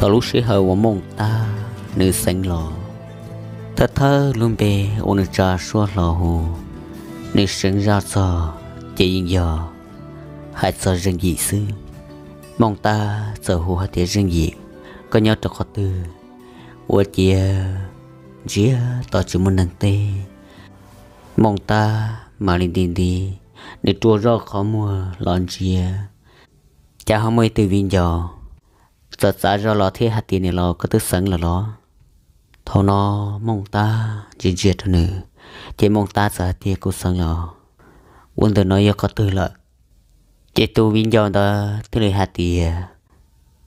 Thaum lub sij hawm uas Mooj Tab nws xeev los, thawj thawj lub npe uas nws tsa suab hlo hu, nws seev zaj txog ces yeej yog hais txog Zeej Yim xwb. Mooj Tab txawm hu hais tias, Zeej Yim, koj nyob rau qhov twg? Ua ciav ntsiag to tsis muaj neeg teb. Mooj Tab mam li nti nti, nws rua zoj qhov muag los ntsia, cas ho muaj ib tug viv ncaus txawm txav zog los thiab hais tias, Niam laus, koj twb xeev lawm los? Thaum no Mooj Tab ntsia ntsia rau nws, ces Mooj Tab txawm hais tias, Kuv xeev los. Ua ntawm no yog qhov twg lawm? Ces tus viv ncaus ntawd thiaj li hais tias,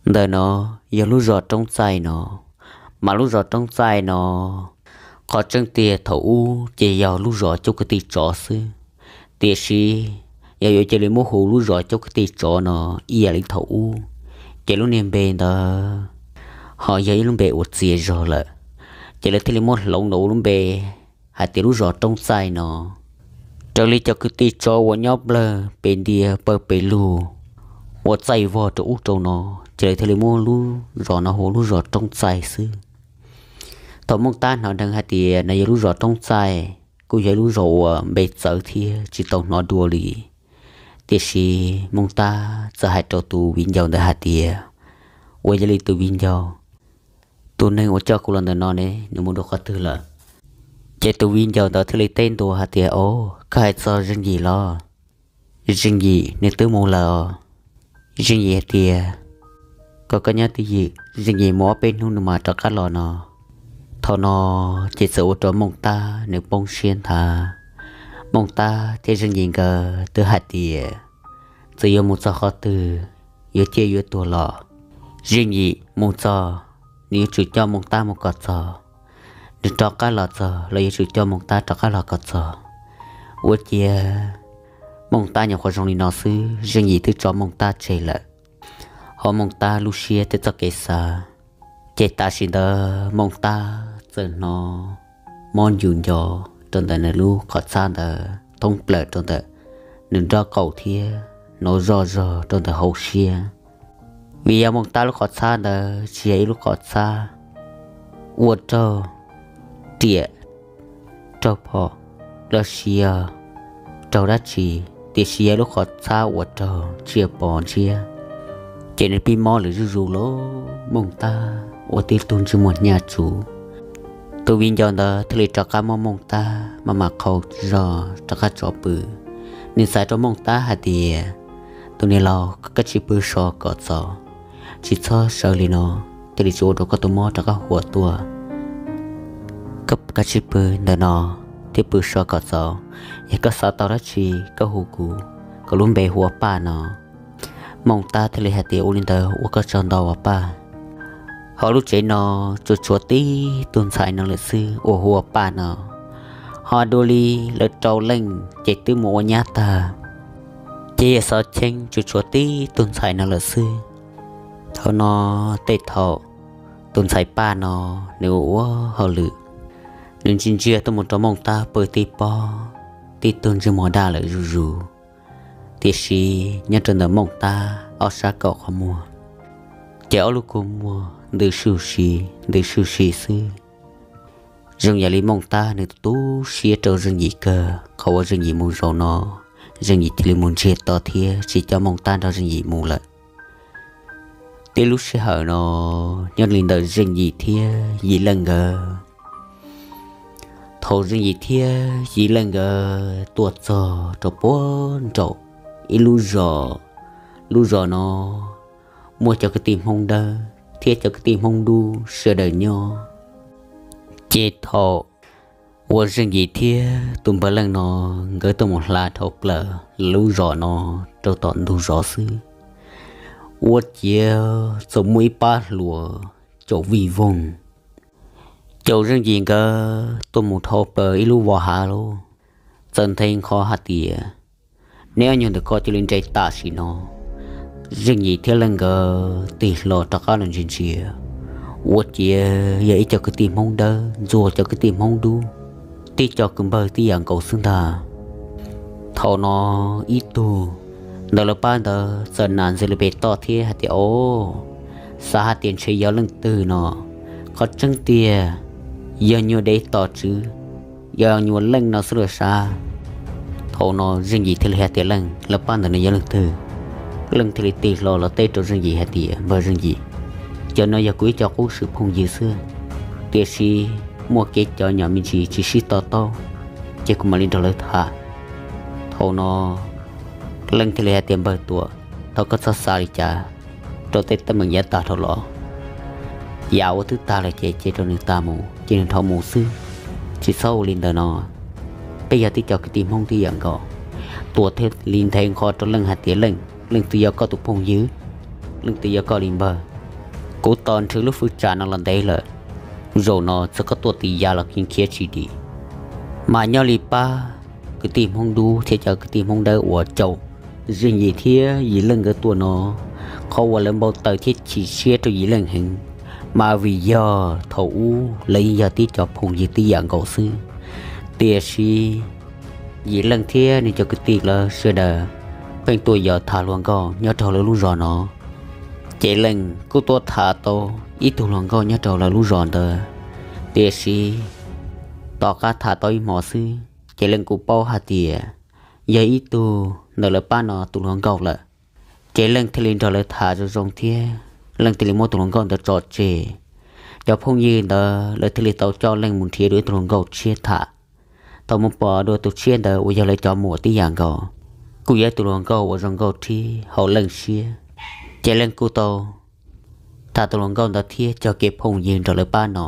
Ntawm no yog lub zos Roob Txaij no, mas lub zos Roob Txaij no qhov tseeb tiag thaum ub ces yog lub zos Coob Kwv Tij Tsov xwb, tiam sis yog yuav cia li muab hu lub zos Coob Kwv Tij Tsov no ib yam li thaum ub, ces lub niag npe ntawd ho yog ib lub npe uas txias zog lawm, ces lawv thiaj li muab hloov ua lub npe hais tias lub zos Roob Txaij no. Raws li cov kwv tij tsov uas nyob nplawg pem ntiaj pawg pes lug ua txaij vog rau ub rau no, ces lawv thiaj li muab lub zos no hu lub zos Roob Txaij xwb. Thaum Mooj Tab hnov dheev hais tias no yog lub zos Roob Txaij, kuj yog ib lub zos uas npe txawv thiab tsis tau hnov dua li. Tiam sis Mooj Tab txawm hais rau tus viv ncaus ntawd hais tias, Ua yog li tus viv ncaus, tus neeg uas coj kuv los ntawm no ne, nws mus dua qhov twg lawm? Ces tus viv ncaus ntawd thiaj li teb ntua hais tias, Au, koj hais txog Zeej Yim los? Zeej Yim nws twb mus lawm os. Zeej Yim hais tias, Koj, koj nyob twj ywm, Zeej Yim mus ob peb hnub nws mam rov qab los no. Thaum no ces txawm ua rau Mooj Tab nws poob siab nthav. Mooj Tab thiab Zeej Yim nkawd twb hais tias, Txawm yuav mus txog qhov twg, yuav ciaj yuav tuag los Zeej Yim mus txog, nws yuav tsum coj Mooj Tab mus kom txog. Nws rov qab los txog los yuav tsum coj Mooj Tab rov qab los kom txog. Ua ciav Mooj Tab nyuam qhuav zoo li no xwb, Zeej Yim twb tso Mooj Tab tseg lawm. Ho Mooj Tab lub siab thiab txoj kev xav, ces tam sim ntawd Mooj Tab txawm hnov mob ncu nco rau ntawm nws lub qhov txhab ntawd thoob plaws rau ntawm nws nraub qaum thiab hnov zoj zog rau ntawm hauv siab. Vim yog Mooj Tab lub qhov txhab ntawd tsis yog ib lub qhov txhab ua raug riam, raug phom, los sis yog raug dab tsi, tiam sis yog lub qhov txhab uas raug tsiaj pos ntsiab, ces nws pib mob lawm zuj zus lawm. Mooj Tab ua tib tug ntsej muag hnyav tsuv. Tus viv ncaus ntawd thiaj li rov qab muab Mooj Tab maj mam qhau zog rov qab tso pw. Nws txais rau Mooj Tab hais tias, Tus niam laus, koj kav tsij pw so kom txaus, tsis txhob sawv li no, thiaj li tsis ua rau koj tus mob rov qab huam tuaj. Koj kav tsij pw ntawm no thiab pw so kom txaus. Yog koj xav tau dab tsi, koj hu kuv, kuv lub npe hu ua Paj no. Mooj Tab thiaj li hais tias, Ua li ntawd ua koj tsaug ntau ua Paj. Ho lub tsev no tsuas tshuav tib tug ntxhais no lawm xwb uas hu ua Paj no, ho dua li lawv rau leej ces twb mus ua nyab tag, ces yog xov cheeb tsuas tshuav tib tug ntxhais no lawm xwb. Thaum no, tej thaum tus ntxhais Paj no nws ua ua hauj lwm, nws ntsia ntsia tuaj mus rau Mooj Tab pw tib pob, tib tug ntsej muag daj lawm zuj zus, tiam sis nyob rau ntawm Mooj Tab ob sab kaum qhov muag, ces ob lub kua muag ntws suj si, ntws suj si xwb. Zoo yam li Mooj Tab nws tu siab rau Zeej Yim kawg, qhov uas Zeej Yim mus zaum no, Zeej Yim cia li mus ntsiag to thiab tsis coj Mooj Tab nrog Zeej Yim mus lawm. Tib lub sij hawm no, nyob li ntawm Zeej Yim thiab Yim Leej nkawd, thaum Zeej Yim thiab Yim Leej nkawd tuaj txog rau puag nraum ib lub zos, lub zos no muaj cov kwv tij Hmoob Dawb thiab cov kwv tij Hmoob Dub sawv daws nyob. Ces thaum uas Zeej Yim thiab tus npawg Leej no nkawd tuaj mus hla dhau plaws lub zos no rau tom ntug zos xwb, ua ciav txawm muaj ib pab hluas caum vij voog caum Zeej Yim nkawd tuaj mus dhau plaws ib lub vos hav lawm. Txawm nthe nqho hais tias, Neb ob nyuag ntawm ko cia li nres tam sim no. Zeej Yim thiab Leej nkawd tig hlo rov qab los ntsia ntsia, ua ciav yog ib co kwv tij Hmoob Dawb ntxuag cov kwv tij Hmoob Dub, tib co kwv npawg tib yam nkaus xwb ntag. Thaum no ib tug ntawm lawv pab ntawd txawm nam ntxiv li pem toj thiab hais tias, Os, xav hais tias ntshe yog leej twg no. Qhov tseeb tiag yog nyuag dev tos tswv, yog nyuag Leej no xwb los sav. Thaum no Zeej Yim thiaj li hais tias, Leej, lawv pab ntawm no yog leej twg? Leej thiaj li tig hlo los teb rau Zeej Yim hais tias, Npawg Zeej Yim, cov no yog kuv ib co qub swm phooj ywg xwb, tiam sis muaj kev cov nyom me ntsis tsis sib to taub, ces kuv mam li nrog lawv tham. Thaum no Leej thiaj li hais tias, Npawg Tuam, thov koj txhob xav li cas rau tej teeb meem yav tag dhau los. Yav uas twb tag lawm ces cia rau nws tag mus, cia nws dhau mus xwb, tsis txhob ua li ntawd no. Peb yog tib co kwv tij Hmoob tib yam nkaus. Tuam thiaj li nthe nqho rau Leej hais tias, Leej, leej twg yog koj tus phooj ywg? Leej twg yog koj li npawg? Kuv tos nrhw lub fwj tsam no los ntev lawm, zaum no txawm koj tuaj tim yav los kuv khiav tsis dim. Mas nyob li pab kwv tij Hmoob Dub thiab cov kwv tij Hmoob Dawb uas caum Zeej Yim thiab Yim Leej nkawd tuaj no, qhov uas lawv npau taws thiab chim siab rau Yim Leej heev, mas vim yog thaum ub lawv yeej yog tib co phooj ywg tib yam nkaus xwb. Tiam sis Yim Leej thiab nws cov kwv tij lawv sawv daws pheej tuaj yos tham hluas nkauj nyob rau lawv lub zos no. Ces Leej kuj tuaj tham tau ib tug hluas nkauj nyob rau lawv lub zos ntawd. Tiam sis tom qab tham tau ib hmos xwb, ces Leej kuj paub hais tias yog ib tug ntawm lawv pab no tus hluas nkauj lawm. Ces Leej thiaj li nrog lawv tham zoo zoo thiab Leej thiaj li muab tus hluas nkauj ntawd tso tseg. Cov phooj ywg ntawd lawv thiaj li tau coj Leej mus nrhiav dua ib tug hluas nkauj tshiab tham. Thaum mus pom dua tus tshiab ntawd uas yog lawv cov muam tib yam nkaus, kuj yog tus hluas nkauj uas zoo nkauj thib haum Leej siab. Ces Leej kuj tau tham tus hluas nkauj ntawd thiab cog kev phooj ywg nrog lawv pab no.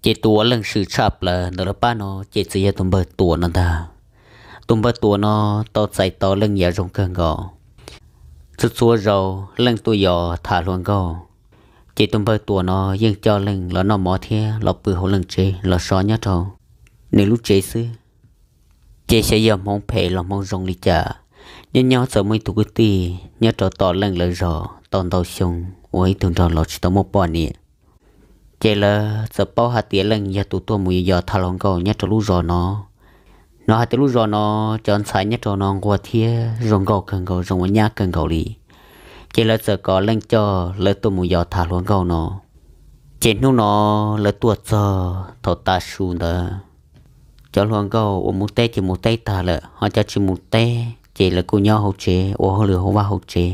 Ces tus uas Leej swm tshaj plaws ntawm lawv pab no ces txawm yog tus npawg Tuam no ntag. Tus npawg Tuam no tau txais tos Leej yam zoo kawg nkaus. Txhua txhua zaus Leej tuaj yos tham hluas nkauj, ces tus npawg Tuam no yeej coj Leej los noj mov thiab los pw hauv Leej tsev los so nyob rau nws lub tsev xwb. Ces xyov yog hmoov phem los hmoov zoo li cas, nyob nyob txawm muaj ib tug kwv tij nyob rau tom Leej lawv zos tau ntau xyoo uas ib tug nrog los tsis tau muaj poj niam. Ces lawv txawm paub hais tias Leej yog tus tuaj mus yos tham hluas nkauj nyob rau lub zos no. Hnov hais tias lub zos no cov ntxhais nyob rau no nquag thiab zoo nkauj kawg nkaus, zoo ua nyab kawg nkaus li. Ces lawv txawm kom Leej coj lawv tuaj mus yos tham hluas nkauj no. Ces hnub no lawv tuaj txog thaum tav su ntawd, cov hluas nkauj uas mus teb ces mus teb tag lawm, ho cov tsis mus teb ces lawv kuj nyob hauv tsev ua hauj lwm hauv vaj hauv tsev.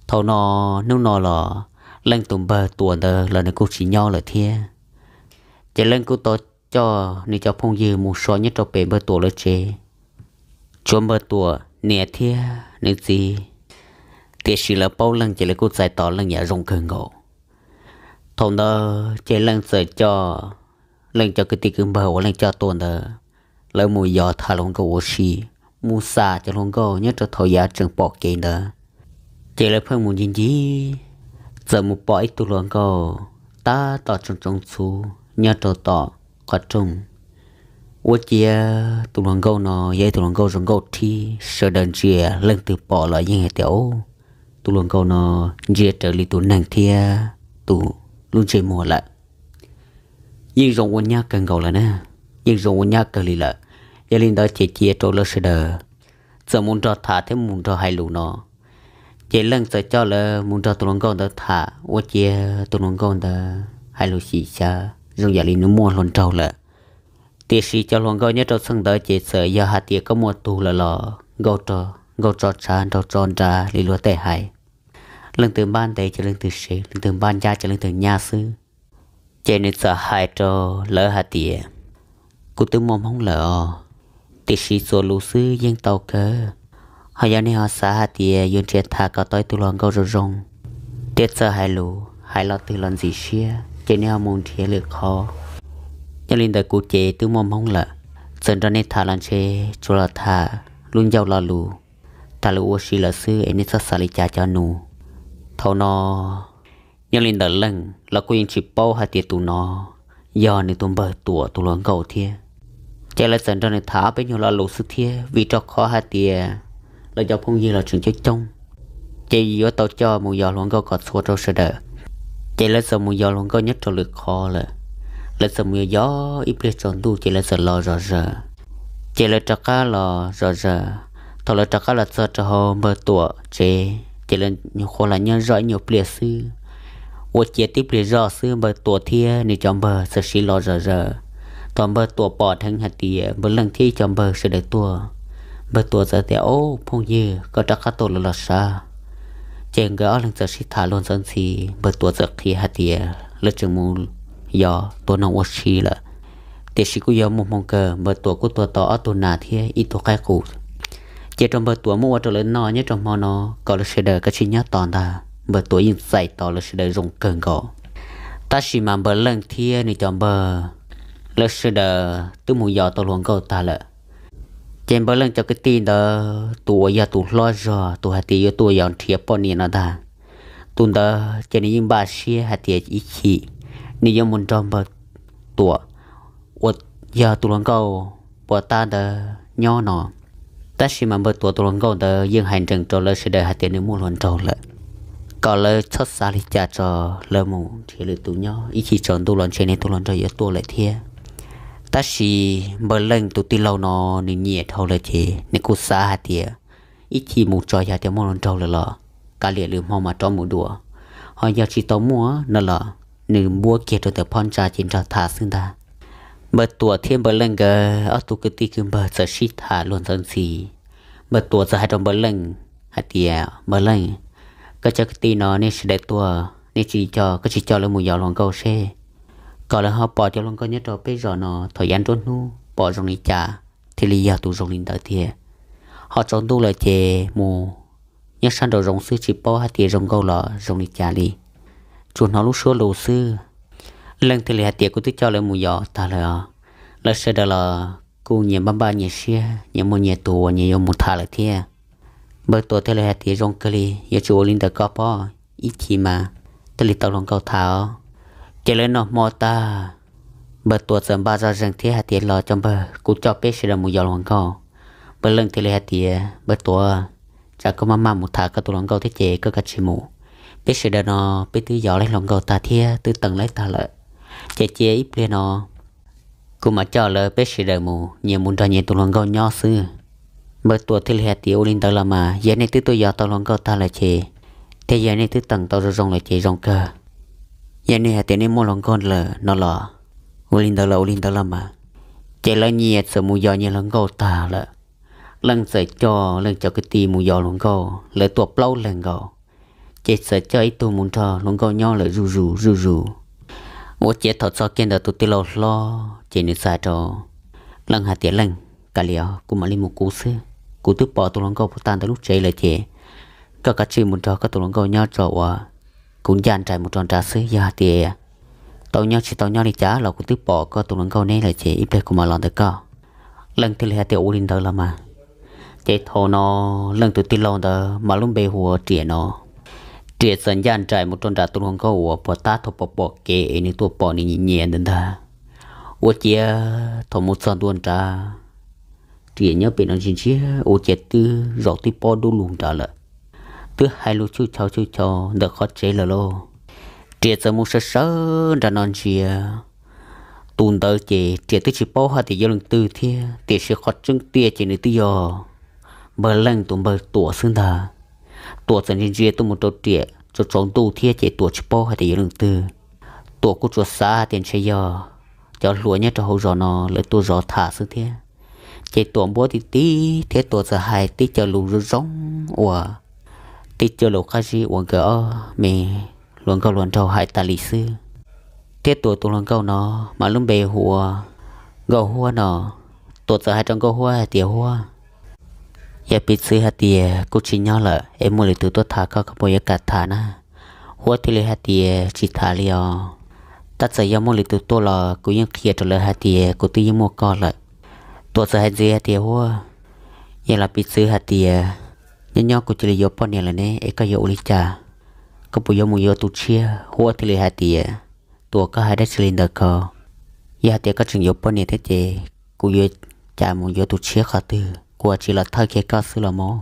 Thaum no, hnub no los Leej tus npawg Tuam ntawd los nws kuj tsis nyob lawm thiab. Ces Leej kuj tau coj nws cov phooj ywg mus so nyob rau pem npawg Tuam lawv tsev. Tshuav npawg Tuam niam thiab nws txiv, tiam sis lawv paub Leej ces lawv kuj txais tos Leej yam zoo kawg nkaus. Thaum ntawd ces Leej txawm coj Leej cov kwv tij kwv npawg uas Leej coj tuaj ntawd, lawv mus yos tham hluas nkauj ua si, mus xam cov hluas nkauj nyob rau thaum yav tseem pom kev ntawd. Ces lawv pheej mus ncig ncig, txawm mus pom ib tug hluas nkauj tab tom tsoos tsoos txhuv nyob rau tom qhov rooj. Ua ciav tus hluas nkauj no yog ib tug hluas nkauj zoo nkauj thib, sawv daws ntsia leej twg pom los yeej hais tias, Ub, tus hluas nkauj no ntsia raws li tus neeg thiab tus lub ntsej muag lawm. Yeej zoo ua nyab kawg nkaus lawm na, yeej zoo ua nyab kawg li lawm. Yog li ntawd ces cia rau lawv sawv daws txawm mus nrog tham thiab mus nrog hais lus no. Ces Leej txawm coj lawv mus nrog tus hluas nkauj ntawd tham, ua ciav tus hluas nkauj ntawd hais lus xyem xyav zoo yam li nws muaj hluas nraug lawm. Tiam sis cov hluas nkauj nyob rau txheej ntawd ces txawm yog hais tias koj muaj tug lawm los nkauj tso tshav nraug tso nrad li luag tej hais. Leej twg npab ntev ces leej twg sev, leej twg npab ncab ces leej twg nyab xwb. Ces nws txawm hais rau lawv hais tias, Kuv twb muaj hmoob lawm os, tiam sis txuas lus xwb yeej tau kawg. Ho yog nej ho xav hais tias yuav nrhiav tham kom tau ib tug hluas nkauj zoo zoo, thiab txawj hais lus, hais lo twg los ntxim siab, ces nej ho mus nrhiav lwm qhov. Nyob li ntawd kuv ces twb muaj hmoob lawm, txawm nrog nej tham los ntshe tsuas los tham lub ncauj lo lus, tham lus ua si lawm xwb es nej txhob xav li cas cov nus. Thaum no, nyob li ntawd Leej los kuj yeej tsis paub hais tias tus no yog nws tus npawg Tuam tus hluas nkauj thiab. Ces lawv txawm nrog nws tham ob peb nyuag lo lus xwb thiab, vim rau qhov hais tias lawv cov phooj ywg los tseem coob coob, ces yuav tau coj mus yos hluas nkauj kom txhua rau sawv daws. Ces lawv txawm mus yos hluas nkauj nyob rau lwm qhov lawm. Lawv txawm mus yos yos ib pliag tsaus ntuj ces lawv txawm los zom zaws. Ces lawv rov qab los zom zaws. Thaum lawv rov qab los txog rau hauv npawg Tuam tsev ces lawv nyuam qhuav los nyob zoj ib nyuag pliag xwb, Ua ciav tib pliag zoj xwb npawg Tuam thiab nws cov npawg txawm sib los zom zaws. Thaum npawg Tuam pom dheev hais tias npawg Leej thiab ib co npawg sawv daws tuaj, npawg Tuam txawm tias, Ob phooj ywg, koj rov qab tuaj los los sav. Ces nkawd ob leeg txawm sib tham luag ntxhi ntxhi, npawg Tuam txawm qhia hais tias lawv tseem mus yos tua noog ua si lawm. Tiam sis kuj yog muaj hmoo kawg, npawg Tuam kuj tua tau ob tug nas thiab ib tug qaib qus. Ces rau npawg Tuam muab ua rau lawv noj nyob rau hmo no, kom lawv sawv daws kav tsij nyob tos ntag. Npawg Tuam yeej txais tos lawv sawv daws zoo kawg nkaus. Tab sis mas npawg Leej thiab nws cov npawg, lawv sawv daws twb mus yos tau hluas nkauj tag lawm. Ces npawg Leej cov kwv tij ntawd, tus uas yog tus hlob zog, tus hais tias yuav tuaj yos nrhiav poj niam no ntag, tus ntawd ces nws yeej npaj siab hais tias ib chim nws yuav mus nrog npawg Tuam uas yog tus hluas nkauj puas tab ntawd nyob no. Tab sis mas npawg Tuam tus hluas nkauj ntawd yeej hais nrees rau lawv sawv daws hais tias nws muaj hluas nraug lawm, kom lawv txhob xav li cas tso, lawv mus nrhiav lwm tus nyob, ib chim tsaus ntuj los ntshe nws tus hluas nraug yuav tuaj lawm thiab. Tab sis npawg Leej tus tij laug no, nws nyiam dhau lawm ces nws kuj xav hais tias ib chim mus tso yog tias muaj hluas nraug lawm los kav liam lwm hmo mas rov mus dua, ho yog tsis tau muaj no los nws npuab kiag rau ntawm phab ntsa ces nrog tham xwb ntag. Npawg Tuam thiab npawg Leej nkawd ob tug kwv tij kwv npawg txawm sib tham luag ntxhi ntxhi. Npawg Tuam txawm hais rau npawg Leej hais tias, Npawg Leej, koj cov kwv tij no nej sawv daws tuaj, nej tsis coj, koj tsis coj lawv mus yos hluas nkauj seb, kom lawv ho pom cov hluas nkauj nyob rau peb zos no thaum yav nruab hnub pom zoo li cas thiaj li yog tus zoo li ntawd tiag. Ho tsaus ntuj lawm ces mus nyob sab nraum zoov xwb tsis paub hais tias zoo nkauj los zoo li cas li, tsuas hnov lub suab lus xwb. Leej thiaj li hais tias, Kuv twb coj lawv mus yos tag lawm os. Lawv sawv daws los kuj nyias npaj npaj nyias siab, nyias muaj nyias tus uas nyias yuav mus tham lawm thiab. Npawg Tuam thiaj li hais tias, Zoo kawg li, yuav tsum ua li ntawd koj pob, ib chim mas thiaj li tau hluas nkauj tham os. Ces lawv noj hmo tag, npawg Tuam txawm npaj zoj zeeg thiab hais tias, Los cov npawg, kuv coj peb sawv daws mus yos hluas nkauj. Npawg Leej thiaj li hais tias, Npawg Tuam, tsam koj maj maj mus tham koj tus hluas nkauj thiab ces koj kav tsij mus. Peb sawv daws no peb twb yos laib hluas nkauj tag thiab twb teem laib tag lawm, ces cia ib pliag no kuv mam coj lawv peb sawv daws mus, nyias mus nrog nyias tus hluas nkauj nyob xwb. Npawg Tuam thiaj li hais tias, Ua li ntawd los mas, yog nej twb tuaj yos tau hluas nkauj tag lawm ces, thiab yog nej twb teem tau zoo zoo lawm ces zoo kawg. Yog nej hais tias nej muaj hluas nkauj lawm no los, ua li ntawd los ua li ntawd los mas. Ces lawv nyias txawm mus yos nyias hluas nkauj tag lawm. Leej txawm coj Leej cov kwv tij mus yos hluas nkauj, lawv tuaj plaub leeg nkaus. Ces txawm coj ib tug mus nrog hluas nkauj nyob lawm zuj zus zuj zus. Ua ciav thaum txog kiag ntawm tus tij laug hlob ces nws txawm hais rau Leej hais tias, Leej, kav liam, kuv mam li mus kuv xwb. Kuv twb pom tus hluas nkauj puag ta ntawm lub tsev lawm ces koj kav tsij mus nrog koj tus hluas nkauj nyob tso uas kuv ncaj nraim mus rau nrad xwb. Yog hais tias tau nyob tsis tau nyob li cas los kuv twb pom koj tus hluas nkauj neb lawm ces ib pliag kuv mam los ntawm koj. Leej thiaj li hais tias, Ua li ntawd los mas. Ces thaum no Leej tus tij laug ntawd mas lub npe hu ua Riam no. Riam txawm ncaj nraim mus rau nram tus hluas nkauj uas puag ta thaum pom pom kev es nws tuaj pom nws nyiam nyiam ntawd ntag. Ua ciav thaum mus txog ntua nrad, Riam nyob pem no ntsia ntsia ua ciav twb zaum tib pob dub lug nrad lawm, twb hais lus tsuj chau tsuj chau ntawm qhov tsev lawm lauj. Riam txawm mus sawv sawv nram no ntsia. Tus ntawd ces Riam twb tsis paub hais tias yog leej twg thiab, tiam sis qhov tseeb tiag ces nws twb yog npawg Leej tus npawg Tuam xwb ntag. Tuam txawm ntsia ntsia tuaj mus rau Riam tsaus tsaus ntuj thiab ces Tuam tsis paub hais tias yog leej twg. Tuam kuj tsuas xav hais tias ntshe yog cov hluas nyob rau hauv zos no lawv tuaj zov tham xwb thiab. Ces Tuam npuab tib tib thiab Tuam txawm hais tib co lus zoo zoo uas tib co lus qab zib uas nkawd ob me hluas nkauj hluas nraug hais tas li xwb. Thiab Tuam tus hluas nkauj no mas lub npe hu ua Nkauj Huab no. Tuam txawm hais rau Nkauj Huab hais tias, Huab, yog piv txwv hais tias kuv tsis nyob lawm es muaj lwm tus tuaj tham koj, koj puas yuav kam tham na? Huab thiaj li hais tias, Tsis tham li os. Tab txawm yog muaj lwm tus tuaj los kuv yeej qhia rau lawv hais tias kuv twb yeej muaj koj lawm. Tuam txawm hais ntxiv hais tias, Huab, yog los piv txwv hais tias nyob nyob kuv cia li yuav poj niam lawm ne, es koj yuav ua li cas? Koj puas yuav mus yuav tus tshiab? Huab thiaj li hais tias, Tuam, koj hais dab tsi li ntawd ko? Yog hais tias koj tseem yuav poj niam thiab ces kuv yuav cas mus yuav tus tshiab qhov twg? Kuv tsis los thawj kiag koj xwb los mas.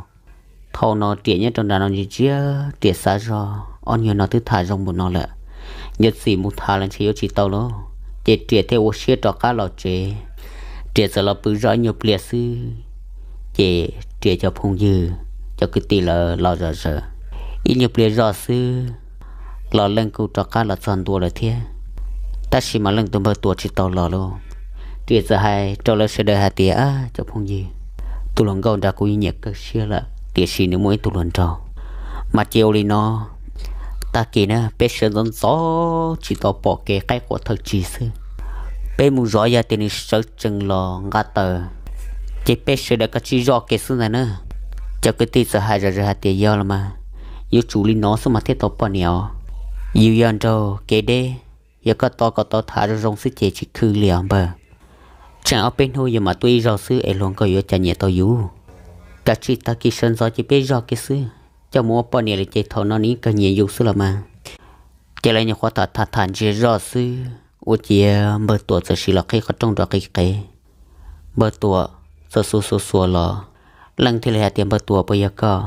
Thaum no Riam nyob rau nram no ntsia ntsia, Riam xav zog ob nyuag no twb tham zoo npaum no lawm, yuav txim mus tham los ntshe yuav tsis tau lauj. Ces Riam thiaj ua siab rov qab los tsev. Riam txawm los pw zoj ib nyuag pliag xwb, ces Riam cov phooj ywg, cov kwv tij lawv los zom zaws. Ib nyuag pliag zoj xwb, los Leej kuj rov qab los txog ntua lawm thiab. Tab sis mas Leej tus npawg Tuam tsis tau los lauj. Riam txawm hais rau lawv sawv daws hais tias, cov phooj ywg, tus hluas nkauj nrad kuv yeej nyiam kawg siab lawm, tiam sis nws muaj ib tug hluas nraug. Mas cia ua li no, tag kis na peb sawv ntxov ntxov tsis tau pom kev qaib qua thawj tsig xwb, peb mus zov, yog tias nws sawv tsees los nqa taws, ces peb sawv daws kav tsij zoj kev xwb ntag na. Cov kwv tij txawm hais zom zaws hais tias, yog los mas, yuav tsum li no xwb mas thiaj tau poj niam os. Yus yog nraug kev deb, yog koj tos kom tau tham zoo zoo xwb ces tsis khw li os npawg. Tseem ob peb hnub yuav mam tuaj ib zaug xwb es hluas nkauj yuav cas nyiam tau yus. Kav tsij tag kis sawv ntxov ces peb zoj kev xwb, coj mus ua poj niam lawm ces thaum no nws yeej kawg nyiam yus xwb los mas. Ces lawv nyuam qhuav tham tham tham ntsiag zoj xwb, ua ciav npawg Tuam txawm sim los qhib qhov rooj rau qis qev. Npawg Tuam txawm xuas xuas xuas los, Leej thiaj li hais tias, npawg Tuam, puas yog koj?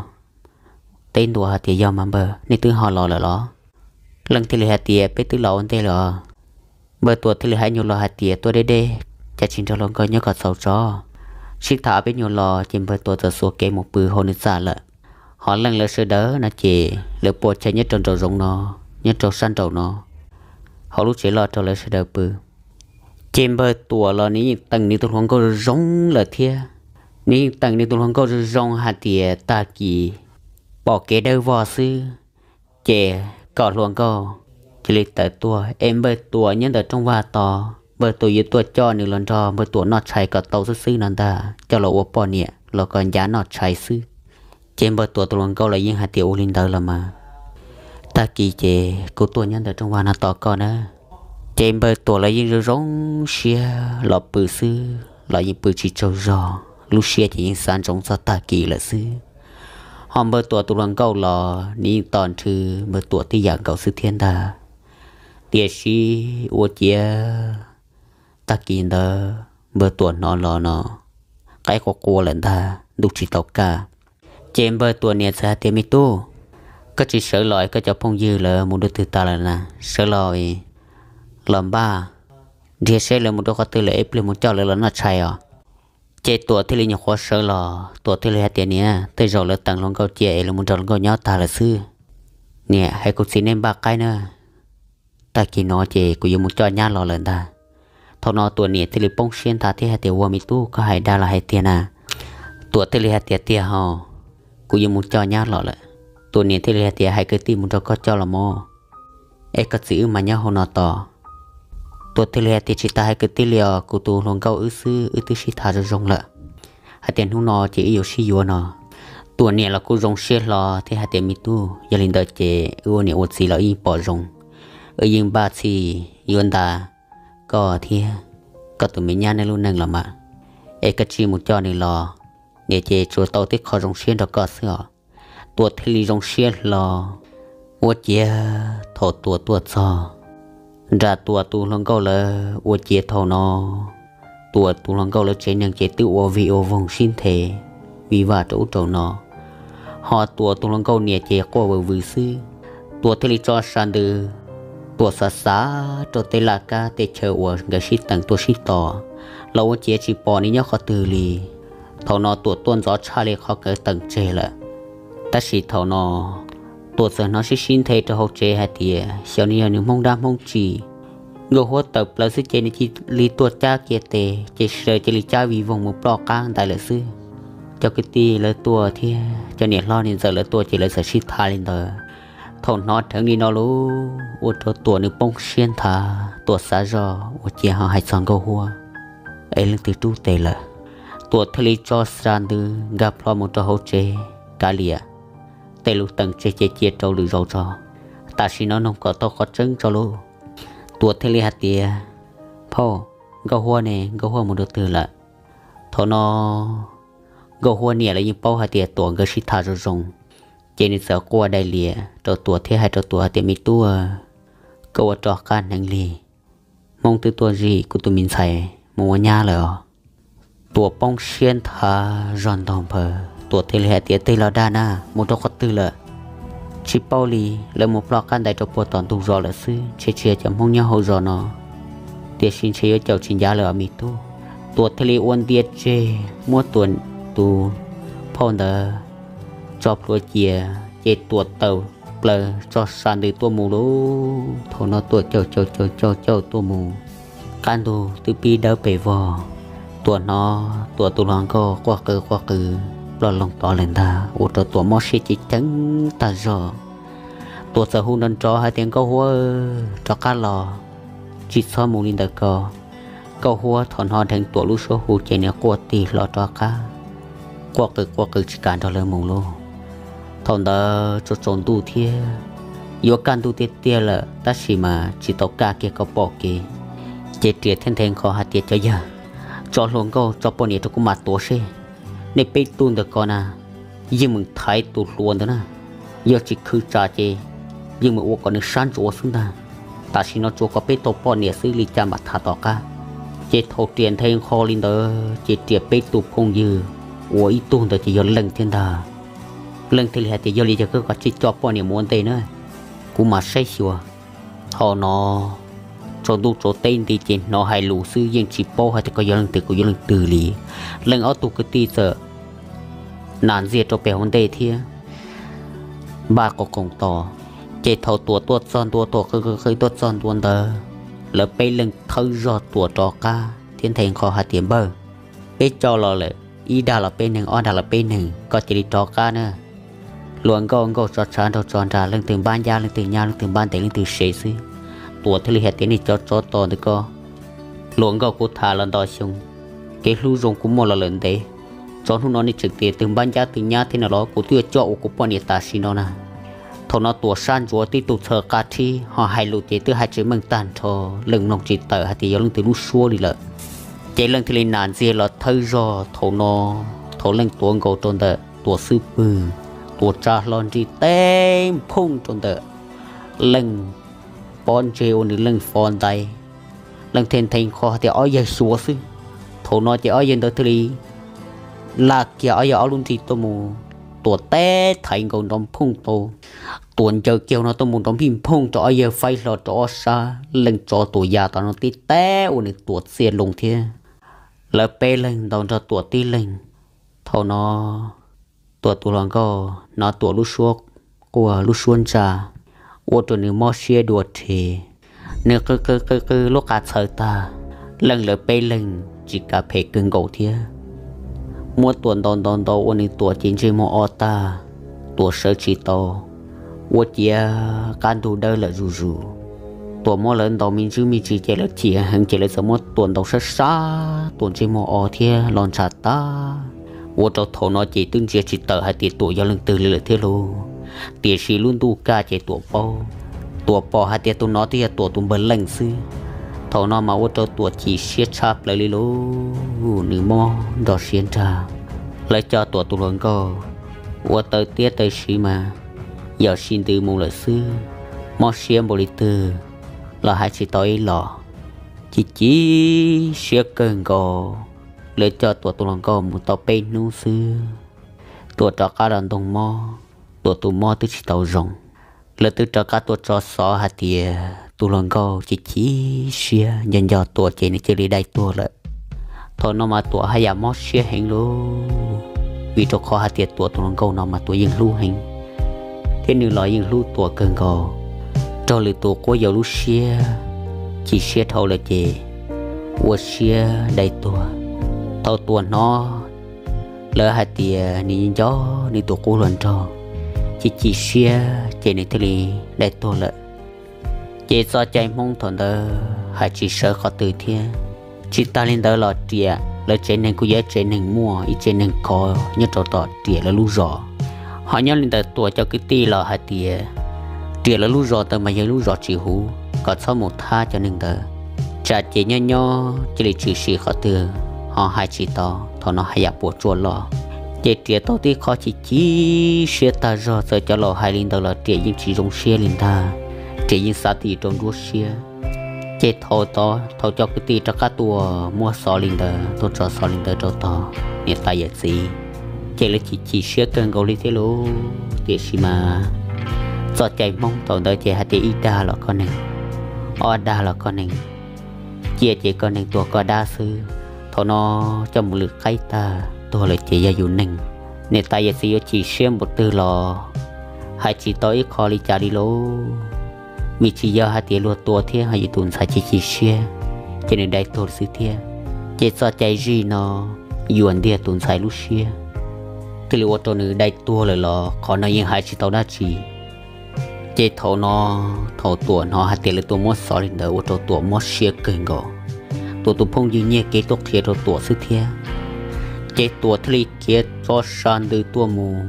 Teb ntua hais tias, yog mas npawg, nej twb ho los lawm los? Leej thiaj li hais tias, peb twb los ua ntej lawm os. Npawg Tuam thiaj li hais nyuag los hais tias, tuaj deb deb, cas tsis nrog hluas nkauj nyob kom txaus tso. Sib tham peb nyuag los ces npawg Tuam txawm xuas kev mus pw hauv nws txaj lawm. Ho Leej lawv sawv daws no ces lawv pua chaw nyob rau nraum zoov no, nyob rau sab nraum no, hauv lub tsev loj rau lawv sawv daws pw. Ces npawg Tuam los nws yeej teem nws tus hluas nkauj zoo lawm thiab. Nws yeej teem nws tus hluas nkauj zoo zoo hais tias tag kis pom kev dawb vog xwb, ces kom hluas nkauj cia li tawm tuaj es npawg Tuam nyob ntawm rooj vag tos, npawg Tuam yuav tuaj coj nws los nrog npawg Tuam noj tshais kom tau xwb xwb no ntag, coj los ua poj niam los kom ncav noj tshais xwb. Ces npawg Tuam tus hluas nkauj los yeej hais tias, ua li ntawd los mas, tag kis ces kuv tuaj nyob ntawm rooj vag no tos koj na. Ces npawg Tuam los yeej zoo zoo siab los pw xwb los yeej pw tsis tsaug zog, lub siab ces yeej xav ntsoov txog tag kis lawm xwb. Ho npawg Tuam tus hluas nkauj los nws yeej tos nrhw npawg Tuam tib yam nkaus xwb thiab ntag. Tiam sis ua ciav tag kis ntawd npawg Tuam hnov los no qaib qua qua lawm ntag, ntuj tsis tau kaj. Ces npawg Tuam niam txawm hais tias, me tub, koj tsis sawv los es koj cov phooj ywg lawv mus rau twg tas lawm na? Sawv los, los npaj nrhiav seb lawv mus rau qhov twg lawm es pliag mus coj lawv los noj tshais os. Ces Tuam thiaj li nyuam qhuav sawv los, Tuam thiaj li hais tias, niam, tej zaum lawv teem hluas nkauj cia es lawv mus nrog hluas nkauj nyob tag lawm xwb. Niam, hais kuv txiv nej npaj qaib na, tag kis no ces kuv yuav mus coj nyab los lawm ntag. Thaum no Tuam niam thiaj li poob siab nthav thiab hais tias, ua me tub, koj hais dag los hais tiag na? Tuam thiaj li hais tias, tiag ho, kuv yuav mus coj nyab los lawm. Tuam niam thiaj li hais tias, hais kwv tij mus nrog koj coj los mog, es koj txiv wb mas nyob hauv no tos. Tuam thiaj li hais tias, tsis tas hais kwv tij li os, kuv tus hluas nkauj wb xwb wb twb sib tham zoo zoo lawm, hais tias hnub no ces wb yuav sib yuav no. Tuam niam los kuj zoo siab hlo thiab hais tias, me tub, yog li ntawd ces wb ua niam ua txiv los wb yeej pom zoo, wb yeej npaj txhij yuav nta koj thiab koj tus me nyab nej lub neej los mas, es koj tsis mus coj nws los, niam ces tsuas tau tib qho zoo siab nrog koj xwb os. Tuam thiaj li zoo siab hlo. Ua ciav thaum Tuam tuaj txog nram Tuam tus hluas nkauj lawv, ua ciav thaum no Tuam tus hluas nkauj lawv tsev neeg ces twb ua vig ua voog sib nthe vij vaj rau ub rau no, ho Tuam tus hluas nkauj niam ces quaj vwm vwm xwb. Tuam thiaj li tso sa ntws, Tuam xav xav rau tej laj kab tej chaw uas nkawd sib teem tuaj sib tos los ua ciav tsis pom nws nyob qhov twg li. Thaum no Tuam tuaj ntxov tshaj li qhov nkawd teem tseg lawm. Tab sis thaum no Tuam txawm hnov sib sib nthe rau hauv tsev hais tias xyov nws yog nws Hmoob dab Hmoob tsi, Nkauj Huab tawm plaws xwb ces nws cia li tuaj cab kiag tes ces sawv daws cia li cab vij voog mus ploj qab ntais lawm xwb. Cov kwv tij lawv tuaj thiab cov niam hlob niam ntxawm lawv tuaj ces lawv txawm sib tham li ntawd. Thaum hnov dheev li no lauj, ua rau Tuam nws poob siab nthav, Tuam xav zoj ua ciav ho hais txog Nkauj Huab es leej twg rub tes lawm. Tuam thiaj li tso sa ntws nkag plho mus rau hauv tsev kav liam, tej lus teem tseg ces cia rau lwm zaus tso, tam sim no noog kom tau qhov tseeb tso lauj. Tuam thiaj li hais tias, phauj, Nkauj Huab ne, Nkauj Huab mus rau twg lawm? Thaum no Nkauj Huab niam los yeej paub hais tias Tuam nkawd sib tham zoo zoo, ces nws txawm quaj dai lias rau Tuam thiab hais rau Tuam hais tias, me tub, koj ua rov qab hneev li, Hmoob twb tuaj zij kuv tus me ntxhais mus ua nyab lawm os. Tuam poob siab nthav zog ntog nphaws, Tuam thiaj li hais tias, tig los dag na, mus rau qhov twg lawm? Tsis paub li, lawv mus ploj qab ntais rau puag tom ntug zos lawm xwb, ntshe tsis yog cov Hmoob nyob hauv zos no, tiam sis ntshe yuav caum tsis ncav lawm os me tub. Tuam thiaj li ua ntia tseg muab Tuam tus phauj ntawd tso plhuav cia, ces Tuam tawm plaws tso sa ntws tuaj mus lauj. Thaum no Tuam caum caum caum caum caum tuaj mus, qab ntug twb pib dawb pes vog. Tuam hnov Tuam tus hluas nkauj quaj qw quaj qw ploj loo tod lawm ntag, ua rau Tuam mob siab ceev ceev tag zog. Tuam txawm hu nrov nrov hais tias, Nkauj Huab, rov qab los, tsis txhob mus li ntawd ko. Nkauj Huab thaum hnov dheev Tuam lub suab hu ces nws quaj tig hlo rov qab, quaj qw quaj qw tsis kam nrog lawv mus lauj. Thaum ntawd tsaus tsaus ntuj thiab yuav kaj ntug tiag tiag lawm tab sis mas tsis tau kaj kiag kom pom kev. Ces Riam thiaj nthe nqho hais tias, Cov yawg, tso hluas nkauj tso poj niam rau kuv mam tuav seb. Nej peb tug ntawm ko na, yeej meem thaiv tus hluas ntawd na, yog tsis khwv tsam ces yeej meem ua kom nws sab ntsuav xwb ntag. Tam sim no tsuas kom peb tau poj niam xwb li cas mam tham tom qab. Ces thaum Riam nthe nqho li ntawd ces Riam peb tus phooj ywg uas ib tug ntawd ces yog Leej thiab ntag. Leej thiaj li hais tias, Yog li ces koj cia li coj poj niam mus ua ntej na, kuv mam saib xyuas. Thaum no tsaus ntuj tsaus teb nti ces hnov hais lus xwb yeej tsis paub hais tias koj yog leej twg kuv yog leej twg li. Leej ob tug kwv tij txawm nam ntxiag rau pem hauv ntej thiab npaj qo qoos tos. Ces thaum Tuam tuaj txog ntua, Tuam qw qw qw tuaj txog ntua ntawd, lawv peb leeg thawb zog Tuam rov qab thiab nthe nqho hais tias, Npawg, peb coj los lawm, ib dag los peb neeg, ob dag los peb neeg, koj cia li rov qab na. Hluas nkauj nkauj tso tshav nraug tso nrag, leej twg npab ncab leej twg nyab, leej twg npab ntev leej twg sev xwb. Tuam thiaj li hais tias, Nej cov tsov tom ntawm ko, hluas nkauj kuv tham los nto xyoo, kev hlub zoo kuv muaj los lawm ntev, txog hnub no nej tseem tias twg npab ncab twg nyab thiab no los kuv twb yuav coj ua kuv poj niam tam sim no na. Thaum no Tuam sab ntsuav tib tug txhaws qa rhib ho hais lus ces twb hais tsis meej tag nrho, Leej mloog tsis tawm hais tias yog leej twg lub suab li lawm. Ces Leej thiaj li nam ntxiag los thawb zog. Thaum no thaum Leej tuav nkaus rau ntawm Tuam xub pwg, Tuam tsa hlo nrig teb nphooj rau ntawm Leej pob ntseg uas nws Leej fov ntais. Leej thiaj nthe nqho hais tias, Ob yawg xyuas xwb. Thaum no ces ob yawg ntawd thiaj li laj kiag ob yawg ob lub nrig tuaj mus, Tuam teb thaiv nkaus nrov nphooj tau. Tuam ncaws kiag no tuaj mus nrov npij nphooj rau ob yawg faib hlo rau ob sab, Leej tso Tuam ya tom no tib teb ua nws Tuam txiaj loo thiab. Lawv peb leeg ntaus nrog Tuam tib leeg. Thaum no Tuam tus hluas nkauj hnov Tuam lub suab quaj lub suab ntsa, ua rau nws mob siab dua rhe. Nws qw qw qw qw lub qa txhawv tag, Leej lawv peb leeg tsis kav phem kawg nkaus thiab, muab Tuam ntaus ntaus ntaus ua nws Tuam ces ntsej muag o tag, Tuam sawv tsis tau, ua ciav qab ntug dawb lawm zuj zus. Tuam muab lawv ntaus me ntsis me ntsis ces lawv chim heev ces lawv txawm muab Tuam ntaus sab sab, Tuam ntsej muag o thiab los ntshav tag. Ua rau thaum no ces twb ntsia tsis tawm hais tias Tuam yog leej twg li lawm thiab lauj. Tiam sis lub ntuj kaj ces Tuam paub, Tuam pom hais tias tus no twb yog Tuam tus npawg Leej xwb. Thaum no mas ua rau Tuam chim siab tshaj plaws li lauj, nws mob nrog siab nrag. Lawv coj Tuam tus hluas nkauj ua taw tiab taw siv mas yam sib ntws mus lawm xwb, mob siab npaum li twg los hais tsis tau ib los. Chim chim siab kawg nkaus, lawv coj Tuam tus hluas nkauj mus tau peb hnub xwb, Tuam rov qab los ntoo mob, Tuam tus mob twb tsis tau zoo. Lawv twb rov qab tuaj tso xov hais tias tus hluas nkauj chim chim siab nco nco Tuam ces nws cia li dai tuag lawm. Thaum no mas Tuam haj yam mob siab heev lauj, vim rau qhov hais tias Tuam tus hluas nkauj no mas Tuam yeej hlub heev, thiab nws los yeej hlub Tuam kawg nkaus, raug lwm tus quab yuam lub siab, chim siab dhau lawm ces ua siab dai tuag. Thaum Tuam hnov lawv hais tias nws nco nws tus qub hluas nraug, chim chim siab ces nws thiaj li dai tuag lawm. Ces txoj cai Hmoob thaum ntawd hais tsis sawv qhov twg thiab. Tsis tas li ntawd los Riam lawv tsev neeg kuj yog ib tsev neeg muaj ib tsev neeg khov nyob rau tom Riam lawv lub zos. Ho nyob li ntawd Tuam cov kwv tij los hais tias Riam lawv lub zos ntawd mas yog lub zos tsis huv, kom txhob mus thab cov neeg ntawd, tsam ces nyob nyob cia li tshwm sim qhov twg ho hais tsis tau, thaum no haj yam puas tsuaj loj. Ces Riam tau tib qho chim chim siab tag zog, txawm cov laus hais li ntawd los Riam yeej tsis zoo siab li ntag, Riam yeej xav tib rau nruab siab. Ces thaum tod thaum cov kwv tij rov qab tuaj muab xov li ntawd tuaj tso xov li ntawd rau tog niam tais yawm txiv, ces lawv chim chim siab kawg nkaus li thiab lauj. Tiam sis mas txoj cai Hmoob thaum ntawd ces hais tias ib dag los koj neeg, ob dag los koj neeg, ciaj ces koj neeg tuag koj dab xwb. Thaum no coj mus lwm qaib tag, tuag lawm ces yog yus neeg. Niam tais yawm txiv yuav chim siab npaum twg los hais tsis tau ib qho li cas li lauj. Vim tsis yog hais tias luag tua thiab ho yus tus ntxhais chim chim siab, ces nws dai tuag xwb thiab. Ces txoj cai zij no yuam ntiag tus ntxhais lub siab, thiaj li ua rau nws dai tuag lawm los qhov no yeej hais tsis tau dab tsi. Ces thaum no, thaum Tuam hnov hais tias lawv tuaj muab xov li ntawd ua rau Tuam mob siab kawg nkaus. Tuam tus phooj ywg nyiag kev tuaj qhia rau Tuam xwb thiab. Ces Tuam thiaj li khiav tso sa ntws tuaj mus.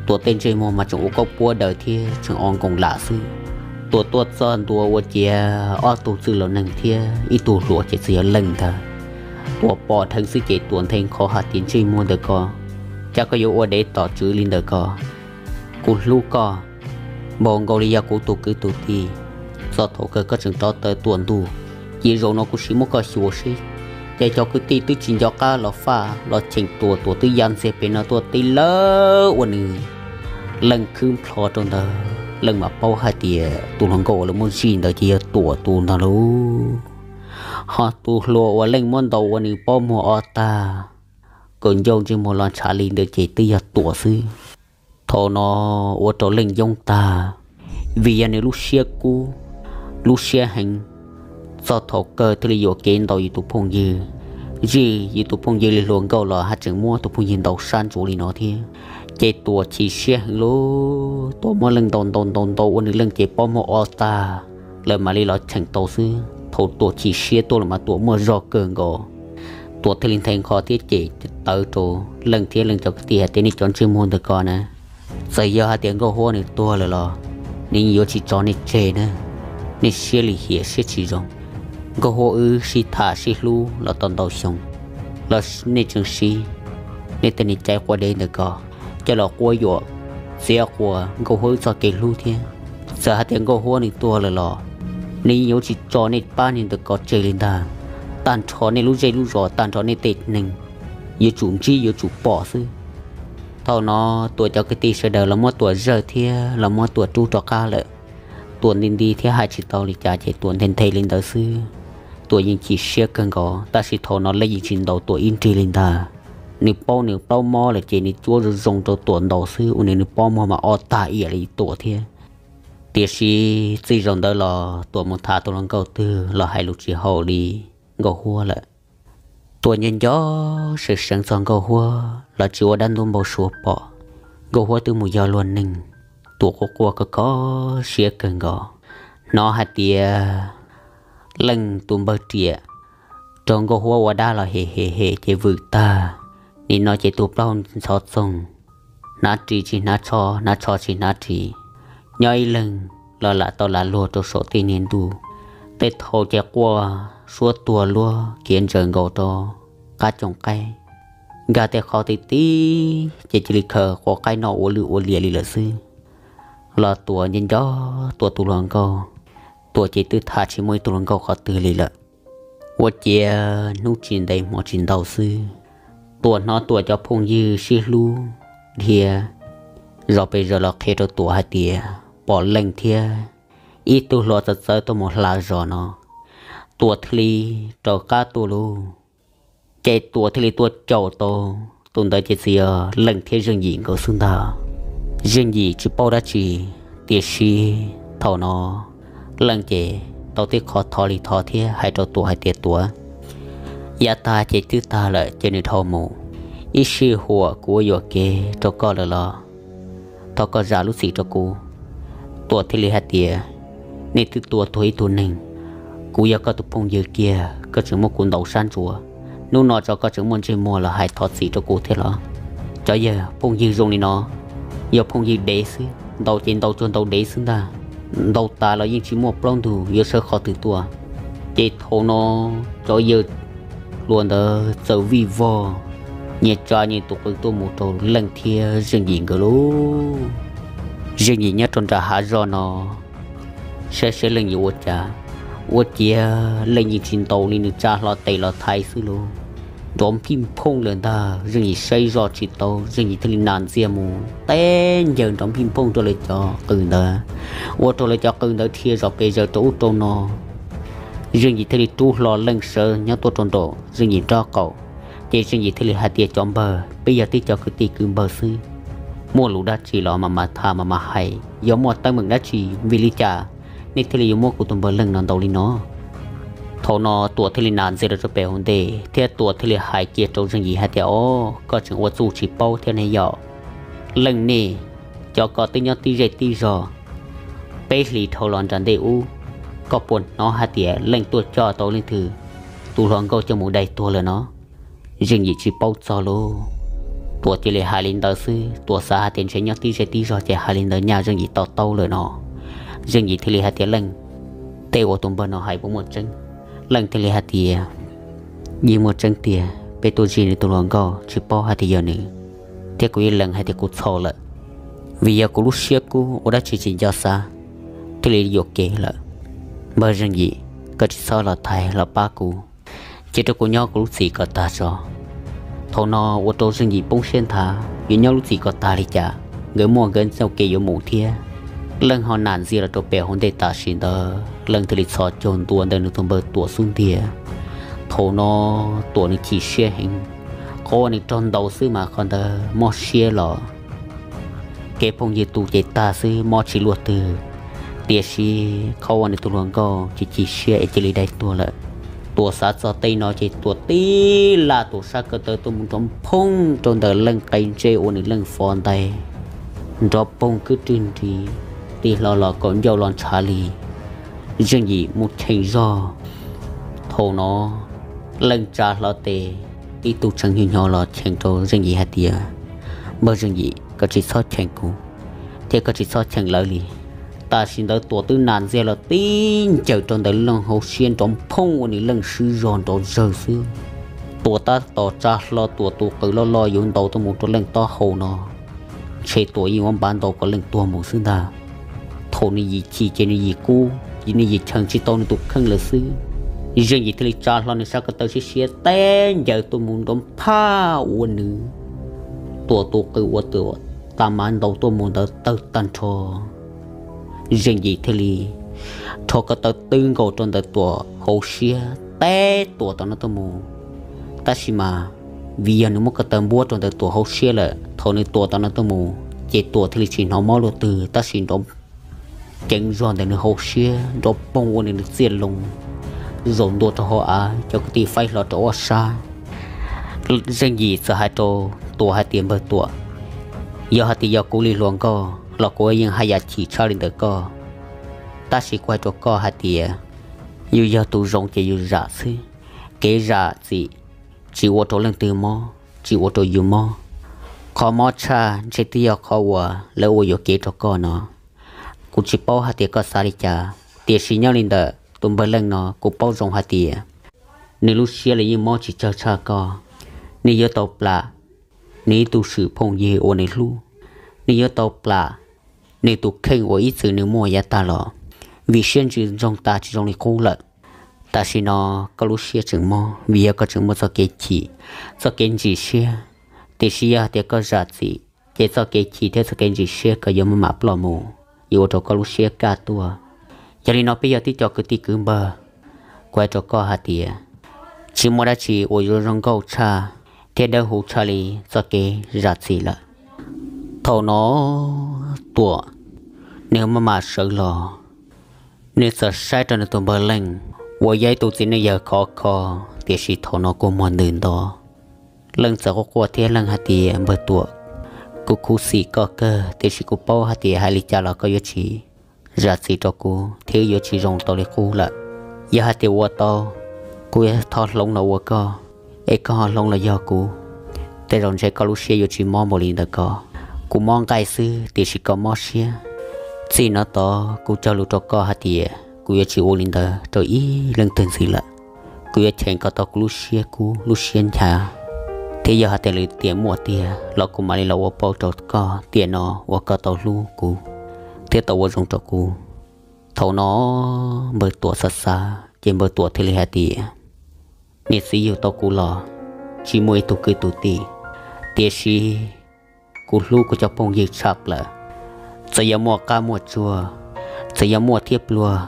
Tuam tej ntsej muag mas tseem ua kauj puab daws thiab tseem o nkoos lam xwb. Tuam tuaj txog ntua ua ciav ob tug txwj laus neeg thiab ib tug hluas ces txawm yog Leej ntag. Tuam pom dheev xwb ces Tuam nthe nqho hais tias, Ntsej muag ntawm ko, cas koj yuav ua dev tom tswv li ntawm ko? Kuv hlub koj npaum nkaus li yog kuv tus kwv tus tij. Txog thaum kawg koj tseem rov tawm tuaj ntuj, ces zaum no kuv sim muab koj xyuas seb. Ces cov kwv tij twb tsis nco qab los faj los cheem Tuam, Tuam twb ya ntxiag pem no tuaj tib lawv ua nws Leej khwb nplho rau ntawd. Leej mam paub hais tias tus hluas nkauj uas lawv muab zij ntawd ces yog Tuam tus ntag lauj. Ho tus hluas uas Leej muab ntaus ua nws pob muag o tag, kaum ncauj ntsej muag los ntshav li ntawd ces twb yog Tuam xwb. Thaum no ua rau Leej yoob tag, vim yog nws lub siab kub, lub siab heev. Txog thaum kawg thiaj li yuam kev ntaus yus tus phooj ywg, zij yus tus phooj ywg li hluas nkauj los haj tseem muab tus phooj ywg ntaus sab ntsuav li no thiab. Ces Tuam chim siab heev lauj, Tuam muab Leej ntaus ntaus ntaus ntaus ua nws Leej ces pob muag o tag, lawv mam li los cheem tau xwb. Thaum Tuam chim siab tuaj los mas Tuam muaj zog kawg nkaus. Tuam thiaj li nthe nqho thiab cem tawv rau Leej thiab Leej cov kwv tij hais tias, Nej cov ntsej muag ntawm ko na, txawm yog hais tias Nkauj Huab nws tuag lawm los nws yuav tsis tso nej tseg na. Nej siab lim hiam siab tsis zoo. Nkauj Huab wb sib tham sib hlub los tau ntau xyoo, los nej tseem siv nej tej niag cai quav dev ntawm ko coj los quab yuam txiav quas Nkauj Huab wb txoj kev hlub thiab. Txawm hais tias Nkauj Huab nws tuag lawm los nws yeej yuav tsis tso nej pab niag ntawm ko tseg li ntag. Tag nrho nej lub zej lub zos, tag nrho nej tej neeg yuav tsum ntsib yuav tsum pom xwb. Thaum no Tuam cov kwv tij sawv daws los muab Tuam zawj thiab los muab Tuam rub rov qab lawm. Tuam nti nti thiab hais tsis tau li cas ces Tuam nthe nthe li ntawd xwb. Tuam yeej chim siab kawg nkaus, tab sis thaum no Leej yeej tsis ntaus Tuam ib nrig li ntag. Nws paub nws plaub mob lawm ces nws cuab zoo zoo rau Tuam ntaus xwb, ua nws nws pob muag mas o tag iam li Tuam thiab. Tiam sis txij zaum ntawd los Tuam mus tham tus hluas nkauj twg los hais lus tsis haum li Nkauj Huab lawm. Tuam nco nco seev seev txog Nkauj Huab los tsis ua dab ntub npau suav pom. Nkauj Huab twb mus yog luag neeg. Tuam quaj quaj kho kho siab kawg nkaus, hnov hais tias Leej tus npawg riam raug Nkauj Huab ua dab los hem hem hem ces vwm tag. Nim no ces tus plaub ntxhov txoog, hnav ris tsis hnav tsho, hnav tsho tsis hnav ris, nyob ib leeg los lam tau lam luag rau saum tej niag ntuj. Tej thaum ces quaj suab tuag luag khiav ntsaws nkaus rau qab coom qaib, nkag tej qhov ti ti ces cia li khaws quav qaib noj ua lwj ua liam li lawm xwb. Los Tuam nco nco Tuam tus hluas nkauj, Tuam ces twb tham tsis muaj ib tug hluas nkauj qhov twg li lawm. Ua ciav hnub tsis ntev hmo tsis ntau xwb, Tuam hnov Tuam cov phooj ywg sib hlub dhia zos pes zaws los qhia rau Tuam hais tias pom Leej thiab ib tug hluas txawv txawv tuaj mus hla zos no. Tuam thiaj li raws qab tuaj lauj. Ces Tuam thiaj li tuaj caum tau tus ntawd ces txawm yog Leej thiab Zeej Yim nkawd xwb ntag. Zeej Yim tsis paub dab tsi, tiam sis thaum no Leej ces tau tib qhov thov li thov thiab hais rau Tuam hais tias, Tuam, yav tag ces twb tag lawm ces nws dhau mus. Ib sij huam kuv ua yuam kev rau koj lawm los thov koj zam lub txim rau kuv. Tuam thiaj li hais tias, Nej twb tua tuag ib tug neeg, kuv yog koj tus phooj ywg kiag koj tseem muab kuv ntaus sab ntsuav, hnub no tso koj tseem muaj ntsej muag los hais thov txim rau kuv thiab los? Cov yawg phooj ywg zoo li no yog phooj ywg dev xwb, ntaus ces ntaus cuag ntaus dev xwb ntag. Ntaus tas los yeej tsis muaj plaub ntug yuav sawv qhov twg tuaj. Ces thaum no cov yawg hluas ntawd txawm vij vog nyias tsa nyias tus qws tuaj mus rau Leej thiab Zeej Yim nkawd lauj. Zeej Yim nyob rau nram hav zog no saib saib Leej yuav ua cas. Ua ciav Leej yeej tsis ntaus li, nws tsa hlo tes los thaiv xwb lauj. Nrov phij phooj lawm ntag, Zeej Yim saib zoj tsis tau, Zeej Yim thiaj li nas ntxiag mus teb ncaws nrov phij phooj rau lawv cov qws ntawd, ua rau lawv cov qws ntawd dhia zom pes zaws rau ub rau no. Zeej Yim thiaj li rub hlo Leej sawv nyob tuaj rau nraum Zeej Yim nraub qaum. Ces Zeej Yim thiaj li hais tias, Cov npawg, peb yog tib co kwv tij kwv npawg xwb, muaj lus dab tsi los mam mam tham mam mam hais, yog muaj teeb meem dab tsi vim li cas nej thiaj li yuav muab kuv tus npawg Leej no ntaus li no? Thaum no Tuam thiaj li nas ntxias rau pem hauv ntej thiab Tuam thiaj li hais kiag rau Zeej Yim hais tias, Ob, koj tseem ua txuj tsis paub thiab ne yom? Leej nej cov ko twb nyob tib zej tib zog, peb hlis dhau los nram ntej ub, koj puas hnov hais tias Leej tuaj coj tau leej twg tus hluas nkauj coj mus dai tuag lawm no? Zeej Yim tsis paub txog lauj. Tuam cia li hais li ntawd xwb, Tuam xav hais tias ntshe nyob tib zej tib zog ces hais li ntawd nyaj Zeej Yim to taub lawm no. Zeej Yim thiaj li hais tias, Leej, tej uas tus npawg no hais puas muaj tseeb? Leej thiaj li hais tias, Yeej muaj tseeb tiag, peb tuaj zij nws tus hluas nkauj tsis paub hais tias yog nws, thiab kuv yeej lees hais tias kuv txhaum lawm, vim yog kuv lub siab kub ua dab tsi tsis nco xav, thiaj li yuam kev lawm. Npawg Zeej Yim, koj tsis txhob los thaiv los pab kuv, cia rau kuv nyob kuv lub txim kom tag tso. Thaum no ua rau Zeej Yim poob siab nthav, yuav nyob lub txim kom tag li cas, nkawd muaj nkawd txoj kev yuav mus thiab. Leej ho nam ntxias los rau pem hauv ntej tam sim ntawd, Leej thiaj li txhos caug ntua ntawm nws tus npawg Tuam xub ntiag. Thaum no Tuam nws chim siab heev, qhov uas nws raug ntaus xwb mas qhov ntawd mob siab los kev phooj ywg tu ces tag xwb mob tsis luaj twg, tiam sis qhov uas nws tus hluas nkauj ces chim siab es cia li dai tuag lawm. Tuam xav txog tej no ces Tuam tib laj Tuam sab ko taw tuaj mus nrov phooj rau ntawm Leej qe ntsej ua nws Leej fov ntais, nrov poog kwb rwg nris, tij hlo los kaum ncauj los ntshav li. Zeej Yim mus cheem zog. Thaum no Leej tsa hlo tes, ib tug tseem hnyo hnyo los cheem rau Zeej Yim hais tias, Npawg Zeej Yim, koj tsis txhob cheem kuv, thiab koj tsis txhob cheem lawv li. Tam sim ntawd Tuam twb nas ntxiag los tib ncaws rau ntawm Leej hauv siab nrov phooj ua nws Leej swb zog nrov zawg xwb. Tuam tab tom tsa hlo Tuam tus qws loj loj yuav ntaus tuaj mus rau Leej taub hau no, ntshe Tuam yeej yuav npav ntaus kom Leej tuag mus xwb ntag. Thaum nws yim chim ces nws yim kub, nws yim cheem tsis tau nws tus kheej lawm xwb. Zeej Yim thiaj li tsa hlo nws sab ko taw siab siab teb ncaws tuaj mus nrov phaj ua nws Tuam tus qws ua Tuam tas mav ntaus tuaj mus ntawd tawg tag nrho. Zeej Yim thiaj li rho ko taw twb nkaus rau ntawm Tuam hauv siab teb Tuam tom no tuaj mus. Tab sis mas vim yog nws muab ko taw npuab rau ntawm Tuam hauv siab lawm, thaum nws Tuam tom no tuaj mus ces Tuam thiaj li tsis hnov mob luaj twg tab sis nrov ceev zog ntawm nws hauv siab nrov poog ua nws nws txiaj loo zaum ntua rau hauv av, cov kwv tij faib hlo rau ob sab. Zeej Yim txawm hais rau Tuam hais tias, Npawg Tuam, yog hais tias yog kuv li hluas nkauj los kuv yeej haj yam chim tshaj li ntawm koj. Tab sis kuv hais rau koj hais tias yus yog tus zoo ces yus zam xwb. Kev zam txim tsis ua rau leej twg mob, tsis ua rau yus mob. Qhov mob tshaj ntshe twb yog qhov uas lawv ua yuam kev rau koj no. Kuv tsis paub hais tias koj xav li cas, tiam sis nyob li ntawm tus npawg Leej no kuv paub zoo hais tias nws lub siab los yeej mob tsis tsawg tshaj koj. Nws yuav tau plam nws ib tug swm phooj ywg uas nws hlub, nws yuav tau plam nws tus kheej uas ib txwm nws muaj yav tag los, vim siab ntsws ntsoog tas tsis zoo li qub lawm. Tam sim no koj lub siab tseem mob vim yog koj tseem muaj txoj kev chim, txoj kev ntsim siab. Tiam sis yog hais tias koj zam txim ces txoj kev chim thiab txoj kev ntsim siab ko yuav maj mam ploj mus, yuav ua rau koj lub siab kaj tuaj. Yog li no peb yog tib co kwv tij kwv npawg, kuv hais rau koj hais tias tsis muaj dab tsi uas yuav zoo nkauj tshaj thiab dawb huv tshaj li txoj kev zam txim lawm. Thaum no Tuam nws maj mam sawv los, nws txawm saib rau nws tus npawg Leej uas yog ib tug txiv neej yawg khov kho, tiam sis thaum no kua muag ntws nto. Leej txawm quaj quaj thiab Leej hais tias, Npawg Tuam, kuv khuv xim koj kawg, tiam sis kuv paub hais tias hais li cas los koj yuav tsis zam txim rau kuv thiab wb yuav tsis zoo tau li qub lawm. Yog hais tias ua tau, kuv yuav thov hloov los ua koj, es koj ho hloov los yog kuv, tej zaum ntshe koj lub siab yuav tsis mob npaum li ntawm ko. Kuv mob nqaij xwb tiam sis koj mob siab. Txij no tod kuv cog lus rau koj hais tias kuv yuav tsis ua li ntawd rau ib leej twg ntxiv lawm. Kuv yuav cheem kom tau kuv lub siab kub lub siab ncha, thiab yog hais tias lwm tiam muaj tiag los kuv mam li los ua pauj rau koj. Tiam no uas koj tau hlub kuv thiab tau ua zoo rau kuv. Thaum no npawg Tuam xav xav ces npawg Tuam thiaj li hais tias, Niam txiv yug tau kuv los tsis muaj ib tug kwv tus tij, tiam sis kuv hlub kuv cov phooj ywg tshaj plaws. Txawm yuav muaj qab muaj tsuag, txawm yuav muaj thiab pluag,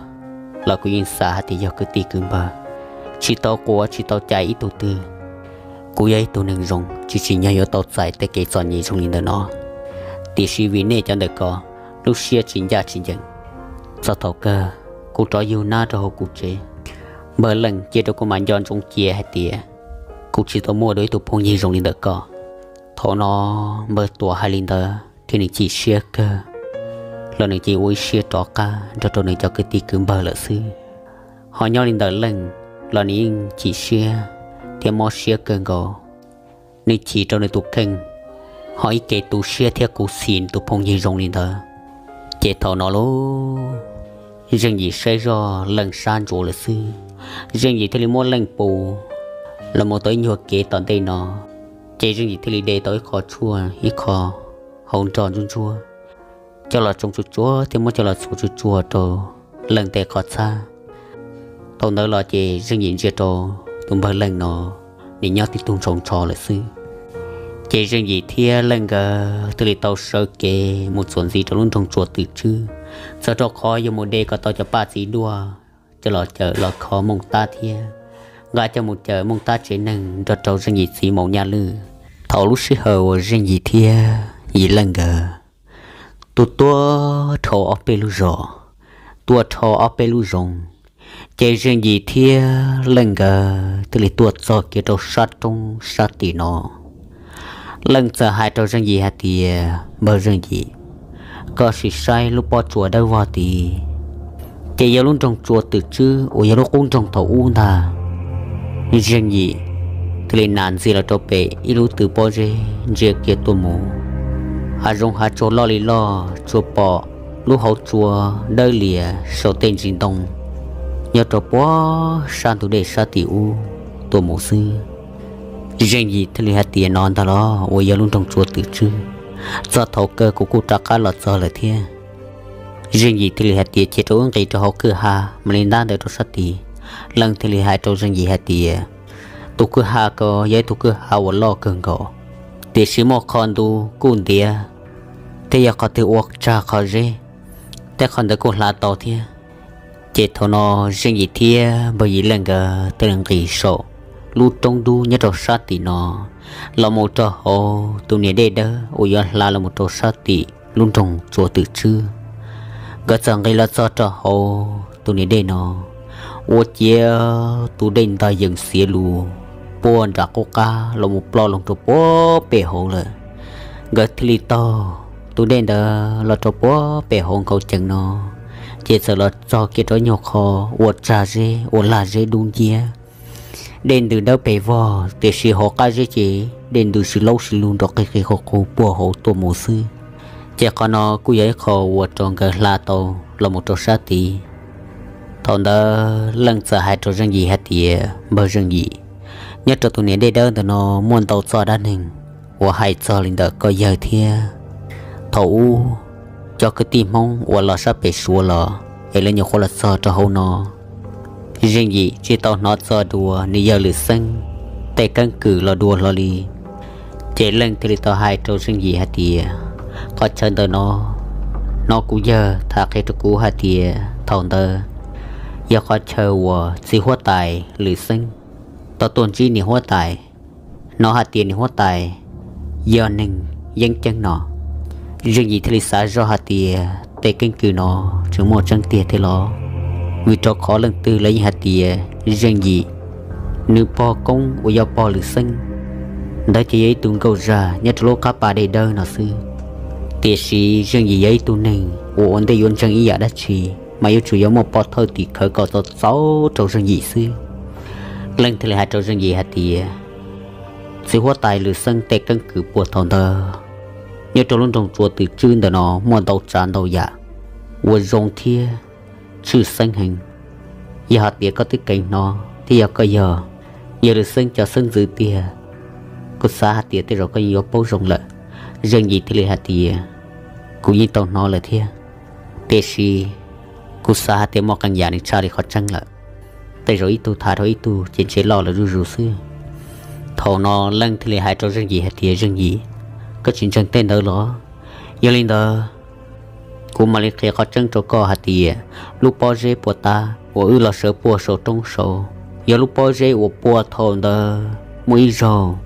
los kuv yeej xav hais tias yog kwv tij kwv npawg, tsis tau quav tsis tau cais ib tug twg. Kuv yog ib tug neeg zoo tsis tsim nyog yuav tau txais tej kev txom nyem zoo li ntawm no. tiam sis vim nej cov ntawm ko lub siab tsis ncaj tsis ncees. Txog thaum kawg kuv rov yug nab rau hauv kuv tsev, npawg Leej cia rau kuv mam nco ntsoov cia hais tias kuv tsis tau muaj dua ib tug phooj ywg zoo li ntawm ko. Thaum no npawg Tuam hais li ntawd thiab nws chim siab kawg, los nws cia ua ib siab rov qab nrog rau nws cov kwv tij kwv npawg lawm xwb. Ho nyob li ntawm Leej los nws yeej chim siab thiab mob siab kawg nkaus. Nws chim rau nws tus kheej, ho ib ke tu siab thiab khuv xim nws tus phooj ywg zoo li ntawd. Ces thaum no lauj, Zeej Yim saib zoj Leej sab ntsuav lawm xwb, Zeej Yim thiaj li muab Leej pus los mus tau ib nyuag kev tom ntej no. Ces Zeej Yim thiaj li de tau ib qho tshuaj ib qho hauv nroj ntsuab ntsuab, coj los tsoo tsuag tsuag thiab muab coj los txhuav tsuag tsuag rau Leej tej qhov txhab. Thaum ntawd los ces Zeej Yim ntsia rau tus npawg Leej no, nws nyob tib tug ntshaus ntsho lawm xwb. Ces Zeej Yim thiab Leej nkawd thiaj li tau sawv kev mus txuas ntxiv rau lub nroog Tsua Twm Tswb, txog rau qhov yuav mus de kom tau cov paj txiv duaj coj los cawm los kho Mooj Tab thiab nqa coj mus cawm Mooj Tab tsev neeg nrog rau Zeej Yim txiv Maum Nyaj Lwj. Thaum lub sij hawm uas Zeej Yim thiab Yim Leej nkawd tuaj tuaj dhau ob peb lub zos, tuaj dhau ob peb lub zoov, ces Zeej Yim thiab Leej nkawd thiaj li tuaj txog kiag rau sab roob sab tim no. Leej txawm hais rau Zeej Yim hais tias, npawg Zeej Yim, koj sim saib lub pob tsuas dawb vog tid, ces yog lub nroog Tsua Twm Tswb uas yog lub qub nroog thaum ub ntag. Zeej Yim thiaj li nam ntxias los rau pem ib lub tw pob zeb ntsia kiag tuaj mus, hav zoov hav tsuag loj li loj, tsuas pom lub hauv tsua dawb lias saum tej ntsis ntoo nyob rau puag sab ntug dej sab tim ub tuaj mus xwb. Zeej Yim thiaj li hais tias, no ntag los uas yog lub nroog Tsua Twm Tswb, txog thaum kawg kuv kuj rov qab los txog lawm thiab. Zeej Yim thiaj li hais tias, cia rau wb nqis rau hauv kwj ha mam li ntab ntawd rau sab tid. Leej thiaj li hais rau Zeej Yim hais tias, tus kwj ha ko yog ib tug kwj ha uas loj kawg nkaus, tiam sis muaj qhov ntu kuj ntiav, thiab yog qhov twg ua tsag qhov zeb, tej qhov ntawd kuj hla tau thiab. Ces thaum no Zeej Yim thiab npawg Yim Leej nkawd thiaj li nqis saum lub roob dub nyob rau sab tim no los mus rau hauv tus niam dej dawb uas yuav hla los mus rau sab tim lub nroog Tsua Twm Tswb. Nkawd txawm nqis los txog rau hauv tus niam dej no, ua ciav tus dej ntog yees xiav lus puag nram qub qab los mus ploj loo rau puag pem hauv lawm. Nkawd thiaj li taug tus dej ntawd los rau puag pem hauv nkhaus cees no, ces txawm los txog kiag rau ib nyuag qho ua tsag zeb ua lag zeb dub nciab. Dej ntws dawb pes vog, tiam sis hauv qab zeb ces dej ntws sib laub sib lug nrov qig qig qug qug puag hauv tuaj mus xwb. Ces qhov no kuj yog ib qho uas rau nkawd hla tau los mus rau sab tid. Thaum ntawd Leej txawm hais rau Zeej Yim hais tias, npawg Zeej Yim, nyob rau tus niam dej dawb ntawm no muaj ntau txoj dab neeg uas hais txog li ntawm koj yawg thiab thaum ub cov kwv tij Hmoob uas los sab pem Suav los es lawv nyuam qhuav los txog rau hauv no. Zeej Yim tsis tau hnov txog dua nws yawg Lwm Xeeb tej keeb kwm los dua hlo li. Ces Leej thiaj li tau hais rau Zeej Yim hais tias, qhov chaw ntawm no, hnov kuv yawg tham qhia rau kuv hais tias thaum ntawd yog qhov chaw uas txiv huab tais Lwm Xeeb tau tuaj ntsib niam huab tais, hnov hais tias niam huab tais yog neeg yeeb ceeb no. Zeej Yim thiaj li xav zoj hais tias tej keeb kwm no tseem muaj tseeb tiag thiab los, vim rau qhov leej twg los yeej hais tias Zeej Yim nws pog koob uas yog pog Lwm Xeeb ntawd ces yog ib tug nkauj zaj nyob rau lub qab pas dej dawb no xwb. Tiam sis Zeej Yim yog ib tug neeg uas ua ntej yuav ntseeg ib yam dab tsi mas yuav tsum yuav muaj pov thawj tim khawv kom txaus txaus rau Zeej Yim xwb. Leej thiaj li hais rau Zeej Yim hais tias, txiv huab tais Lwm Xeeb tej keeb kwm puag thaum ntawd nyob rau lub nroog Tsua Twm Tswb ntawm no muaj ntau tsav ntau yam uas zoo thiab tshwj xeeb heev. Yog hais tias koj twb keev hnov thiab yog koj yog yawg Lwm Xeeb cov xeeb ntxwv tiag, kuv xav hais tias tej zaum koj yeej yuav paub zoo lawm. Zeej Yim thiaj li hais tias, kuv yeej tau hnov lawm thiab, tiam sis kuv xav hais tias muaj qee yam nws tshaj li qhov tseeb lawm. Tej zaum ib tug tham rau ib tug ces ntshe loj lawm zuj zus xwb. Thaum no Leej thiaj li hais rau Zeej Yim hais tias, Zeej Yim, koj tsis ntseeg tej ntawd los? Yog li ntawd, kuv mam li qhia qhov tseeb rau koj hais tias lub pob zeb puag ta uas wb los sawv puag saum roob saud, yog lub pob zeb uas puag thaum ntawd muaj ib zaug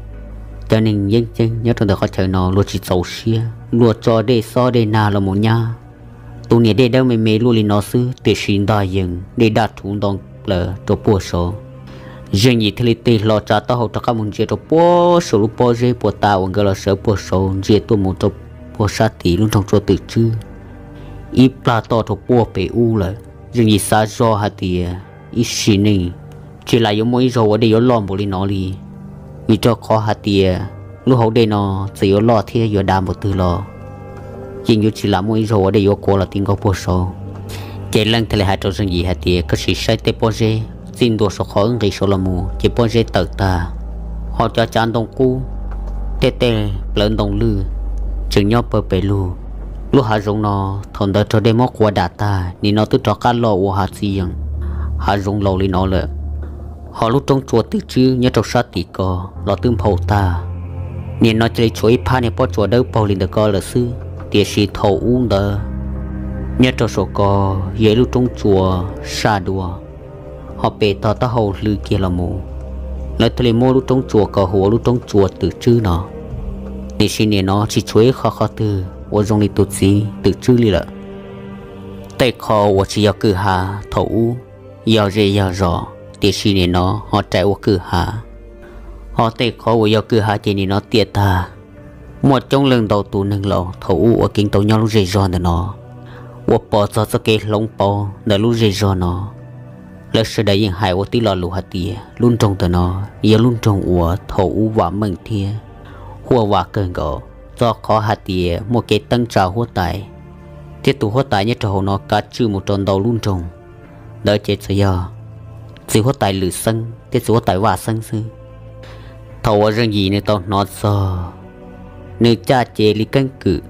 cov neeg yeeb ceeb nyob rau ntawm qhov chaw no luag tsis txaus siab luag tso dej xob dej nag los mus nyab. Tus niam dej dawb me me luaj li no xwb tiam sis ntag yees dej daj rhuv ntoo plaws rau puag saud. Zeej Yim thiaj li tig hlo tsa taub hau rov qab mus ntsia rau puag saum lub pob zeb puag ta uas nkawd los sawv puag saud ntsia tuaj mus rau puag sab tim lub nroog tsua twm tswb ib plag toj rau puag pem ub lawm. Zeej Yim xav zoj hais tias ib sim neej tsis lam yuav muaj ib zaug ua dej yuav loj npaum li no li, vim rau qhov hais tias lub hauv dej no txawm yuav loj thiab yuav dav npaum twg los yeej yuav tsis lam muaj ib zaug ua dej yuav kuav los ti nkaus puag saud. Ces Leej thiaj li hais rau Zeej Yim hais tias, koj sim saib tej pob zeb txij ntua saum qhov wb nqis saud los mus ces pob zeb tawm tag, ho cov cav ntoo qub, tej tej plawv ntoo lwj tseem nyob pawg pes lug. Lub hav zoov no thaum ntawd raug dej muab qua dam tag, nim no twb rov qab loj ua hav txiv yeem, hav zoov laus li no lawm. Ho lub roob tsua twm tswb nyob rau sab tim ko los twb nphau tag, nim no cia li tshuav ib phab niag pob tsuas dawb paug li ntawm ko lawm xwb. Tiam sis thaum ub ntawd nyob rau saum ko yog ib lub roob tsua saj dua, ho pem tog taub hau hlwv kiag los mus, lawv thiaj li muab lub roob tsua ko hu ua lub roob tsua twm tswb no. Tiam sis nim no tsis tshuav ib qho qhov twg uas zoo li tus txiv twm tswb li lawm. Tej qho uas tsis yog kwj ha thaum ub yog zej yog zos, tiam sis nim no ho rais ua kwj ha. Ho tej qhov uas yog kwj ha ces nim no tiaj tag. Muaj coob leej ntau tus neeg laus thaum ub uas keev tau nyob lub zej zog ntawm no uas pom txog txoj kev hloov pauv ntawm lub zej zog no, lawv sawv daws yeej hais ua tib lo lus hais tias lub nroog ntawm no yog lub nroog uas thaum ub vam meej thiab huaj vam kawg nkaus, txog qhov hais tias muaj kev teeb tsa huab tais, thiab tus huab tais nyob rau hauv no kav tswj mus rau ntau lub nroog. Ntawd ces txawm yog txiv huab tais Lwm Xeeb thiab txiv huab tais Vaj Xeeb xwb. Thaum uas Zeej Yim nws tau hnov txog, nws caj ces li keeb kwm,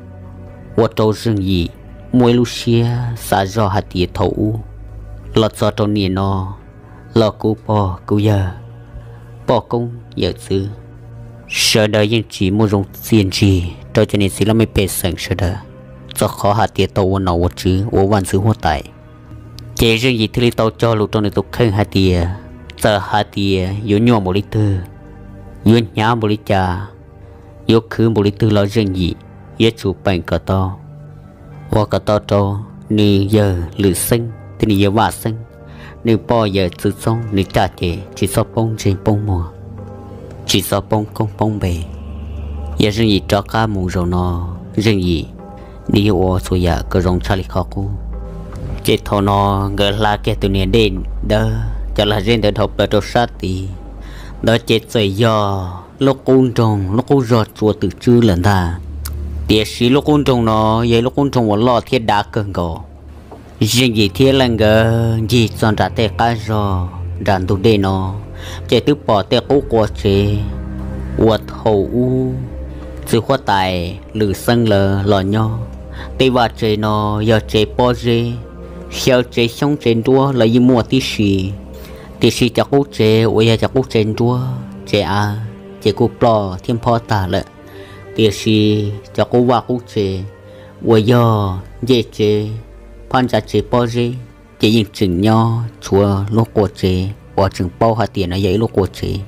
ua rau Zeej Yim muaj ib lub siab xav zoj hais tias thaum ub los txog rau nim no los kuv pog kuv yawg, poj koob yawm txwv, sawv daws yeej tsis muaj zoo txiaj ntsig rau cov niam txiv laj mej pej xeem sawv daws, txog qhov hais tias tau ua nom ua tswv ua vaj ntxwv huab tais. Ces Zeej Yim thiaj li tau cog lus rau nws tus kheej hais tias, txawm hais tias yuav nyuaj npaum li twg, yuav hnyav npaum li cas, yuav khwv npaum li twg los Zeej Yim yuav tsum peem kom tau, ua kom tau rau nws yawg Lwm Xeeb thiab nws yawg Vaj Xeeb, nws poj yawm txwv txoob nws caj ces tsis txhob poob ntsej poob muag, tsis txhob poob koob poob npe. Yog Zeej Yim rov qab mus zaum no, Zeej Yim nws yuav ua txhua yam kom zoo tshaj li qhov qub. Ces thaum no nkawd hla kiag tus niag dej dawb cov lag zeb ntawd dhau plaws rau sab tid, ntawd ces txawm yog lub qub nroog lub qub zog tsua twm tswb lawm ntag. Tiam sis lub qub nroog no yog ib lub qub nroog uas loj thiab dav kawg nkaus. Zeej Yim thiab Leej nkawd ncig txog nram tej qab zog nram ntug dej no, ces twb pom tej qub qua tsev uas thaum ub txiv huab tais Lwm Xeeb lawv los nyob. Tej vaj tsev no yog tsev pob zeb, xyaw tsev xyoob tsev nruab los yeej muaj tib si. Tiam sis cov qub tsev uas yog cov qub tsev nruab tsev av ces kuj ploj thiab phob tag lawm. Tiam sis cov qub vaj qub tsev uas yog ncej tsev, phab ntsa tsev pob zeb ces yeej tseem nyob tshuav lub qua tsev uas tseem paub hais tias no yog ib lub qua tsev.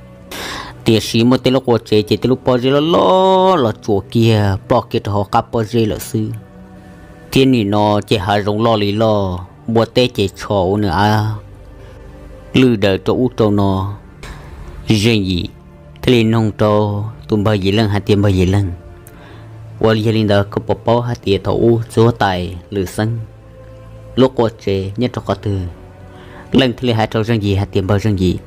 Tiam sis muaj tej lub qua tsev ces tej lub pob zeb loj loj los tsuas kiag ploj kiag rau hauv qab pob zeb lawm xwb. Thiab nim no ces hav zoov loj li loj, npua teb ces tsho ua nws av lwj daws rau ub rau no. Zeej Yim thiaj li noog rau tus npawg Yim Leej hais tias, npawg Yim Leej, ua li yog li ntawd koj puas paub hais tias thaum ub txiv huab tais Lwm Xeeb lub qua tsev nyob rau qhov twg? Leej thiaj li hais rau Zeej Yim hais tias, npawg Zeej Yim,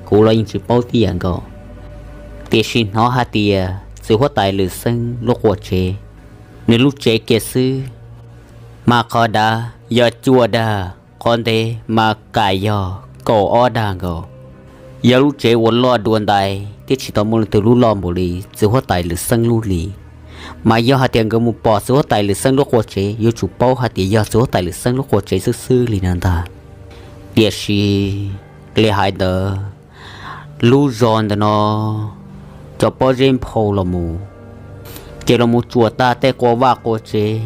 kuv los yeej tsis paub tib yam nkaus, tiam sis hnov hais tias txiv huab tais Lwm Xeeb lub qua tsev, nws lub tsev kiag xwb mas qhov dav yog cuaj dag, qhov ntev mas kam yog kaum ob dag nkaus. Yog lub tsev uas loj dua ntais thiab tsis tau muaj leej twg lub loj npaum li txiv huab tais Lwm Xeeb lub li. Mas yog hais tias nkawd mus pom txiv huab tais Lwm Xeeb lub qua tsev yuav tsum paub hais tias yog txiv huab tais Lwm Xeeb lub qua tsev xwb xwb li no ntag. Tiam sis li hais ntawd, lub zos ntawm no cov pob zeb nphau los mus, ces los mus tsuas tag tej qua vaj qua tsev,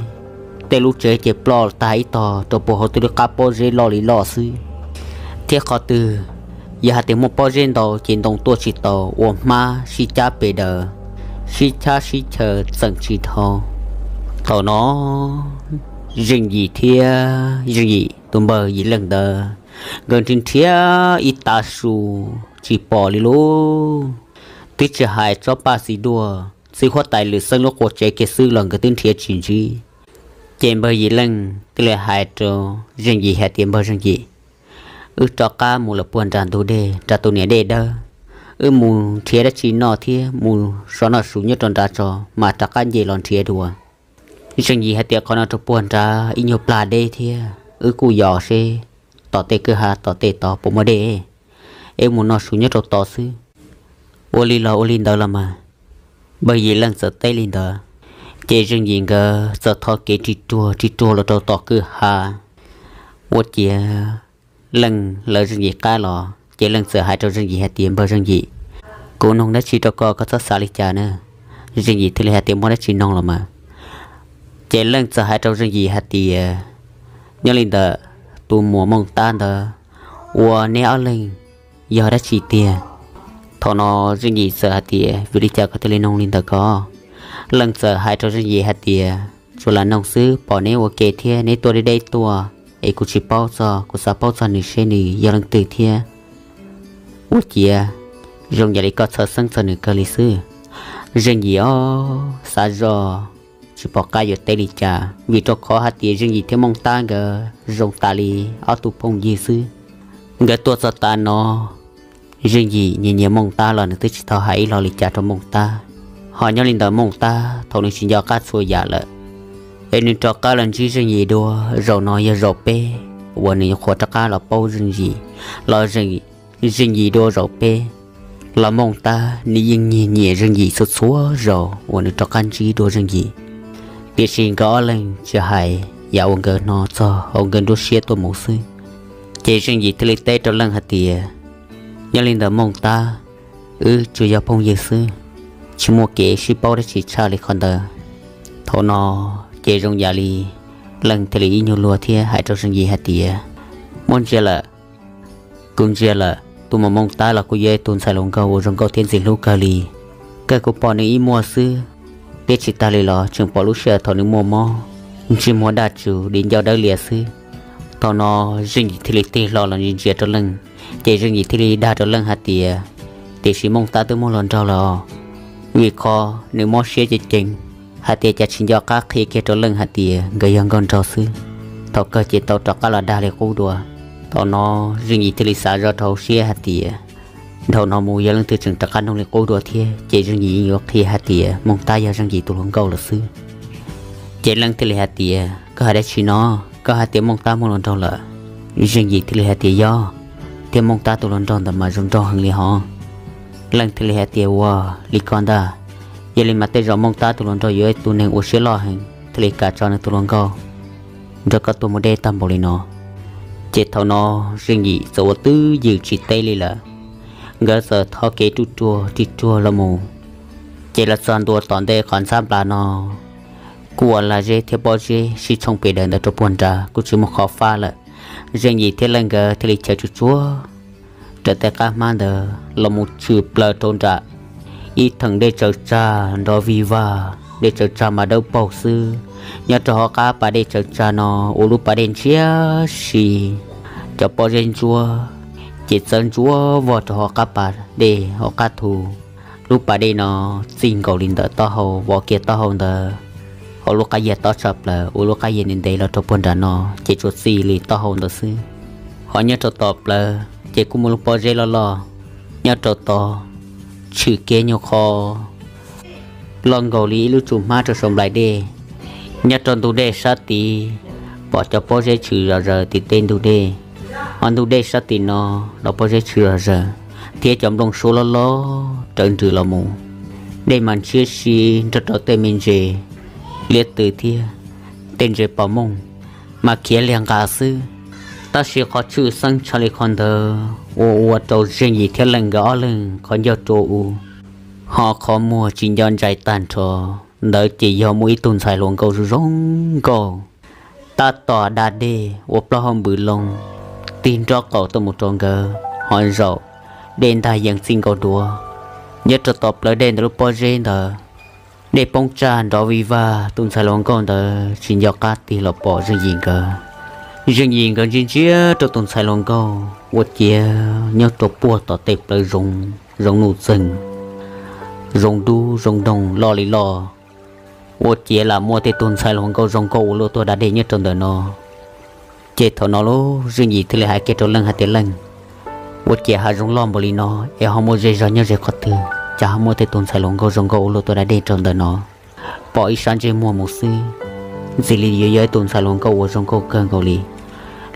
tej lub tsev ces ploj tag ib tog rau puag hauv tej lub qab pob zeb loj li loj xwb. Thiab qhov twg yog hais tias muaj pob zeb ntau ces ntoo tuaj tsis tau ua hmab sib cab pes daws, sib chab sib chaw txeem tsis dhau. Thaum no Zeej Yim thiab Zeej Yim tus npawg Yim Leej ntawd, nkawd nrhiav nrhiav ib tav su tsis pom li lub, twb tsis hais tsob paj xis duaj, txiv huab tais Lwm Xeeb lub qua tsev kiag xwb los nkawd twb nrhiav tsis ntsib. Ces npawg Yim Leej thiaj li hais rau Zeej Yim hais tias, Npawg Zeej Yim, wb rov qab mus lawm puag nram ntug dej, nram tus niam dej dawb, wb mus nrhiav dab tsi noj thiab mus so noj su nyob rau nrad tso mas rov qab nce los nrhiav dua. Zeej Yim hais tias, Qhov no rau puag nrad ib nyuag plag deb thiab, wb kuj yos seb tom tej kwj ha tom tej tod puas muaj dej, es mus noj su nyob rau tod xwb. Ua li los ua li ntawd los mas. Npawg Yim Leej txawm teb li ntawd, ces Zeej Yim nkawd txawm thov kev ris ruag ris ruag los rau tom kwj ha, ua ciav Leej lawv Zeej Yim qab los ces Leej txawm hais rau Zeej Yim hais tias, Npawg Zeej Yim, kuv noog dab tsi rau koj, koj txhob xav li cas na. Zeej Yim thiaj li hais tias, Muaj dab tsi noog los mas. Ces Leej txawm hais rau Zeej Yim hais tias, Nyob li ntawm tus muam Mooj Tab ntawd, ua neb ob leeg yog dab tsi tiag? Thaum no Zeej Yim txawm hais tias, Vim li cas koj thiaj li noog li ntawd ko? Leej txawm hais rau Zeej Yim hais tias, Tsuas lam noog xwb, pom neb ua ke thiab neb tuaj deb deb tuaj, es kuv tsis paub txog, kuv xav paub txog nws seb nws yog leej twg thiab. Ua ciav zoo yam li koj txhawj xeeb txog nws kawg li xwb. Zeej Yim ob xav zoj tsis pom qab yuav teb li cas, vim rau qhov hais tias Zeej Yim thiab Mooj Tab nkawd zoo tas li ob tug phooj ywg xwb. Nkawd tuaj txog tas no, Zeej Yim nyias nyias Mooj Tab los nws twb tsis tau hais ib lo li cas rau Mooj Tab. Ho nyob li ntawd Mooj Tab thaum nws tsis nco qab txhua yam lawm, es nws rov qab los ntsib Zeej Yim dua. Zaum no yog zaum peb uas nws nyuam qhuav rov qab los paub Zeej Yim, los Zeej Yim dua zaum peb, los Mooj Tab nws yeej nyiag nyiam Zeej Yim txhua txhua zaus uas nws rov qab ntsib dua Zeej Yim. Tiam sis nkawd ob leeg tsis hais yam uas nkawd hnov txog hauv nkawd nruab siab tuaj mus xwb. Ces Zeej Yim thiaj li teb rau Leej hais tias, Nyob li ntawd Mooj Tab, wb tsuas yog phooj ywg xwb, tsis muaj kev sib paub dab tsi tshaj li qhov ntawd. Thaum no ces zoo yam li Leej thiaj li ib nyuag luag thiab hais rau Zeej Yim hais tias, Muaj ntsia lawm, kuv ntsia lawm, tus muam Mooj Tab los kuj yog ib tug ntxhais hluas nkauj uas zoo nkauj thiab ntxim hlub kawg li. Kawg kuv pom nws ib muag xwb, thiab tsis tas li los tseem pom lub sij hawm thaum nws muaj mob, ntsej muag daj tsum di ncauj dawb lias xwb. Thaum no Zeej Yim thiaj li tig hlo los ntsia ntsia rau Leej, ces Zeej Yim thiaj li dag rau Leej hais tias, Tiam sis Mooj Tab twb muaj hluas nraug lawm os. Vim qhov nws mob siab ceev ceev, hais tias cas tsis nco qab qhia kiag rau Leej hais tias nkawd yog nkauj nraug xwb. Thaum kawg ces tau rov qab los dag li qub dua. Thaum no Zeej Yim thiaj li xav zoj rau hauv siab hais tias, dhau no mus yog leej twg tseem rov qab noog li qub dua thiab ces Zeej Yim yuav qhia hais tias Mooj Tab yog Zeej Yim tus hluas nkauj lawm xwb. Ces Leej thiaj li hais tias, Koj hais dab tsi no? Koj hais tias Mooj Tab muaj hluas nraug lawm? Zeej Yim thiaj li hais tias, Yog, thiab Mooj Tab tus hluas nraug ntawd mas zoo nraug heev li hos. Leej thiaj li hais tias, Ua li ko ntag, yog li mas tej zaum Mooj Tab tus hluas nraug yuav ib tug neeg ua siab loj heev thiaj li kam tso nws tus hluas nkauj nrog koj tuaj mus deb tag npaum li no. Ces thaum no Zeej Yim txawm ua twj ywm tsis teb li lawm, nkawd txawm thov kev ruaj ruaj rig ruaj los mus. Ces los txog ntua tom ntej qhov ntxhab nplas no, kuj ua lag zeb thiab pob zeb sib tshooj pes daws ntawd rau puag nrad kuj tsis muaj qhov fab lawm. Zeej Yim thiab Leej nkawd thiaj li chaw tsuag tsuag raws tej qab hmab ntawd los mus tshwm plaws rau nram ib theem dej tsaws tsag nrov vig vag, dej tsaws tsag mas dawb paug xwb. Nyob rau hauv qab pas dej tsaws tsag no ua lub pas dej ntshiab si, cov pob zeb ntsuab ces txawb ntsuab vog rau hauv qab pas dej hauv qab thu. Lub pas dej no txij nkaus li ntawm taub hau vov kiag taub hau ntawd, hauv lub qab yias tob tshaj plaws ua lub qab yias ntev ntev los rau puag nram no ces tsuas txij li taub hau ntawd xwb. Ho nyob rau tom plawv ces kuj muaj lub pob zeb loj loj nyob rau tod, tshwm kiag nyuag qho loj nkaus li ib lub tsu hmab rau saum nplaim dej. Nyob rau ntug dej sab tid pom cov pob zeb tshwm zom zaws tim tej ntug dej. Ho ntug dej sab tim no los pob zeb tshwm zom zaws, thiab cov nplooj suab loj loj rawv nrws los mus. Dej mas ntshiab si nrog rau tej me ntses liab tw thiab tej ntses pos mooj mas khiav liag nqas xwb. Tab sis qhov tshwj xeeb tshaj li qhov ntawd uas ua rau Zeej Yim thiab Leej nkawd ob leeg qhov ncauj rua u, ho qhov muag tsis nco ntsais tag nrho ntawd ces yog muaj ib tug ntxhais hluas nkauj zoo zoo nkauj tab tom da dej ua plaub hau npws loo tig nrob qaum tuaj mus rau nkawd, ho zaum dej ntag yees txij nkaus duav. Nyob rau tom plawv dej ntawm lub pob zeb ntawd Dej poob tsaj nrov vij vag, tus ntxhais hluas nkauj ntawd tsis nco qab tig los pom Zeej Yim nkawd. Zeej Yim nkawd ntsia ntsia rau tus ntxhais hluas nkauj ua ciav nyob rau puag tom tej plawv zoov, zoov nuj txeeg, zoov dub zoov doog loj li loj, ua ciav lam muaj tej tug ntxhais hluas nkauj zoo nkauj ua luaj tuaj da dej nyob rau ntawm no. Ces thaum no lub Zeej Yim thiaj li hais kiag rau Leej hais tias, Leej, ua ciav hav zoov loj npaum li no es ho muaj zej zog nyob ze qhov twg, cas ho muaj tej tug ntxhais hluas nkauj zoo nkauj ua luaj tuaj da dej rau ntawm no? Pom ib sab ntsej muag mus xwb, ntxim li yuav yog ib tug ntxhais hluas nkauj uas zoo nkauj kawg nkaus li.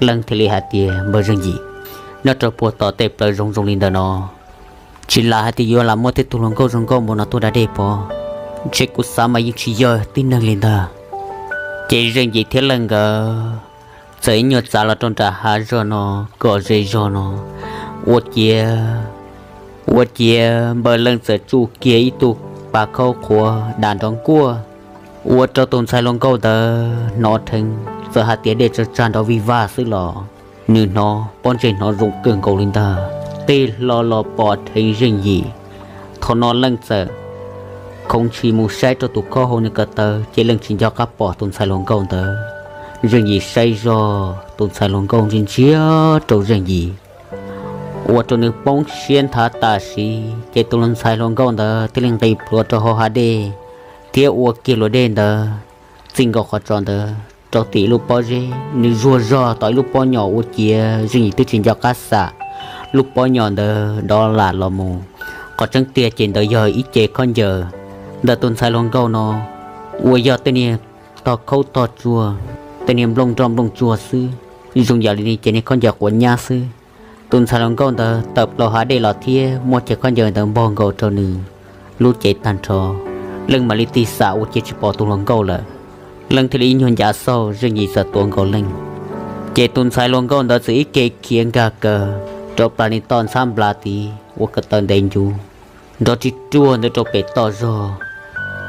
Leej thiaj li hais tias, Npawg Zeej Yim, nyob rau puag tom tej plawv zoov zoo li ntawm no, tsis lam hais tias yuav lam muaj tej tug hluas nkauj zoo nkauj npaum no tuaj da dej pov, ntshe kuv xav mas yeej tsis yog tib neeg li ntag. Ces Zeej Yim thiab Leej nkawd txawm ib nyuag txav los rau nram hav zog no, kom ze zog no, ua ciav, ua ciav npawg Leej txawm tsuj kiag ib tug pas khaub qhuav dam nrov nkuaj, ua rau tus ntxhais hluas nkauj ntawd hnov dheev, txawm hais tias dej tsag tsag nrov vij vag xwb los nws hnov pob ntseg hnov zoo kawg nkaus li ntag. Tej hlo los pom dheev Zeej Yim. Thaum no Leej txawm khoov ntshis mus saib rau tus khob hauv nws ko taw, ces Leej tsis nco qab pom tus ntxhais hluas nkauj ntawd. Zeej Yim saib zog, tus ntxhais hluas nkauj ntsia ntsia rau Zeej Yim, ua rau nws poob siab nthav tam sim, ces tus ntxhais hluas nkauj ntawd thiaj li nqis plhuav rau hauv hav dej, thiab ua kiag luas dej ntawd txij nkaus qhov tsos ntawd rau tim lub pob zeb. Nws zuag zog tom ib lub pob nyom ua ciav Zeej Yim twb tsis nco qab xam lub pob nyom ntawd dov lam los mus. Qhov tseeb tiag ces ntawd yog ib ce khaub ncaws ntawm tus ntxhais hluas nkauj no, uas yog tej niag tog khaub tog tsuag, tej niag nplooj nroj nplooj tsuag xwb, zoo yam li ces niag khaub ncaws quav nyab xwb. Tus ntxhais hluas nkauj ntawd tawm plaws hav dej los thiab muab ce khaub ncaws ntawd npog nkaus rau nws lub cev tag nrho, Leej mam li tig xam ua ciav tsis pom tus hluas nkauj lawm. Leej thiaj li ib nyuag ncav xauj, Zeej Yim txawm tuav nkaus Leej. Ces tus ntxhais hluas nkauj ntawd txawm ib ke khiav nkag kaws rau plaws li toj ntxhab nplas tid ua ko taw ntev ncuv nrov ris ruag ntawd rau pem toj zog,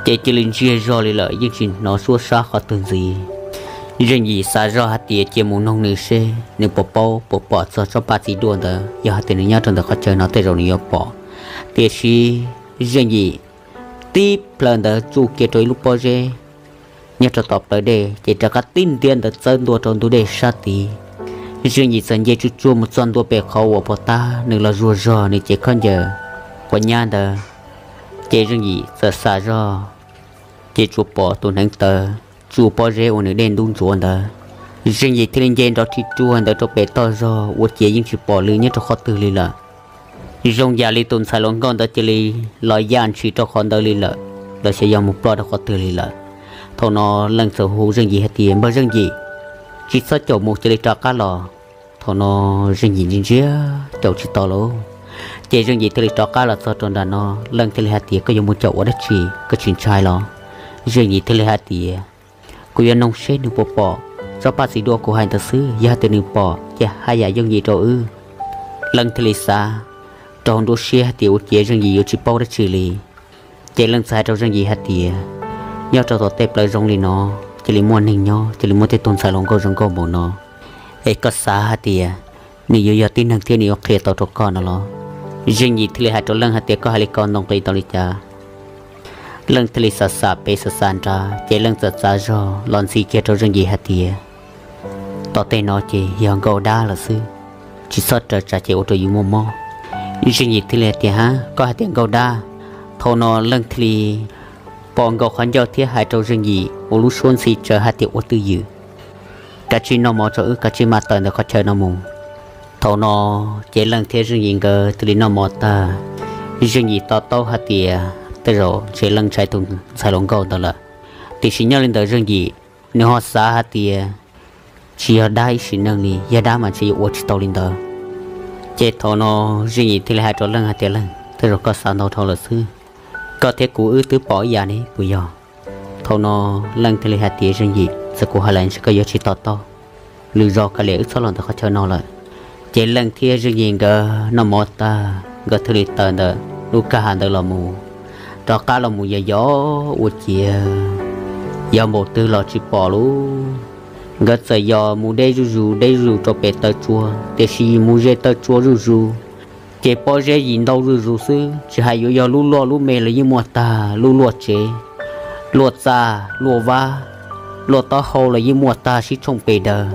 ces cia li ntsiag zog li lawm, yeej tsis hnov suab sab qhov twg ntxiv. Zeej Yim xav zog hais tias cia mus noog nws seb nws puas paub puas pom txog tsob paj txiv duaj ntawd, yog hais tias nws nyob rau ntawm qhov chaw no tej zaum nws yuav pom. Tiam sis Zeej Yim tib plhaw ntawd tsuj kiag rau ib lub pob zeb nyob rau tom plawv dej, ces rov qab tib ntiab ntawd txawb ntua rau ntug dej sab tid. Zeej Yim txawm nce tsuj tsuag mus txog ntua pem qhov uas puag ta nws los zuag zog nws cev khaub ncaws quav nyab ntawd, ces Zeej Yim txawm xam zog, ces tsuas pom tus hneev taw tsuj pob zeb uas nws dej ntub ntsuav ntawd. Zeej Yim thiaj li nce nrov ris ruag ntawd rau pem toj zog ua ciav yeej tsis pom lwm nyob rau qhov twg li lawm. Zoo yam li tus ntxhais hluas nkauj ntawd cia li los yaj ntshis rau qhov ntawd li lawm, los xyov yog mus ploj rau qhov twg li lawm. Thaum no Leej txawm hu Zeej Yim hais tias, Npawg Zeej Yim, tsis txhob caum mus, cia li rov qab los. Thaum no Zeej Yim ntsia ntsia caum tsis tau lauj, ces Zeej Yim thiaj li rov qab los txog rau nram no. Leej thiaj li hais tias, Koj yuav mus caum ua dab tsi, koj tsis ntshai los? Zeej Yim thiaj li hais tias, Kuv yuav noog seb nws puas pom tsob paj txiv duaj kuv hais ntawd xwb, yog hais tias nws pom ces haj yam yooj yim rau wb. Leej thiaj li xav rau hauv nruab siab hais tias ua ciav Zeej Yim yuav tsis paub dab tsi li. Ces Leej txawm hais rau Zeej Yim hais tias, Nyob rau tom tej plawv zoov li no, cia li muaj neeg nyob, cia li muaj tej tug ntxhais hluas nkauj zoo nkauj npaum no, es koj xav hais tias nws yuav yog tib neeg thiab nws yuav qhia tau rau koj no los? Zeej Yim thiaj li hais rau Leej hais tias, Koj hais li ko ntoo nqi tau li cas? Leej thiaj li xav xav pem xav xav nrad, ces Leej txawm txav zog los ntxhi kiag rau Zeej Yim hais tias, Tom tej no ces yog nkauj dab lawm xwb, tsis txhob raws tsam ces ua rau yus muaj mob. Zeej Yim thiaj li hais tias, Hab, koj hais tias nkauj dab? Thaum no Leej thiaj li pom nkaus qhov ncauj thiab hais rau Zeej Yim ua lub suab ntxhi tsawv hais tias, Ua twj ywm, kav tsij noj mov tso wb kav tsij mam tawm ntawm qhov chaw no mus. Thaum no ces Leej thiab Zeej Yim nkawd thiaj li noj mov tag. Zeej Yim to taub hais tias tej zaum ntshe Leej ntshai tus ntxhais hluas nkauj ntawd lawm, tiam sis nyob li ntawd Zeej Yim nws ho xav hais tias tsis yog dab ib sim neej li, yog dab mas ntshe yuav ua tsis tau li ntawd. Ces thaum no Zeej Yim thiaj li hais rau Leej hais tias, Leej, tej zaum koj xav ntau dhau lawm xwb, koj thiab kuv wb twb pom ib yam ne puas yog? Thaum no Leej thiaj li hais tias, Zeej Yim, txawm kuv hais lawm ntshe koj yuav tsis to taub, lwm zaus kav liam wb txhob los ntawm qhov chaw no lawm. Ces Leej thiab Zeej Yim nkawd noj mov tag nkawd thiaj li tawm ntawm lub kwj ha ntawd los mus, rov qab los mus yos yos ua ciav yos npaum twg los tsis pom lauj. Nkawd txawm yos mus deb zuj zus deb zuj zus rau pem taw tsua, tiam sis yim mus ze taw tsua zuj zus, ces pob zeb yim ntau zuj zus xwb, tsis hais yuav yog lub luaj lub me los yeej muaj tag lub luaj tsev. luaj txaj luaj vab, luaj taub hau los yeej muaj tag sib tshooj pes daws.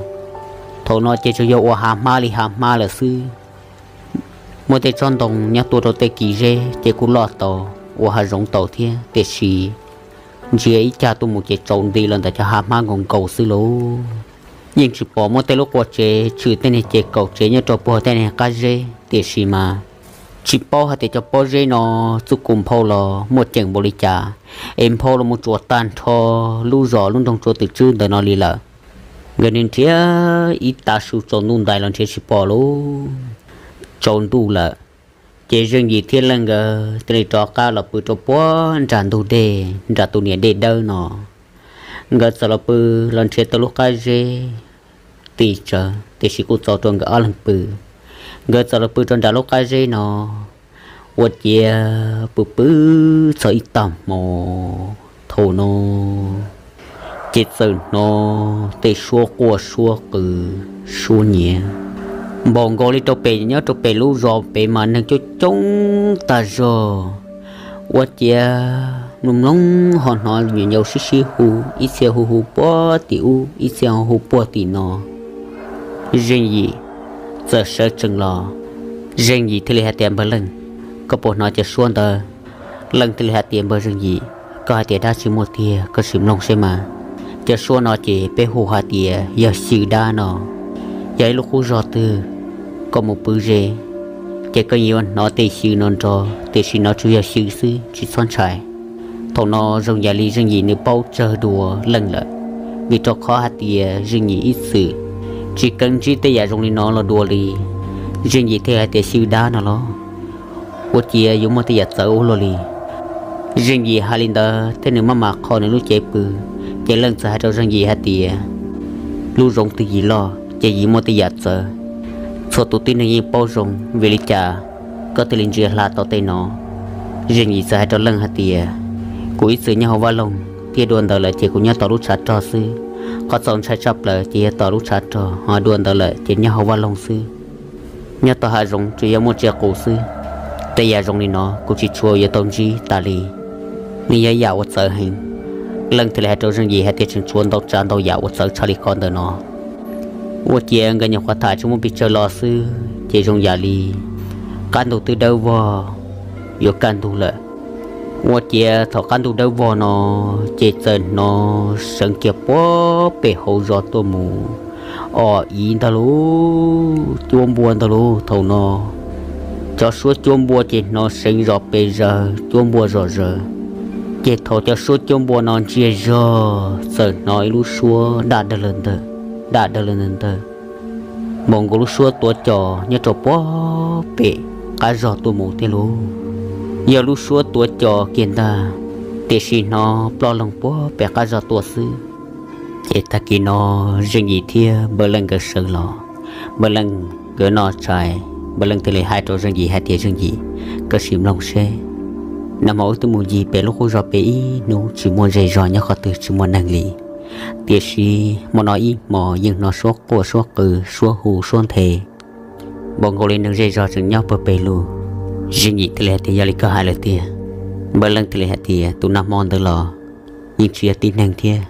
Thaum no ces tsuas yog ua hav hmab li hav hmab lawm xwb. Muaj tej tsob ntoo nyob tuaj rau tej kis zeb ces kuj loj tau, ua hav zoov tau thiab, tiam sis ntsia ib cag tuaj mus ces tsaus nti los ntawm cov hav hmab nkaus nkaus xwb lauj. Yeej tsis pom muaj tej lub qua tsev tshwm tej niag ces kaum tsev nyob rau puag tej niag qab zeb, tiam sis mas tsis paub hais tias cov pob zeb no txuj kus nphau los muaj ceem npaum li cas, es nphau los mus tsuas tag nrho lub zos lub nroog Tsua Twm Tswb ntawm no li lawm. Nkawd nrhiav ib tav su tsaus ntuj ntais los nrhiav tsis pom lauj. Tsaus ntuj lawm, ces Zeej Yim thiab Leej nkawd thiaj li rov qab los pw rau puag nram ntug dej, nram tus niam dej dawb no. Nkawd txawm los pw, los nrhiav tau lub qab zeb ti tsawv, tiam sis kuj txaus rau nkawd ob leeg pw. Nkawd txawm los pw rau nram lub qab zeb no, ua ciav pw pw txog ib tag hmo. Thaum no ces txawm hnov tej suab quaj suab qw, suab nyiav npaum nkaus li rau pem, nyob rau pem lub zos pem mas neeg coob coob tag zog. Ua ciav mloog mloog ho hnov nyuam yaus sib sib hu, ib txhia hu hu puag tim ub, ib txhia ho hu puag tim no. Zeej Yim txawm sawv tsees los, Zeej Yim thiaj li hais tias, Npawg Leej, koj puas hnov cov suab ntawd? Leej thiaj li hais tias, Npawg Zeej Yim, koj hais tias dab tsis muaj tiag, koj sim mloog seb mas. Cov suab no ces peb hu hais tias yog xyw dab no. Yog ib lub qub zog twg koj mus pw ze, ces koj yuav hnov tej xyw no nrov, tiam sis no tsuas yog xyw xwb, tsis txhob ntshai. Thaum no zoo yam li Zeej Yim nws paub tsawg dua Leej lawm, vim rau qhov hais tias Zeej Yim ib txwm tsis keev ntsib tej yam zoo li no los dua li. Zeej Yim thiaj hais tias, Xyw dab no los? Ua ciav yuav muaj tej yam txawv ua luaj li. Zeej Yim hais li ntawd thiab nws maj mam qho nws lub cev pw, ces Leej txawm hais rau Zeej Yim hais tias, Lub zoov twg yim loj ces yim muaj tej yam txawv. Txhua tus tib neeg yeej paub zoo, vim li cas koj thiaj li ntsia hla tau tej no? Zeej Yim txawm hais rau Leej hais tias, Kuv ib txwm nyob hauv vaj loog thiab, dua ntawd lawm ces kuv nyob tom lub tshav rog xwb. Qhov txaus ntshai tshaj plaws ces yog tom lub tshav rog, ho dua ntawd lawm ces nyob hauv vaj loog xwb. Nyob tom hav zoov tsuas yog muaj tsiaj qus xwb. Tej yam zoo li no kuv tsis tshua yuav tau ntsib tas li. Nws yog yam uas txawv heev. Leej thiaj li hais rau Zeej Yim hais tias, Tseem tshuav ntau tsav ntau yam uas txawv tshaj li koj ntawm no. Ua ciav nkawd nyuam qhuav tham tsis muaj pes tsawg los xwb ces zoo yam li qab ntug twb dawb vog, yuav kaj ntug lawm. Ua ciav thaum qab ntug dawb vog no, ces txawm hnov seev kiag puag pem hauv zos tuaj mus o iv ntag lauj, cuab npua ntag lauj. Thaum no cov suab cuab npua ces hnov seev zom pes zaws, cuab npua zom zaws. Ces thaum cov suab cuab npua no ntsiag zog, txawm hnov ib lub suab daj dawg lawg ntawg, daj dawg lawg ntawg ntawg, npaum nkaus lub suab tuav cos nyob rau puag pem qab zog tuaj mus thiab lauj. Yog lub suab tuav cos kiag ntag, tiam sis hnov ploj loog puag pem qab zog tuaj xwb. Ces tag kis no Zeej Yim thiab Npawg Leej nkawd sawv los, Npawg Leej nkawd noj tshais, Npawg Leej thiaj li hais rau Zeej Yim hais tias, Zeej Yim, koj sim mloog seb, nag hmo wb twb mus ncig pem lub qub zog pem ib hnub tsis muaj zej zog nyob qhov twg, tsis muaj neeg li. Tiam sis hmo no ib hmos yeej hnov suab quaj suab qw, suab hu suab nthe, npaum nkaus li neeg zej zog tseem nyob puag pem lug. Zeej Yim thiaj li hais tias, Yog li koj hais lawm tiag. Npawg Leej thiaj li hais tias, Tus nag hmo ntawd los yeej tsis yog tib neeg thiab,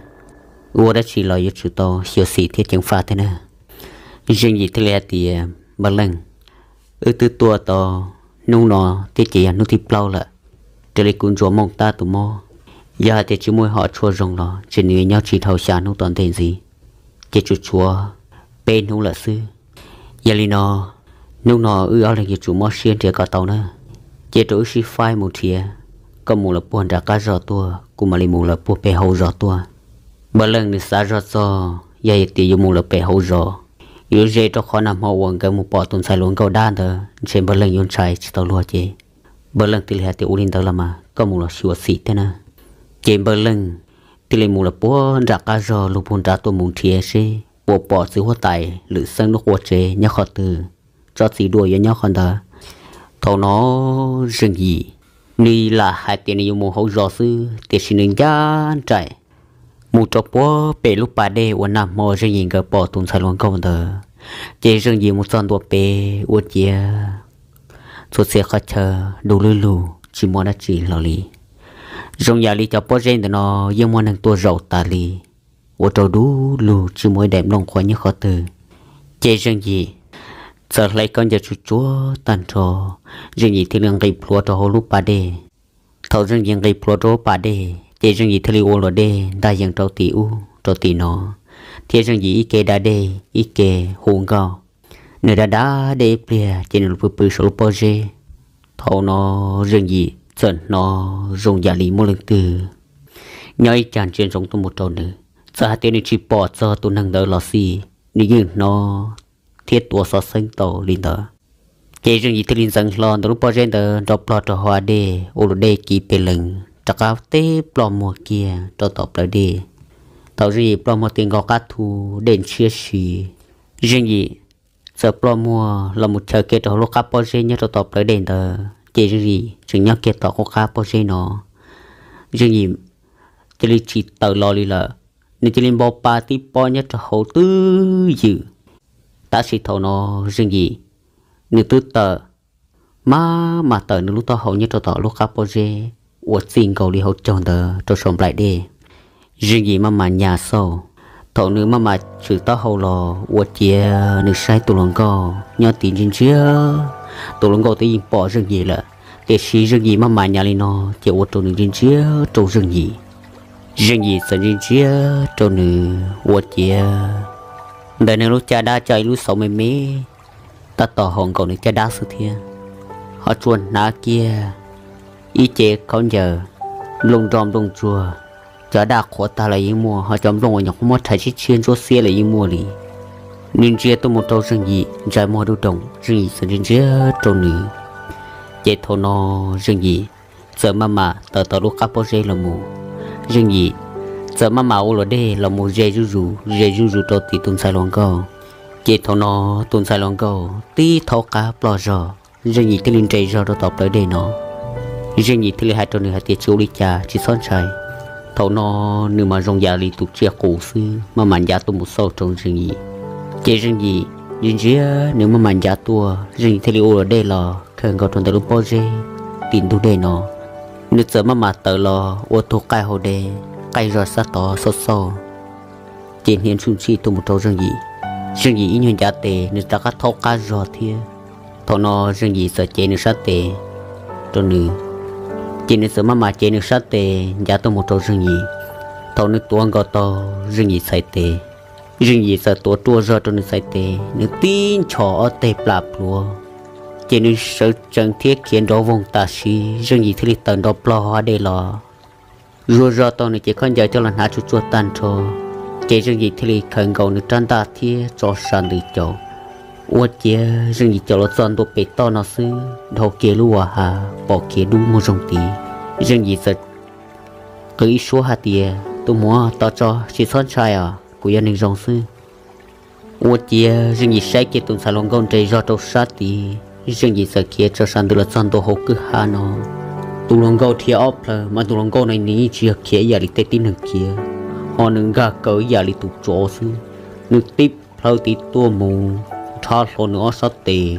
ua dab tsi los yuav tsum tau xyuam xim thiab ceev faj thiab na. Zeej Yim thiaj li hais tias, Npawg Leej, wb twb tuaj tau hnub no thiab ces yog hnub thib plaub lawm. Raws li kuv ntsuas mooj tab tus mob, yog hais tias tsis muaj ib hom tshuaj zoo los ntshe nws yuav nyob tsis dhau xya hnub tom ntej ntxiv, ces tsuas tshuav peb hnub lawm xwb. Yog li no, hnub no wb ob leeg yuav tsum mob siab nrhiav kom tau na. Cia rau wb sib faib mus nrhiav, koj mus lawm puag nram qab zos tuaj, kuv mam li mus lawm puag pem hauv zos tuaj. Npawg Leej nws xav zoj txog yog hais tias yuav mus lawm pem hauv zos, yuav ze rau qhov nag hmo uas nkawd mus pom tus ntxhais hluas nkauj dab ntawd ntshe Npawg Leej yuav ntshai tsis tau luag ces. Npawg Leej thiaj li hais tias, Ua li ntawd los mas koj mus los xyuam xim thiab na. Ces Npawg Leej thiaj li mus lawm puag nram qab zog lug puag nrad tuaj mus nrhiav seb puas pom txiv huab tais Lwm Xeeb lub qua tsev nyob qhov twg, tsob txiv duaj yuav nyob qhov ntawd. Thaum no Zeej Yim, nws lam hais tias nws yuav mus hauv zos xwb, tiam sis nws ncaj nraim mus rau puag pem lub pas dej uas nag hmo Zeej Yim nkawd pom tus ntxhais hluas nkauj ntawd. Ces Zeej Yim mus txog ntua pem ua ciav txhua txhia qhov chaw du lug lug tsis muaj dab tsi hlo li. Zoo yam li cov pob zeb ntawm no yeej muaj neeg tuaj zaum tas li, ua rau dub lug tsis muaj ib daim nplooj qhuav nyob qhov twg. Ces Zeej Yim txawm hle khaub ncaws tsuag tsuag tag nrho, Zeej Yim thiaj li nqis plhuav rau hauv lub pas dej. Thaum Zeej Yim nqis plhuav rau hauv pas dej ces Zeej Yim thiaj li ua luam dej ntaj yees rau tim ub rau tim no, thiab Zeej Yim ib ke da dej ib ke hu nkauj. Nws da da dej ib pliag ces nws pw pw saum lub pob zeb. Thaum no Zeej Yim txawm hnov zoo yam li muaj leej twg nyob ib cag ntsia ntsoov tuaj mus rau nws. Txawm hais tias nws tsis pom txog tus neeg ntawd los xij, nws yeej hnov thiab tuav xov xeeb tau li ntawd. Ces Zeej Yim thiaj li ntxeev hlo ntawm lub pob zeb ntawd nrov plog rau hauv av dej, ua luam dej kiv pes lees rov qab tib ploj muag kiag rau tom plawv dej. Thaum Zeej Yim ploj muag ti nkaus qab thu dej ntshiab si, Zeej Yim txawm ploj muag los mus chaws kiag rau hauv lub qab pob zeb nyob rau tom plawv dej ntawd, ces Zeej Yim tseem nyob kiag tom qub qab pob zeb no. Zeej Yim cia li tsis tawm los li lawm, nws cia li npau pa tib pob nyob rau hauv twb ywm. Tab sis thaum no Zeej Yim nws twb tawm, maj mam tawm nws lub taub hau nyob rau tom lub qab pob zeb uas txij nkaus li hauv caug ntawd rau saum nplaim dej. Zeej Yim maj mam nyas xauj. Thaum nws maj mam tshwm taub hau los ua ciav nws saib tus hluas nkauj nyob tid ntsia ntsia. Tus hluas nkauj twb yeej pom Zeej Yim lawm, tiam sis Zeej Yim maj mam nyas li no ces ua rau nws ntsia ntsia rau Zeej Yim. Zeej Yim txawm ntsia ntsia rau nws ua ciav ntawm nws lub caj dab coj ib lub xauv me me tab tom haum nkaus nws caj dab xwb thiab. Ho tsuas hnav kiag ib ce khaub ncaws nplooj nroj nplooj tsuag, cov daj qhuav tag los yeej muaj, ho cov nplooj uas nyuam qhuav muab rhais tshiab tshiab ntsuab xiab los yeej muaj li. Nws ntsia tuaj mus rau Zeej Yim ntsais muag dub doog, Zeej Yim txawm ntsia ntsia rau nws. Ces thaum no Zeej Yim txawm maj mam tawm tau lub qab pob zeb los mus. Zeej Yim txawm maj mam ua luam dej los mus ze zuj zus ze zuj zus rau tim tus ntxhais hluas nkauj. Ces thaum no tus ntxhais hluas nkauj tib thaub qab ploj zog, Zeej Yim thiaj li nres zog rau tom plawv dej no. Zeej Yim thiaj li hais rau nws hais tias tsis ua li cas, tsis txhob ntshai. Thaum no nws mas zoo yam li tus tsiaj qus xwb, maj mam ncav tuaj mus xauj rau Zeej Yim. Ces Zeej Yim ntsia ntsia nws maj mam ncav tuaj, Zeej Yim thiaj li ua luam dej los khaws nkaus rau ntawm lub pob zeb tim ntug dej no. Nws txawm maj mam tawm los ua tug qaij hau dej, qaij zog sab tod xauj xauj, ces hnia ntsuj ntsij tuaj mus rau Zeej Yim. Zeej Yim ib nyuag ncav tes nws rov qab thaub qab zog thiab. Thaum no Zeej Yim txawm cev nws sab tes rau nws, ces nws txawm maj mam cev nws sab tes ncav tuaj mus rau Zeej Yim. Thaum nws tuav nkaus tau Zeej Yim txhais tes, Zeej Yim txawm tuav ruaj zog rau nws txhais tes, nws tib nchos ob teg plam pluav, ces nws sawv tsees thiab khiav nrov voog tam sim Zeej Yim thiaj li tawm nrov plog hauv dej los. Zuaj zog tau nws cev khaub ncaws coj los hnav tsuag tsuag tag nrho, ces Zeej Yim thiaj li khaws nkaus nws rab ntaj thiab tso sa ntws caum. Ua ciav Zeej Yim caum los txog ntua pem toj no xwb, dhau kiag lub vas hav pom khiav dub muag zoo tid. Zeej Yim txawm qw ib suab hais tias, tus muam, tos tso, tsis txhob ntshai os, kuv yog neeg zoo xwb. Ua ciav Zeej Yim saib kiag tus ntxhais hluas nkauj nres zog rau sab tid, Zeej Yim txawm khiav tso sa ntws los txog ntua hauv kwj ha no. Tus hluas nkauj dhia ob plhaw mas tus hluas nkauj no nws yeej tsis yog khiav ib yam li tej tib neeg khiav, ho nws nkag kaw ib yam li tus tsov xwb. Nws tib plhaw tid tuaj mus nrhab hlo nws ob sab tes,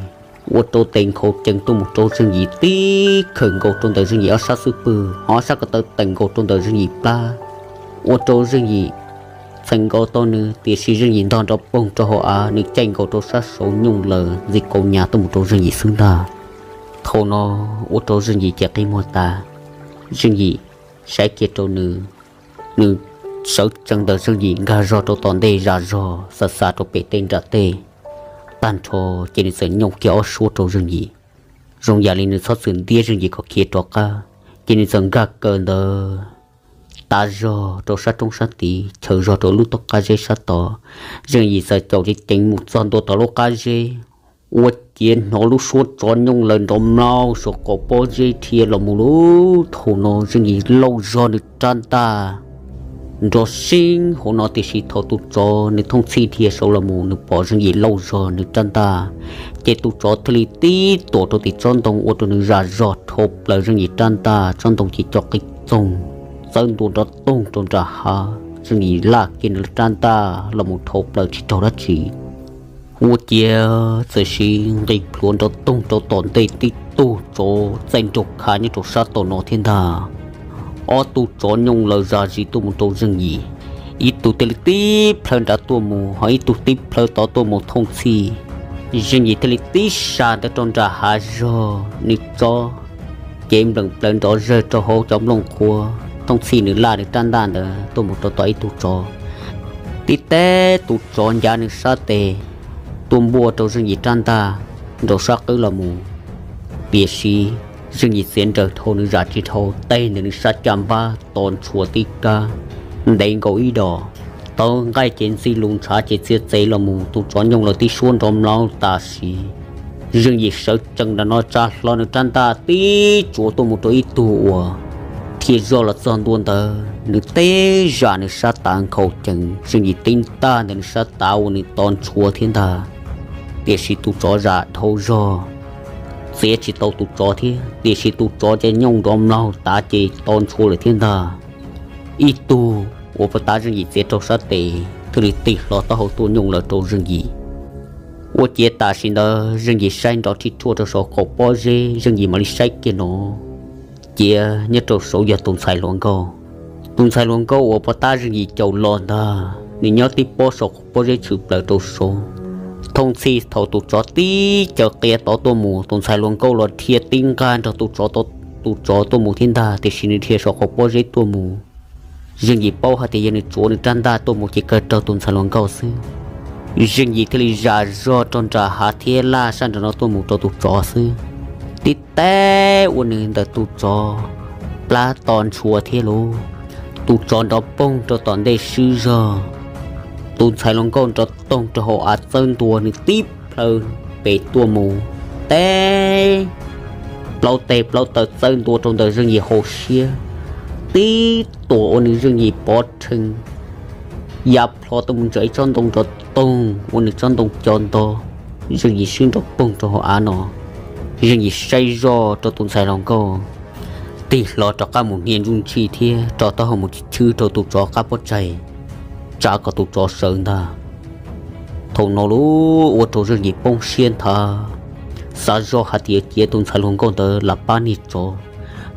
ua rau tes nkhaus cees tuaj mus rau Zeej Yim tib khawm nkaus rau ntawm Zeej Yim ob sab xub pwg, ho ob sab ko taw teem nkaus rau ntawm Zeej Yim plab, ua rau Zeej Yim txheem nkaus tau nws, tiam sis Zeej Yim ntog nrov poog rau hauv av, nws caij nkaus rau sab saud nyooj laws ntxi kaus nyas tuaj mus rau Zeej Yim xwb ntag. Thaum no ua rau Zeej Yim ces qi muag tas. Zeej Yim saib kiag rau nws, nws sawv tsees ntawm Zeej Yim nkag zog rau tom ntej zas zog xav xav rau pem tej nram tej tag nrho, ces nws txawm nyooj kiag ob suab rau Zeej Yim, zoo yam li nws txhob txwm ntiab Zeej Yim kom khiav rov qab. Ces nws txawm nkag kaw ntawd tav zog rau sab roob sab tid, chaws zog rau lub toj qab zeb sab tod. Zeej Yim txawm caum ceev ceev mus txog ntua tom lub qab zeb, ua ciav hnov lub suab tsov nyooj laws nrov mlaug saum qaum pob zeb dhia los mus lawm. Thaum no Zeej Yim lauj zog nws rab ntaj nrov seeb hauv no, tiam sis thaum tus tsov nws thooj txhij dhia saud los mus nws pom Zeej Yim lauj zog nws rab ntaj, ces tus tsov thiaj li tib tuam rau tim tsob ntoo ua rau nws zas zog dhau plaws Zeej Yim rab ntaj, tsob ntoo ces co qig txoog txawb ntua nrov toog rau nram hav. Zeej Yim laj kiag nws rab ntaj los mus dhau plaws tsis raug dab tsi. Ua ciav txawm siv nqis plhuav nrov toog rau tom ntej tib tug tsov txaij nraug khav nyob rau sab tom no thiab ntag. ob tug tsov nyooj lawm zam zis tuaj mus rau Zeej Yim. Ib tug thiaj li tib plhaw nrad tuaj mus, ho ib tug tib plhaw tod tuaj mus thooj txhij. Zeej Yim thiaj li tib sa ntawd rau nram hav zoov, nws tso cev npleem plaws nrov zawg rau hauv cov nplooj qhuav, thooj txhij nws laj nws rab ntaj ntawd tuaj mus rau tom ib tug tsov. Tib teb tus tsov ncav nws sab tes tuaj npuaj rau Zeej Yim rab ntaj nraum sab qwb los mus. Tiam sis Zeej Yim txiav nrawm dhau nws zam tsis dhau, teg ntawm nws sab caj npab to ntshua tib kab, ntev nkaus ib dos, tawv nqaij ces ntxig lus ntshav ces txiav txev los mus, tus tsov nyooj lawm tib suab nrov mlaub tam sim. Zeej Yim sawv tsees nram no tsa hlo nws rab ntaj tib tsuav tuaj mus rau ib tug uas dhia zog los txog ntua ntawd, nws teb zam nws sab tav nkhaus cees, Zeej Yim tib ntaj ntawm nws sab tav uas nws to ntshua thiab ntag. Tiam sis tus tsov zam dhau zog, txiav tsis tau tus tsov thiab, tiam sis tus tsov ces nyooj nrov mlaug tav ces to ntshua lawm thiab ntag. Ib tug uas puag ta Zeej Yim txiav rau sab tes thiaj li tig hlo taub hau tuaj nyooj lawm rau Zeej Yim. Ua ciav tam sim ntawd Zeej Yim saib nrov rhij ruaj rau saum qaum pob zeb, Zeej Yim mam li saib kiag no, cia nyob rau saud yog tus ntxhais hluas nkauj. Tus ntxhais hluas nkauj uas puag ta Zeej Yim caum los ntag, nws nyob tib pob saum qaum pob zeb tshwm plaws rau saud. Thooj txhij thaum tus tsov tib caws qia tod tuaj mus, tus ntxhais hluas nkauj los dhia tib nqag nrog tus tsov, tus tsov tuaj mus thiab ntag, tiam sis nws dhia saum qaum pob zeb tuaj mus. Zeej Yim paub hais tias yog nws tsuav nws rab ntaj tuaj mus ces kawg raug tus ntxhais hluas nkauj xwb. Zeej Yim thiaj li zam zog rau nram hav thiab laj sab nram no tuaj mus rau tus tsov xwb. Tib teb ua nws ntawm tus tsov plab to ntshua thiab lauj, tus tsov nrov poog rau tom ntej swb zog. Tus ntxhais hluas nkauj nrov toog rau hauv av txawb ntua, nws tib plhaw pem tuaj mus, teb plaub teg plaub taw txawb ntua rau ntawm Zeej Yim hauv siab, tib tuam ua nws Zeej Yim pov rhees ya plho tuaj mus ntawm ib tsob ntoo nrov toog ua nws tsob ntoo co nto. Zeej Yim swb nrov poog rau hauv av no. Zeej Yim saib zoj rau tus ntxhais hluas nkauj, tig hlo rov qab mus hnia ntsuj ntsig thiab rau taub hau mus chwb rau tus tsov qab pob tsaig, tsa kom tus tsov sawv ntag. Thaum no lauj, ua rau Zeej Yim poob siab nthav, xav zoj hais tias cia tus ntxhais hluas nkauj ntawd lam pab niag tsov.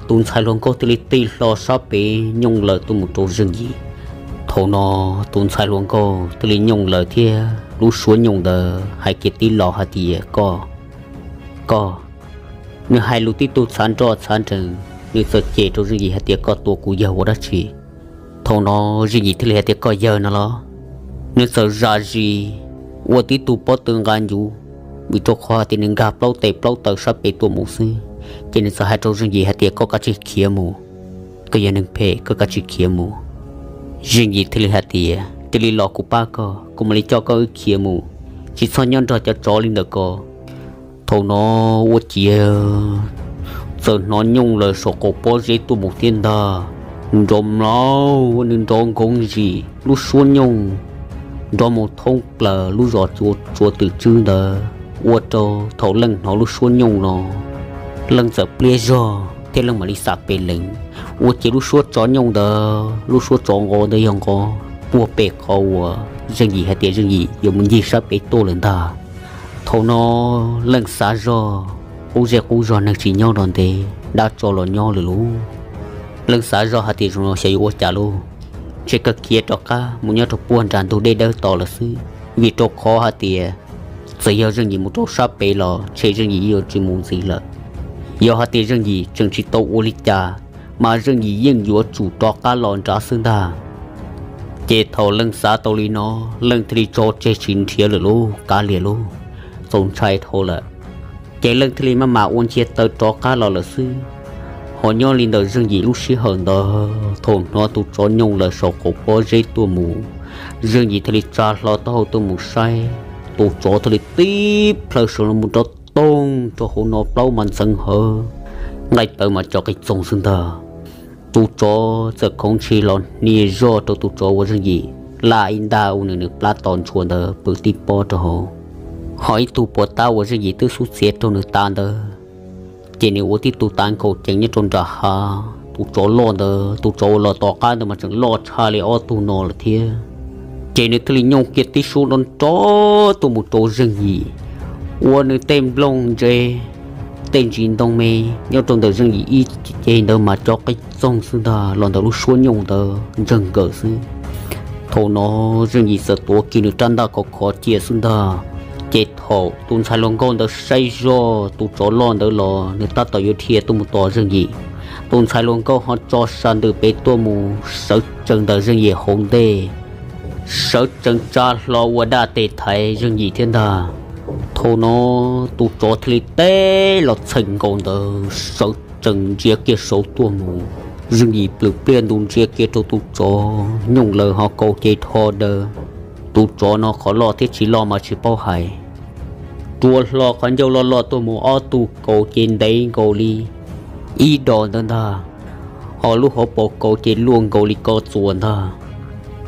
Tus ntxhais hluas nkauj thiaj li tig hlo sab pem nyooj lawm tuaj mus rau Zeej Yim. Thaum no tus ntxhais hluas nkauj thiaj li nyooj lawm thiab lub suab nyooj ntawd hais kiag tib los hais tias, Koj, koj. Nws hais lus tib tug txhav nroj txhav nrees, nws txawm cem rau Zeej Yim hais tias, Koj tua kuv yawg ua dab tsi? Thaum no Zeej Yim thiaj li hais tias, Koj yawg no los? Nws txawm zam zis ua tib tug pob tw nqa ncuv, vim rau qhov hais tias nws nkag plaub tes plaub taw sab pem tuaj mus xwb, ces nws txawm hais rau Zeej Yim hais tias, Koj kav tsij khiav mus, koj yog neeg phem, koj kav tsij khiav mus. Zeej Yim thiaj li hais tias, Cia li los kuv pab koj, kuv mam li coj koj wb khiav mus, tsis txhob nyob nrog cov tsov li ntawm ko. Thaum no ua ciav txawm hnov nyooj lawm saum qaum pob zeb tuaj mus thiab ntag, nrov mlaug, nws nrov nkoov zim, lub suab nyooj nrov mus thoob plaws lub zos Tsuas Twm Tswb ntawd, ua rau thaum Leej hnov lub suab nyooj no, Leej txawm pliab zog thiab Leej mam li xam pem lees, ua ciav lub suab tsov nyooj ntawd, lub suab tsov nqov ntawd yog nqov puag pem qhov uas Zeej Yim hais tias Zeej Yim yuav mus ncig sab pem tuaj lawm ntag. Thaum no Leej xav zog, qub zej qub zog neeg tsis nyob no ntev, dab tsov los nyob lawm lauj. Leej xav zoj hais tias, Zoo no xyov yuav ua cas lauj, ntshe kawg khiav rov qab mus nyob rau puag nram ntug dej dawb tos lawm xwb, vim rau qhov hais tias txawm yog Zeej Yim mus rau sab pem los ntshe Zeej Yim yuav tsis mus ntxiv lawm. Yog hais tias Zeej Yim tseem tsis tau ua li cas, mas Zeej Yim yeej yuav tsum rov qab los nrad xwb ntag. Ces thaum Leej xav tau li no, Leej thiaj li tso tseg tsis nrhiav lawm lauj, kav liam lauj, txaus ntshai dhau lawm. Ces Leej thiaj li maj mam ua ntsia taw rov qab los lawm xwb. Ho nyob li ntawm Zeej Yim lub sij hawm ntawd, thaum hnov tus tsov nyooj lawm saum qaum pob zeb tuaj mus, Zeej Yim thiaj li tsa hlo taub hau tuaj mus saib, tus tsov thiaj li tib plhaw sawv los mus nrov toog rau hauv no plaub mas ntxeev hawv, nqaij tawv mas co qis txoog xwb ntag. Tus tsov txawm khoov ntshis los hnia zoj rau tus tsov uas Zeej Yim laj ib ntaj ua nws nws plab to ntshua ntawd pw tib pob rau hauv. Ho ib tug puas tab uas Zeej Yim twb xub txiav rau nws tas ntawd, ces nws ua tib tug tav nkaus ceev nyob rau nram hav. Tus tsov loj ntawd, tus tsov uas los tom qab ntawd mas tseem loj tshaj li ob tug no lawm thiab. Ces nws thiaj li nyooj kiag tib suab nrov nrov tuaj mus rau Zeej Yim, ua nws tej nplooj ntse tej ntsis ntoo me nyob rau ntawm Zeej Yim ib ce ntawd mas cov qeej txoog xwb ntag los ntawm lub suab nyooj ntawd ntseeg nkaws xwb. Thaum no Zeej Yim txawm tuav kiag nws rab ntaj khov khov cia xwb ntag. Ces thaum tus ntxhais hluas nkauj ntawd saib zoj tus tsov loj ntawd los nws tab tom yuav dhia tuaj mus tos Zeej Yim. Tus ntxhais hluas nkauj ho tso sa ntws pem tuaj mus sawv tsees ntawm Zeej Yim hauv ntej, sawv tsees tsa hlo ua dab tes thaiv Zeej Yim thiab ntag. Thaum no tus tsov thiaj li teb los txheem nkaus ntawd sawv tsees ntsia kiag saud tuaj mus. Zeej Yim plwm pliaj ntus ntsia kiag rau tus tsov, nyooj lawv ho kaus ces dhau daws. Tus tsov no qhov loj thiab tsis loj mas tsis paub hais. Rua hlo qhov ncauj loj loj tuaj mus ob tug kaus ces ntev nkaus li ib dos ntawd ntag, ho lub hauv paus kaus ces luaj nkaus li ko txuas ntag.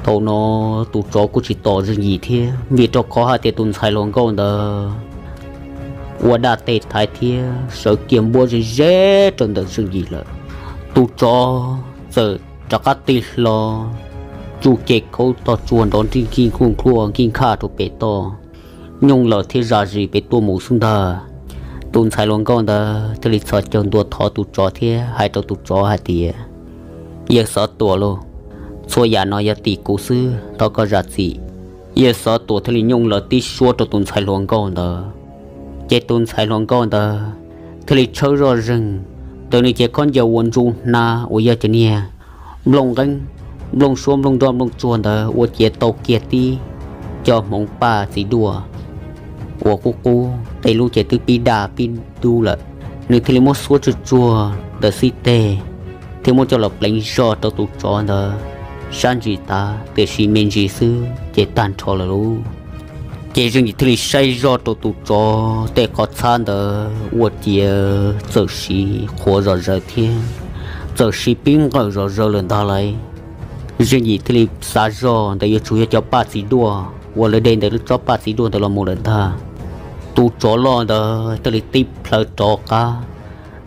Thaum no tus tsov kuj tsis tom Zeej Yim thiab, vim rau qhov hais tias tus ntxhais hluas nkauj ntawd ua dab tes thaiv thiab sawv kiag npuab ze ze rau ntawm Zeej Yim lawm. Tus tsov txawm rov qab tig hlo tsuj cev khaub tog tsuag nrov nrij nkij nkuj nkhuaj nkij nkhaj rau pem toj, nyooj lawm thiab zam zis pem tuaj mus xwb ntag. Tus ntxhais hluas nkauj ntawd thiaj li txhos caug ntua thov tus tsov thiab hais rau tus tsov hais tias, Yawg Xov Tuam lauj, txhua yam no yog tim kuv xwb, thov koj zam txim. Yawg Xov Tuam thiaj li nyooj lawv tib suab rau tus ntxhais hluas nkauj ntawd. Ces tus ntxhais hluas nkauj ntawd thiaj li tshawb zoj zeeg ntawm nws cev khaub ncaws uas ntsuj hnab uas yog cov niag nplooj nqeeb, nplooj suab nplooj nroj nplooj tsuag ntawd ua ciav tau kiag tib co hmoov paj txiv duaj uas qub qub, tej lub ces twb pib daj pib dub lawm. Nws thiaj li muab xuab tsuag tsuag ntawm xib teg thiab muab coj los pleev zog rau tus tsov ntawd sab ntsis tav, tiam sis me ntsis xwb ces tag nrho lawm lauj. Ces Zeej Yim thiaj li saib zoj rau tus tsov tej qhov txhab ntawd ua ciav txawm siv qhuav zom zaws thiab txawm siv pib nqawm zom zaws lawm ntag lauj. Zeej Yim thiaj li xav zog ntawd yuav tsum yog cov paj txiv duaj uas lawv de ntawm lub tsob paj txiv duaj ntawd los mus lawm ntag. Tus tsov loj ntawd thiaj li tib plhaw rov qab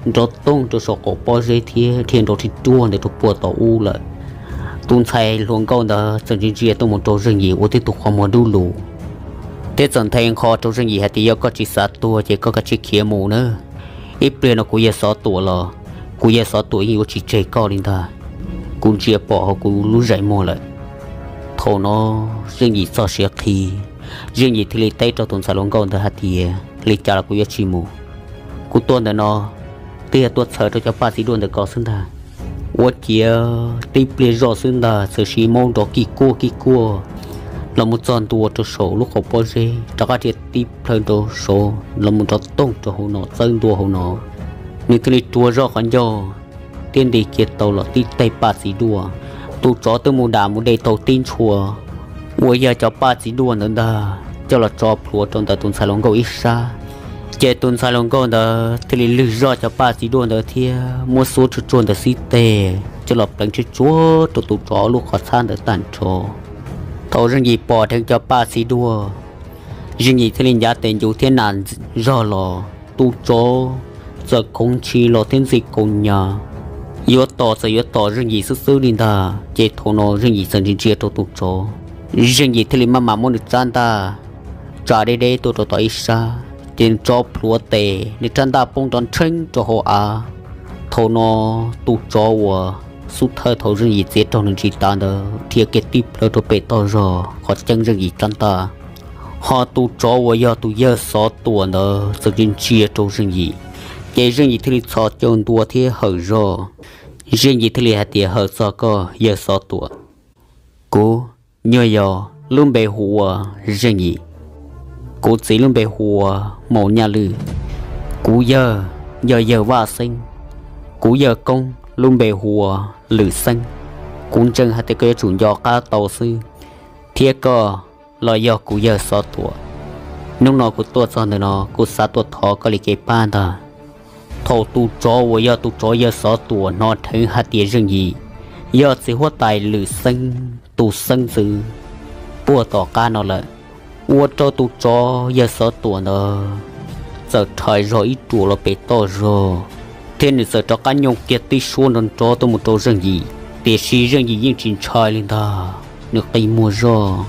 nrov toog rau saum qaum pob zeb thiab dhia nrov ri ruag ntawd rau puag tom ub lawm. Tus ntxhais hluas nkauj ntawd txawm ntsia ntsia tuaj mus rau Zeej Yim ua tib tug qhov muag dub lug thiab txawm nthe nqho rau Zeej Yim hais tias, Yog koj tsis xav tuag ces koj kav tsij khiav mus nawb. Ib pliag no kuv yawg Xov Tuam los, kuv yawg Xov Tuam yeej yuav tsis tseg koj li ntag. Kuv ntsia pom hauv kuv lub zeem muag lawm. Thaum no Zeej Yim txoj sia qhib, Zeej Yim thiaj li teb rau tus ntxhais hluas nkauj ntawd hais tias, Li cas los kuv yuav tsis mus. Kuv tuaj ntawm no twb yog tuaj txhawm rau cov paj txiv duaj ntawm ko xwb ntag. Ua ciav tib pliag zoj xwb ntag txawm siv maub nrov kij kuaj kij kuaj los mus txog ntua rau saum lub qaum pob zeb, rov qab dhia tib plhaw rau saud los mus nrov toog rau hauv no, txawb ntua hauv no. Nws thiaj li rua zoj qhov ncauj thiab nti kiag tau los tib teg paj txiv duaj. Tus tsov twb mus dam mus de tau tib ntshua uas yog cov paj txiv duaj ntawd ntag coj los tso plhuav rau ntawm tus ntxhais hluas nkauj ib sab. Ces tus ntxhais hluas nkauj ntawd thiaj li lwg zoj cov paj txiv duaj ntawd thiab muab xuab tsuag tsuag ntawm xib teg coj los pleev tsuag tsuag rau tus tsov lub qhov txhab ntawd tag nrho. Thaum Zeej Yim pom dheev cov paj txiv duaj, Zeej Yim thiaj li ncav tes ncuv thiab nas zog los. Tus tsov txawm khoov ntshis los thiab ntxim kaus hniav, yuav tom txawm yuav tom Zeej Yim xwb xwb li ntag. Ces thaum no Zeej Yim txawm ntsia ntsia rau tus tsov, Zeej Yim thiaj li maj mam muab nws rab ntaj tsa deb deb tuaj rau tom ib sab, ces nws tso plhuav tes, nws rab ntaj poob nrov nrheeb rau hauv av. Thaum no tus tsov uas xub thawj thaum Zeej Yim txiav raug nws ntsis tav ntawd dhia kiag tib plhaw rau pem toj zog qhov ceeb Zeej Yim rab ntaj. Ho tus tsov uas yog tus yawg Xov Tuam ntawd txawm ntsia ntsia rau Zeej Yim, ces Zeej Yim thiaj li txhos caug ntua thiab hawm zog. Zeej Yim thiaj li hais tias, Hawm txog koj yawg Xov Tuam. Kuv nyuag yau lub npe hu ua Zeej Yim. Kuv txiv lub npe hu ua Maum Nyaj Lwm. Kuv yawg yog yawg Vaj Xeeb. Kuv yawg koob lub npe hu ua Lwm Xeeb. Kuv ntseeg hais tias koj yuav tsum nco qab tau xwb, thiab koj los yog kuv yawg Xov Tuam. Hnub no kuv tuaj txog ntawm no kuv xav tuaj thov koj li kev pab ntag. Thaum tus tsov uas yog tus tsov yawg Xov Tuam hnov dheev hais tias Zeej Yim yog txiv huab tais Lwm Xeeb tus xeeb ntxwv puag tom qab no lawm, ua rau tus tsov yawg Xov Tuam ntawd txawm rhais zog ib ruam los pem toj zog, thiab nws txawm rov qab nyooj kiag tib suab nrov nrov tuaj mus rau Zeej Yim. Tiam sis Zeej Yim yeej tsis ntshai li ntag, nws qi muag zog.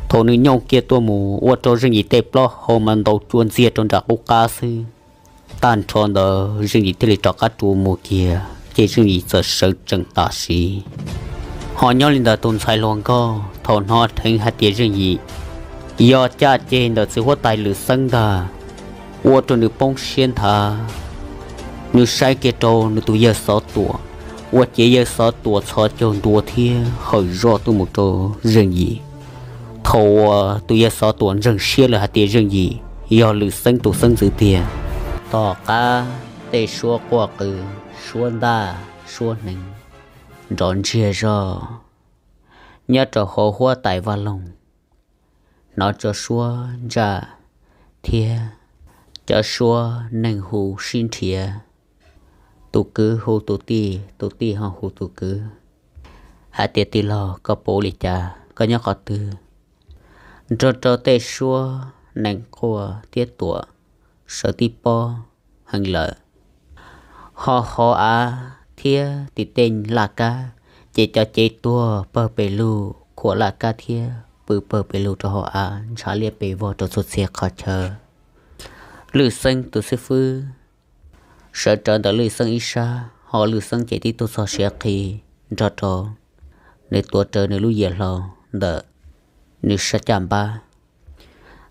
Thaum nws nyooj kiag tuaj mus ua rau Zeej Yim tej plaub hau mas ntaus cua ntxiag rau nram qub qab xwb. Tag nrho ntawd Zeej Yim thiaj li rov qab rua mus kiag, ces Zeej Yim txawm sawv tsees tam sim. Ho nyob li ntawd tus ntxhais hluas nkauj thaum hnov dheev hais tias Zeej Yim yog caj ceg ntawm txiv huab tais Lwm Xeeb ntag, ua rau nws poob siab nthav. Nws saib kiag rau nws tus yawg Xov Tuam, ua ciav yawg Xov Tuam txhos caug ntua thiab hawm zoj tuaj mus rau Zeej Yim. Thaum uas tus yawg Xov Tuam ntseeg siab lawm hais tias Zeej Yim yog Lwm Xeeb tus xeeb ntxwv tiag, tom qab tej suab quaj qw, suab ntaj, suab hneev nrov ntsiag zog nyob rau hauv huab tais Vaj Loog, hnov cov suab ntsaj thiab cov suab neeg hu sib nrhiav, tus kwv hu tus tij, tus tij ho hu tus kwv hais tias, tij laug, koj puas ua li cas, koj nyob qhov twg? Nrog rau tej suab neeg quaj thiab tuam sawv tib pob heev lawm. Ho hauv av thiab tim tej laj kab, ces cov cev tuag pawg pes lug, khuam laj kab thiab pw pawg pes lug rau hauv av, ntshav liab pes vog rau txhua txhia qhov chaw. Lwm Xeeb tus xib fwb sawv rawv ntawm Lwm Xeeb ib sab, ho Lwm Xeeb ces tib tug txog siav qhi nrog rau nws tuav rawv nws lub yias hlau ntawm nws sab caj npab.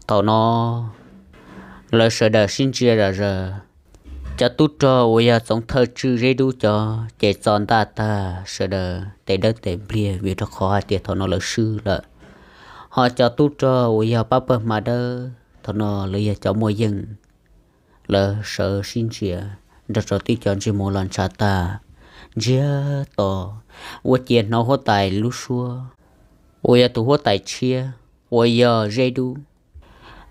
Thaum no lawv sawv daws sib ntsia zom zaws. Cov tub rog uas yog txoov thawj tswj Zeb Dub cov ces txo ntaj tag, sawv daws tes dawb tes npliag vim rau qhov hais tias thaum no lawv swb lawm. Ho cov tub rog uas yog pab pawg hma dawb, thaum no lawv yog cov muaj yeej, lawv sawv sib ntsia nrog rau tib co ntsej muag los ntshav tag, ntsiag to, ua ciav hnov huab tais lub suab, uas yog tus huab tais tshiab uas yog Zeb Dub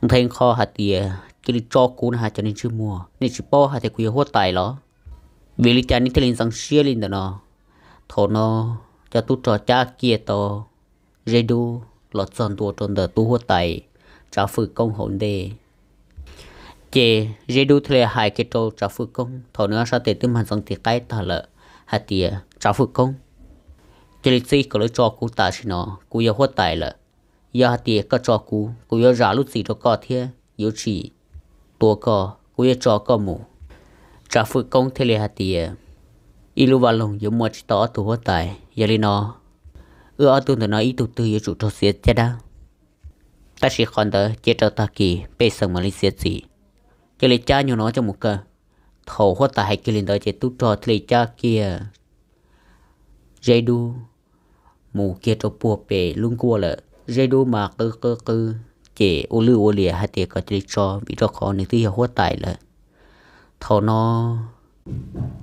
nthe nqho hais tias, cia li tso kuv na has cov niag ntsej muag, nej tsis paub hais tias kuv yog huab tais los? Vim li cas nej thiaj li ntxeev siab li ntawm no? Thaum no cov tub rog cab kiag tau Zeb Dub los txog ntua rau ntawm tub huab tais Tsav Fwj Koob hauv ntej. Ces Zeb Dub thiaj li hais kiag rau Tsav Fwj Koob, thaum nws ob sab tes twb mag ntxeev tiv qaib tag lawm, hais tias, Tsav Fwj Koob, cia li txib kom lawv tso kuv tam sim no, kuv yog huab tais lawm. Yog hais tias koj tso kuv, kuv yuav zam lub txim rau koj thiab yuav tsis tua koj, kuv yuav tso koj mus. Tsav Fwj Koob thiaj li hais tias, ib lub vaj loog yuav muaj tsis tau ob tug huab tais, yog li no wb ob tug ntawm no ib tug twg yuav tsum raug txiav caj dab. Tab sis qhov ntawd cia rau tag kis pej xeem mam li txiav txim. Cia li cab nyuag no coj mus kaw. Thaum huab tais hais kiag li ntawd ces tub rog thiaj li cab kiag Zeb Dub mus kiag rau puag pem lub nkuaj lawm. Zeb Dub mas qw qw qw, ces ua lwj ua liam hais tias kom cia li tso vim rau qhov nws twb yog huab tais lawm. Thaum no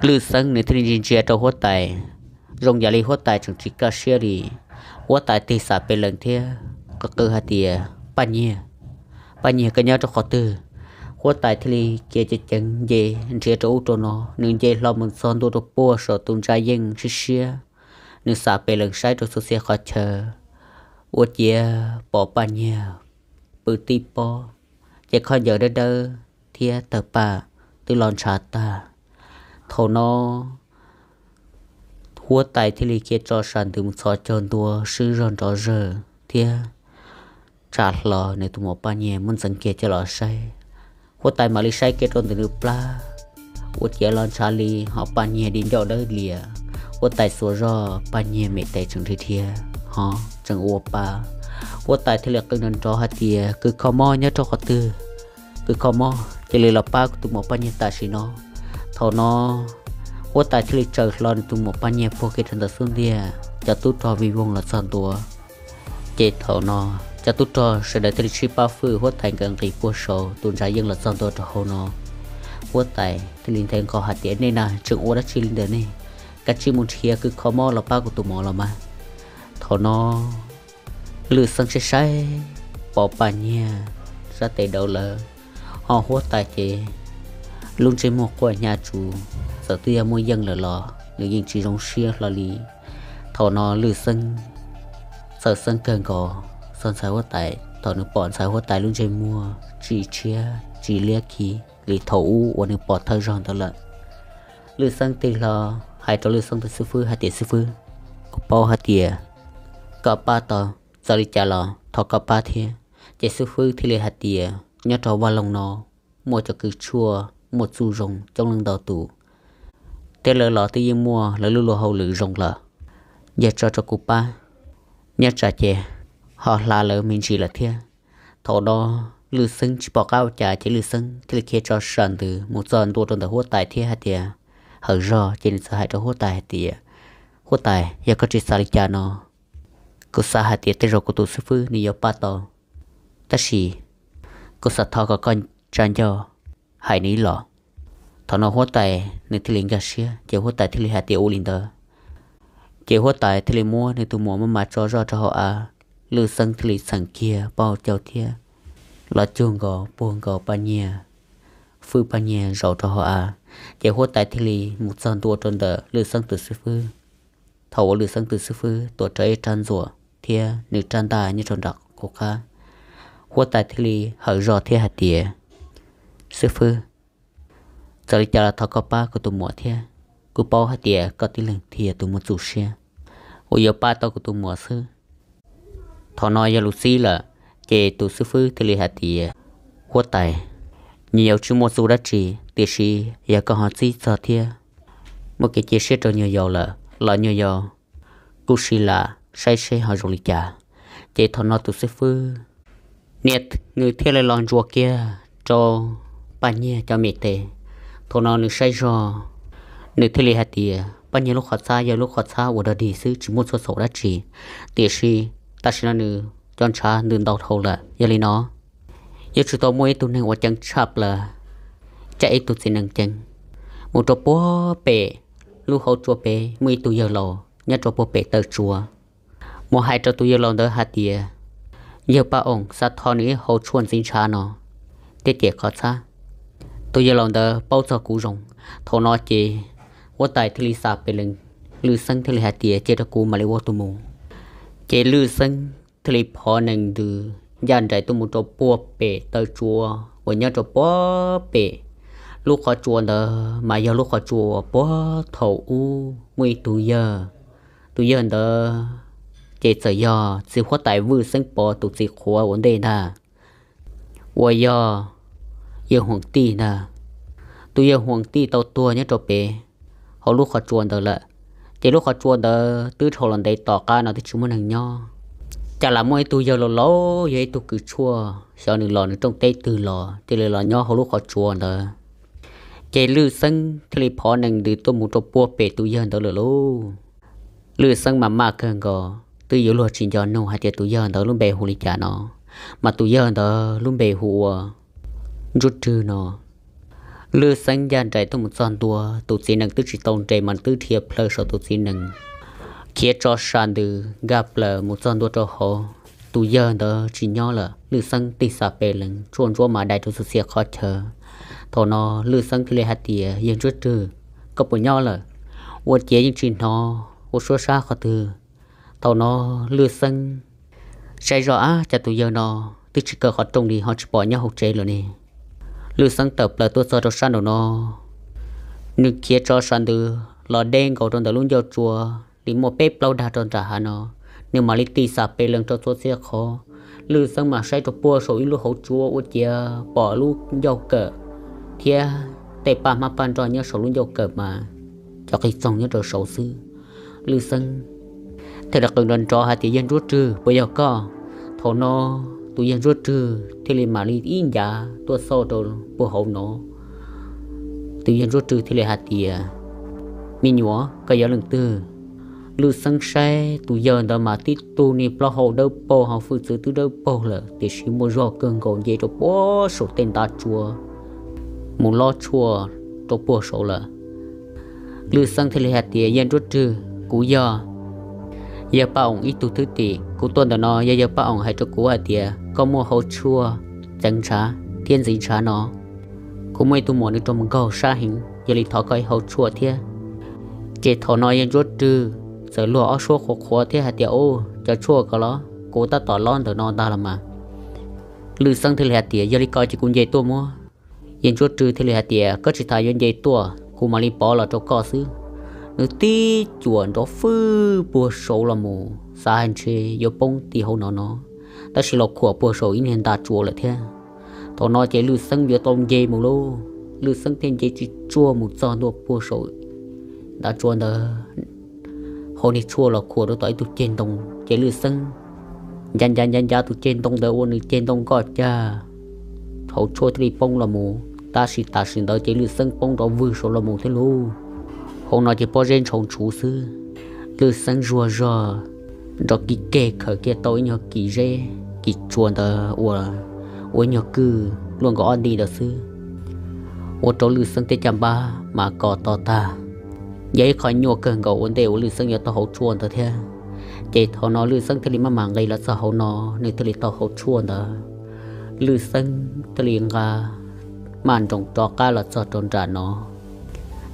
Lwj Xeeb nws thiaj li ntsia ntsia rau huab tais, zoo yam li huab tais tseem tsis kaj siab li. Huab tais tig xam pes lees thiab qw qw hais tias, Paj Nyiag, Paj Nyiag, koj nyob rau qhov twg? Huab tais thiaj li khiav ceev ceev nce nrhiav rau ub rau no, nws nce hlo mus txog ntua rau puag saum tus ntsa yeej siab siab. Nws xam pes lees saib rau txhua txhia qhov chaw, ua ciav pom Paj Nyiag pw tib pob, ces khaub ncaws dawb dawb thiab tawg paj twb los ntshav tag. Thaum no huab tais thiaj li khiav tso sam ntws mus txhos caug ntua swb zog nrov zawg thiab tsa hlo nws tus muam Paj Nyiag muab ntxeev kiag coj los saib. Huab tais mam li saib kiag rau ntawm nws plab, ua ciav los ntshav li, ho Paj Nyiag di ncauj dawb lias. Huab tais xuas zog, Paj Nyiag me tes tseem dhia dhia, ho tseem ua pa. Huab tais thiaj li qw nrov nrov hais tias, Kws kho mob nyob rau qhov twg? Kws kho mob, cia li los pab kuv tus muam Paj Nyiag tam sim no. Thaum no huab tais thiaj li tsaws hlo nws tus muam Paj Nyiag puag kiag rau ntawm xub ntiag, cov tub rog vij voog los txog ntua. Ces thaum no cov tub rog sawv daws thiaj li sib pab fwj, huab tais nkawd nqis puag saum tus ntsa yeej los txog ntua rau hauv no. Huab tais thiaj li nthe nqho hais tias, Nej na tseem ua dab tsi li ntawm nej? Kav tsij mus nrhiav kws kho mob los pab kuv tus muam los mas. Thaum no Lwj Xeeb saib saib pom Paj Nyiag sab tes dauv lawm, ho huab tais ces lub ntsej muag quaj hnyav tsuv, txawm twb yog muaj yeej lawm los nws yeej tsis zoo siab hlo li. Thaum no Lwj Xeeb txawm xeeb kawg nkaus txog ntxhais huab tais, thaum nws pom ntxhais huab tais lub ntsej muag tsis tshiab tsis liab kiag li thaum ub uas nws pom thawj zaug ntawd lawm. Lwj Xeeb tig hlo hais rau Lwj Xeeb tus xib fwb hais tias, Xib fwb, kuv paub hais tias koj pab tau, txawm li cas los thov koj pab thiab. Ces xib fwb thiaj li hais tias, Nyob rau vaj loog no muaj cov kws tshuaj muaj txuj zoo coob leej ntau tus, thiab lawv los twb yeej muaj lawv lub luag hauj lwm zoo lawm. Yog tso rau kuv pab, nyob tsam ces ho hla lawv me ntsis lawm thiab. Thaum no Lwj Xeeb tsis pom qab ua cas ces Lwj Xeeb thiaj li khiav tso sam ntws mus txog ntua rau ntawm huab tais thiab hais tias, hawm zog ces nws txawm hais rau huab tais hais tias, huab tais, yog koj tsis xav li cas no, kuv xav hais tias tej zaum kuv tus xib fwb nws yuav pab tau, tab sis kuv xav thov kom koj tsa nco hais nws ib los. Thaum no huab tais nws thiaj li nkag siab ces huab tais thiaj li hais tias ua li ntawd. Ces huab tais thiaj li muab nws tus muam maj mam tso zoj rau hauv av, Lwj Xeeb thiaj li txheem kiag paj hauv caug thiab los cug nkaus puag nkaus paj nyiag, fwb paj nyiag zaum rau hauv av. Ces huab tais thiaj li mus txog ntua rau ntawm Lwj Xeeb tus xib fwb. Thaum uas Lwj Xeeb tus xib fwb tuav rawv ib rab ntxuam thiab nws rab ntaj nyob rau nram qab, huab tais thiaj li hawm zog thiab hais tias, xib fwb, txawm li cas los thov koj pab kuv tus muam thiab, kuv paub hais tias koj tib leeg thiaj yog tus muaj txuj siab uas yuav pab tau kuv tus muam xwb. Thaum no yog lus txib lawm, ces tus xib fwb thiaj li hais tias, huab tais, nyuag yaus tsis muaj txuj dab tsi, tiam sis yog koj ho txib txog thiab muaj kev cia siab rau nyuag yaus lawm los nyuag yaus kuj sim lam saib seb ho zoo li cas. Ces thaum no tus xib fwb niam nws thiaj li los ntsuas kiag rau paj nyiag cov me tes. Thaum no nws saib zog, nws thiaj li hais tias paj nyiag lub qhov txhab yog lub qhov txhab uas dog dig xwb tsis muaj txhua txhaum dab tsi, tiam sis tam sim no nws cov ntshav ntws ntau dhau lawm. Yog li no yuav tsum tau muaj ib tug neeg uas ceev tshaj plaws, caij ib tug txiv nees ceev mus rau puag pem lub hauv tsua pem muaj ib tug yawg laus nyob rau puag pem taw tsua, mus hais rau tus yawg laus ntawd hais tias, yawg Paj Oos xav thov nws ib hau tshuaj ntxiv ntshav no thiab cem qhov txhab. Tus yawg laus ntawd paub txog kuv zoo. Thaum no ces huab tais thiaj li xa pes lees, Lwj Xeeb thiaj li hais tias cia rau kuv mam li ua tus mus. Ces Lwj Xeeb thiaj li phov nees ntws ncaj nraim tuaj mus rau puag pem taw tsua uas nyob rau puag pem lub qhov tsua ntawd mas yog lub qhov tsua uas puag thaum ub muaj ib tug yawg. Tus yawg ntawd ces txawm yog txiv huab tais Vwj Xeeb Pov tus txiv qhuav ua ntej ntag, uas yog yawg Huam Tij ntag. Tus yawg Huam Tij tau tuag nyob rau pem hauv lub qhov tsua ntawd lawm. Ces lub qhov tsua ntawd twb dhau los ntev tom qab no twb tsis muaj neeg nyob. Cas lam muaj ib tug yawg laus laus yog ib tug kws tshuaj, xyov nws los nws rooj teb twg los cia li los nyob hauv lub qhov tsua ntawd. Ces Lwj Xeeb thiaj li phov nees ntws tuaj mus rau puag pem tus yawg ntawd lawm lauj. Lwj Xeeb mas maj kawg nkaus twb yuav luag tsis nco nug hais tias tus yawg ntawd lub npe hu li cas no, mas tus yawg ntawd lub npe hu ua Ntsuab Rwg no. Lwj Xeeb ncaj nraim tuaj mus txog ntua, tus txiv nees twb tsis tau nres mas twb dhia plhaw saum tus txiv nees, khiav tso sam ntws nkag plaws mus txog ntua rau hauv. Tus yawg ntawd tsis nyob lawm, Lwj Xeeb tig xa pes lees, tshuaj ntsuab mas dai rau txhua txhia qhov chaw. Thaum no Lwj Xeeb thiaj li hais tias, yawg Ntsuab Rwg, koj puas nyob lawm? Ua ciav yeej tsis hnov ua suab sab qhov twg. Thaum no Lwj Xeeb saib zoj, ab, cas tus yawg no twb tsis kaw qhov rooj li ho tsis pom nyob hauv tsev lawm ne. Lwj Xeeb tawm plaws tuaj txog rau sab nraum no, nws khiav tso sam ntws los deb nkaus rau ntawm lub ncauj tsua li muaj peb plaub dag rau nram hav no, nws mam li tig xa pes lees rau txhua txhia qhov. Lwj Xeeb mas saib rau puag saum ib lub hauv tsua ua ciav pom lub ncauj kawm thiab tej paj hmab paj nroj nyob saum lub ncauj kawm mas cov qig txoog nyob rau saud xwb. Lwj Xeeb thiaj li qw nrov nrov hais tias, yawg Ntsuab Rwg, puas yog koj? Thaum no tus yawg Ntsuab Rwg thiaj li mam li ib ncav tuaj xauj rau puag hauv no. Tus yawg Ntsuab Rwg thiaj li hais tias, me nyuam, koj yog leej twg? Lwj Xeeb saib tus yawg ntawd mas tib tug niag plaub hau dawb paug ho hwj txwv twb dawb paug lawm tiam sis muaj zog kawg nkaus nce rau puag saum tej nta tsua mus lob tshuaj rau puag saud lawm. Lwj Xeeb thiaj li hais tias, yawg Ntsuab Rwg, kuv yog yawg Paj Oos ib tug thwj tim. Kuv tuaj ntawm no yog yawg Paj Oos hais rau kuv hais tias koj muaj hau tshuaj txeev ntshav thiab ntxiv ntshav no. Kuv muaj ib tug muam nws raug mus nkaug sab heev, yog li thov koj ib hau tshuaj thiab. Ces thaum no yawg Ntsuab Rwg txawm luag ob suab qhuav qhuav thiab hais tias, u, cov tshuaj ko los kuv tab tom lob ntawm no ntag los mas. Lwj Xeeb thiaj li hais tias, yog li ko ces kuv nce tuaj muab. Yawg Ntsuab Rwg thiaj li hais tias, koj tsis tas yuav nce tuaj, kuv mam li pov los rau koj xwb. Nws tib cuam nrov fwj puag saud los mus xav hais ntshe yuav poob ti hauv no no, tab sis los khuam puag saum ib niag nta tsua lawm thiab. Thaum no ces Lwj Xeeb yuav tau nce mus lauj. Lwj Xeeb thiaj nce tsis tsuag mus txog ntua puag saum ntav tsua ntawd. Hauv niag tshuaj los khuam rau tom ib tug ceg ntoo, ces Lwj Xeeb ncav ncav ncav ncav tus ceg ntoo ntawd ua nws ceg ntoo nkoj cag, hauv tshuaj thiaj li poob los mus. Tab sis tam sim ntawd ces Lwj Xeeb poob nrov vwg saud los mus thiab lauj. Hauv no ces pob zeb ntshau ntshuv xwb. Lwj Xeeb zuag zog nrov kis keg khaws kiag tau ib nyuag kis zeb kis tsua ntawd ua, ua ib nyuag kwj luaj nkaus ob nti ntawd xwb, ua rau Lwj Xeeb tej caj npab mas kos to tag. Yog ib qho nyuaj kawg nkaus ua ntej uas Lwj Xeeb yuav tau hauv tshuaj ntawd thiab. Ces thaum no Lwj Xeeb thiaj li maj mam nqis los txog hauv no, nws thiaj li tau hauv tshuaj ntawd. Lwj Xeeb thiaj li nqa maj nroos rov qab los txog rau nram no.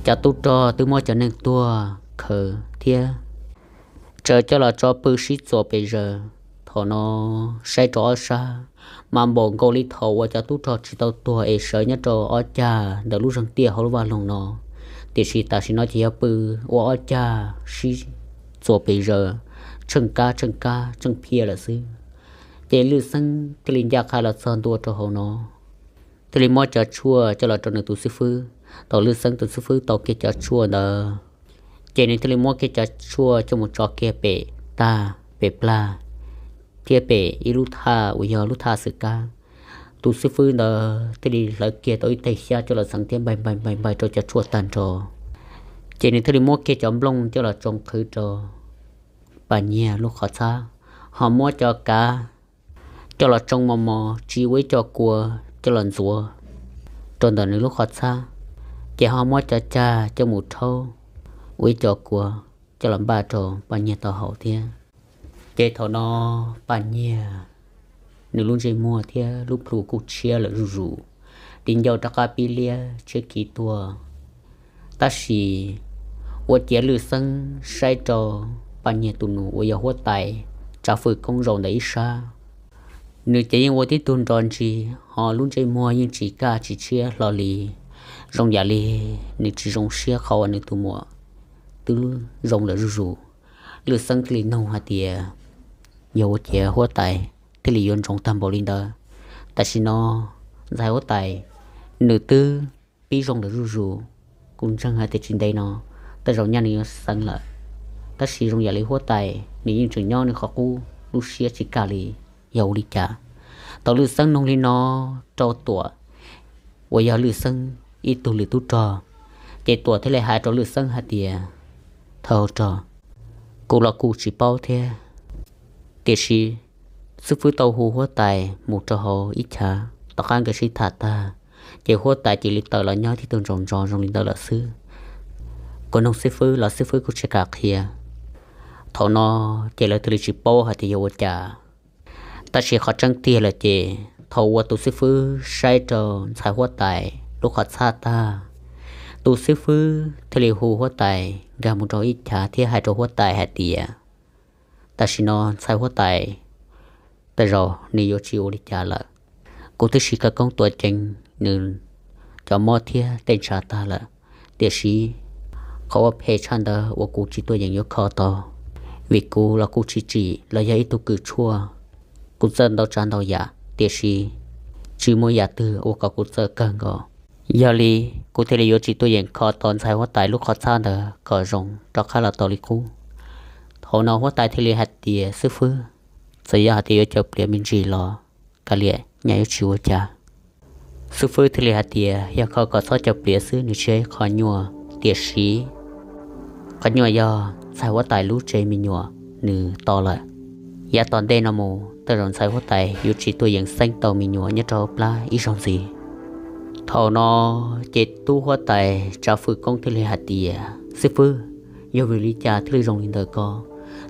Cov tub rog twb muab cov neeg tuag khaws thiab tsaws coj los tso pw sib txuas pes zaws. Thaum no saib rau ob sab, mas npaum nkaus li thaum uas cov tub rog tsis tau tuag es sawv nyob rau ob cag ntawm lub zeeg tiaj hauv lub vaj loog no, tiam sis tam sim no ces yog pw ua ob cag sib txuas pes zaws, tsheej kab tsheej kab tsheej phiaj lawm xwb. Ces Lwj Xeeb thiaj li ncaj qha los txog ntua rau hauv no, thiaj li muab cov tshuaj coj los rau nws tus xib fwb. Thaum Lwj Xeeb tus xib fwb tau kiag cov tshuaj ntawd, ces nws thiaj li muab kiag cov tshuaj coj mus tso kiag pem tag pem plag thiab pem ib lub thaj uas yog lub thaj xwm kab. Tus xib fwb ntawd thiaj li hlawv kiag tau ib teg xyab coj los txheev thiab npaig npaig npaig npaig rau cov tshuaj tag nrho. Ces nws thiaj li muab kiag cov nplooj coj los tsoo qhwv rau Paj Nyiag lub qhov txhab, ho muab cov kav coj los tsoo mos mos tsis ua ib co kua coj los ntxuav rau ntawm nws lub qhov txhab, ces ho muab cov cag coj mus rhaub ua ib co kua coj los npaj rau Paj Nyiag tau haus thiab. Ces thaum no Paj Nyiag nws lub ntsej muag thiab lub plhu kuj tshiab lawm zuj zus, di ncauj rov qab pib liab tshiab khiv tuag. Tab sis ua ciav Lwj Xeeb saib rau Paj Nyiag tus nus uas yog huab tais tsav fwj koob zaum ntawm ib sab, nws ces yeej ua tib tug nrov ntsis, ho lub ntsej muag yeej tsis kaj tsis tshiab hlo li, zoo yam li nws tsis zoo siab qhov uas nws tus muam twb zoo lawm zuj zus. Lwj Xeeb thiaj li nug hais tias, yog ua ciav huab tais thiaj li yuav ntsoov tag npaum li ntawd? Tam sim no ntxhais huab tais nws twb pib zoo lawm zuj zus, kuv ntseeg hais tias tsis ntev no tej zaum nyaj nws yuav xeev lawm, tab sis zoo yam li huab tais nws yeej tseem nyob nws qhov qub, lub siab tsis kaj li, yog ua li cas? Thaum Lwj Xeeb nug li no rau Tuam uas yog Lwj Xeeb ib tug lwm tub rog, ces Tuam thiaj li hais rau Lwj Xeeb hais tias, thawj rog, kuv los kuj tsis paub thiab, tiam sis xib fwb tau hu huab tais mus rau hauv ib chav, tom qab nkawd sib tham tag, ces huab tais cia li tawm los nyob tib tug ntsaus ntso zoo li ntawd lawm xwb. Kuv nug xib fwb los xib fwb kuj tsis kam qhia. Thaum no ces lawv thiaj li tsis paub hais tias yog ua cas. Tab sis qhov tseeb tiag lawm ces thaum uas tus xib fwb saib rau ntxhais huab tais lub qhov txhab tag, tus xib fwb thiaj li hu huab tais nkag mus rau ib chav thiab hais rau huab tais hais tias, tam sim no ntxhais huab tais tej zaum nws yuav tsis ua li cas lawm. Kuv twb siv khawv koob tua ceev nws cov mob thiab tej ntshav tag lawm, tiam sis qhov uas phem tshaj ntawd uas kuv tsis tuaj yeem yuav kho tau, vim kuv los kuj tsis tsim los yog ib tug kws tshuaj. Kuv txawj ntau tsav ntau yam, tiam sis tsis muaj yam twg ua kom kuv txawj kawg nkaus. Yog li kuv thiaj li yuav tsis tuaj yeem kho tau ntxhais huab tais lub qhov txhab ntawd kom zoo rov qab los tau li qub. Thaum no huab tais thiaj li hais tias, xib fwb, txawm yog hais tias yuav caws pliav me ntsis los kav liam, nyaj yuav tsis ua cas. Xib fwb thiaj li hais tias, yog kho kom txhob caws pliav xwb nws tsis yog ib qho nyuaj, tiam sis qhov nyuaj yog ntxhais huab tais lub tsev me nyuam nws to lawm. Yav tom ntej no mus tej zaum ntxhais huab tais yuav tsis tuaj yeem xeeb tau me nyuam nyob rau hauv plab ib zaug ntxiv. Thaum no ces tub huab tais tsav fwj koob thiaj li hais tias, xib fwb, yog vim li cas thiaj li zoo li ntawd ko?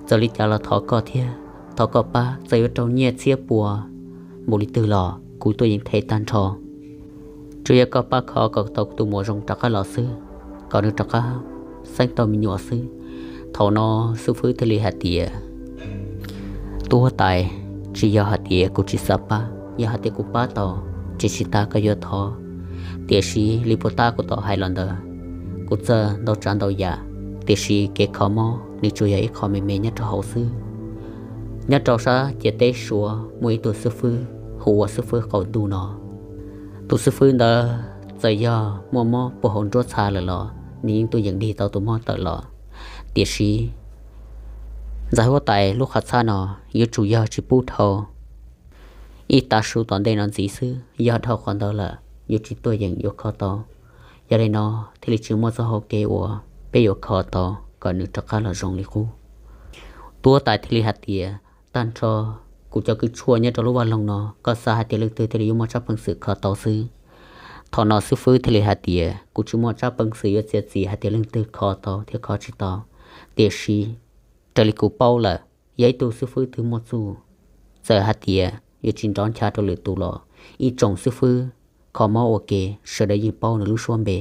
Txawm li cas los thov koj thiab, thov koj pab, txawm yuav raug nyiaj txhiab pua npaum li twg los kuv tuaj yeem them tag nrho. Tsuas yog koj pab kho kom tau kuv tus muam zoo rov qab los xwb, kom nws rov qab xeeb tau me nyuam xwb. Thaum no xib fwb thiaj li hais tias, tub huab tais, tsis yog hais tias kuv tsis xav pab, yog hais tias kuv pab tau, ces tsis tas koj yuav thov. Tiam sis li puag ta kuv tau hais los ntawd, kuv txawj ntau tsav ntau yam, tiam sis kev kho mob nws tsuas yog ib qho me me nyob rau hauv xwb. Nyob rau sab ciam teb Suav muaj ib tug xib fwb hu ua xib fwb qaum ntuj no. Tus xib fwb ntawd Txawm yog muaj mob puag hauv nruab txha lawm los nws yeej tuaj yeem dig tau tus mob tawm los. Tiam sis ntxhais huab tais lub qhov txhab no yuav tsum yog tsis pub dhau ib tav su tom ntej no ntxiv xwb, yog dhau qhov ntawd lawm yuav tsis tuaj yeem yuav kho tau. Yog li no thiaj li tsis muaj txoj hau kev uas peb yuav kho tau kom nws rov qab los zoo li qub. Tus huab tais thiaj li hais tias, tag nrho kuv cov kws tshuaj nyob rau lub vaj loog no, koj xav hais tias leej twg thiaj li yuav muaj tsab peev xwm kho tau xwb. Thaum no xib fwb thiaj li hais tias, kuv tsis muaj tsab peev xwm yuav txiav txim hais tias leej twg kho tau thiab kho tsis tau, tiam sis raws li kuv paub lawm, yog ib tug xib fwb twg muaj txuj, txawm hais tias yuav tsis nrov ncha rau lwm tus los ib tsoom xib fwb kho mob ua ke sawv daws yeej paub nws lub suab npe.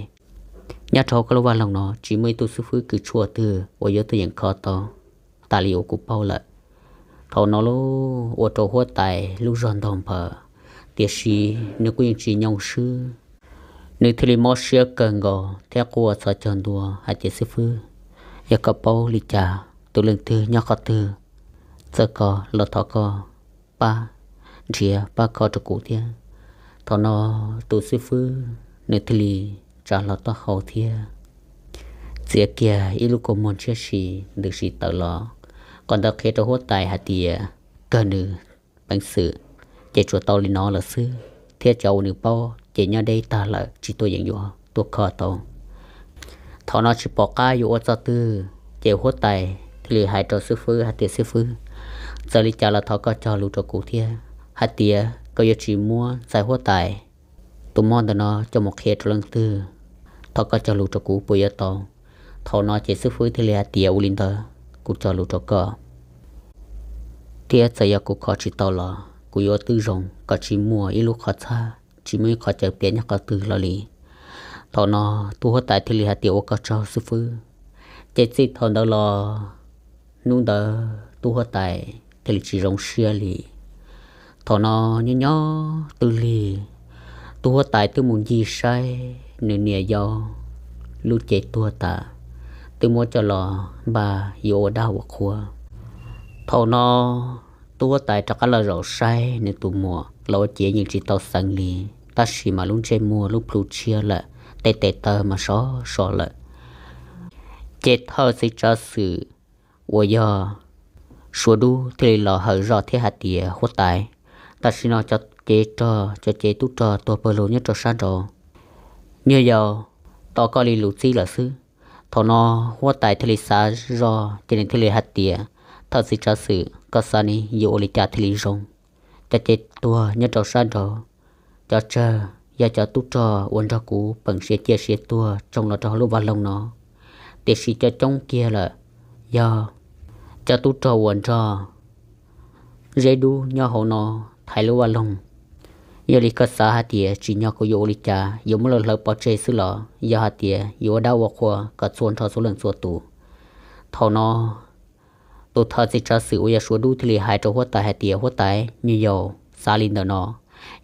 Nyob rau koj lub vaj loog no tsis muaj ib tug xib fwb kws tshuaj twg uas yuav tuaj yeem kho tau tas li uas kuv paub lawm. Thaum no lub ua rau huab tais lub zog ntog nphaws, tiam sis nws kuj yeej tsis nyoo swb. Nws thiaj li mob siab kawg nkaus thiab quaj txhos caug ntua hais tias, xib fwb, yog koj paub li cas, tus leej twg nyob qhov twg, txawm koj los thov koj pab nrhiav pab kho rau kuv thiab. Thaum no tus xib fwb nws thiaj li tsa hlo taub hau thiab txiav kiag ib lub kua muag ntshiab si ntws si tawm los. Qhov ntawd qhia rau huab tais hais tias kawg nws peev xwm ces tsuas tau li no lawm xwb, thiab cov uas nws paub ces nyob deb tag lawm tsis tuaj yeem yuav tuaj kho tau. Thaum no tsis pom qab yuav ua txoj twg, ces huab tais thiaj li hais rau xib fwb hais tias, xib fwb, txawm li cas los thov koj cog lus rau kuv thiab hais tias koj yuav tsis muab ntxhais huab tais tus mob ntawm no coj mus qhia rau leej twg, thov koj cog lus rau kuv puas yuav tau? Thaum no ces xib fwb thiaj li hais tias, ua li ntawd kuv cog lus rau koj, thiab txawm yog kuv kho tsis tau los kuv yuav twb zoo kom tsis muaj ib lub qhov txhab, tsis muaj ib qhov chaw piam nyob qhov twg los li. Thaum no tub huab tais thiaj li hais tias, ua koj tsaug xib fwb. Ces txij thaum ntawd los hnub ntawd tub huab tais thiaj li tsis zoo siab li. Thaum no nyob nyob twb lig, tub huab tais twb mus ncig saib nws niam yau lub cev tuag tas, twb muab coj los npaj yuav ua dab ua qhua. Thaum no tub huab tais rov qab los zaum saib nws tus muam los ua cev yeej tsis tau xeev li, tab sis mas lub ntsej muag lub plhu tshiab lawm, tej tes taw mas sov so lawm. Ces thawj txiv tsav xwm uas yog Suav Dub thiaj li los hawm zoj thiab hais tias, huab tais, tam sim no cov cev rog, cov cev tub rog tuag pawg lug nyob rau sab nraud, nyuag yaus tos koj li lus txib lawm xwb. Thaum no huab tais thiaj li xav zoj ces nws thiaj li hais tias, thawj txiv tsav xwm, koj xav ne yuav ua li cas thiaj li zoo? Cov cev tuag nyob rau sab nraud, cov tsawg yog cov tub rog uas nrog kuv peem siav ciaj siav tuag tsoo los rau hauv lub vaj loog no, tiam sis cov coob kiag lawm yog cov tub rog uas nrog Zeb Dub nyob hauv no thaiv lub vaj loog. Yog li koj xav hais tias tsim nyog kuv yuav ua li cas, yuav muab lawv hlawv pov tseg xwb los yog hais tias yuav ua dab ua qhua kom txhua nrho txhua leej txhua tus? Thaum no tus thawj txiv tsav xwm uas yog Suav Dub thiaj li hais rau huab tais hais tias, huab tais, nyuag yaus xav li ntawm no,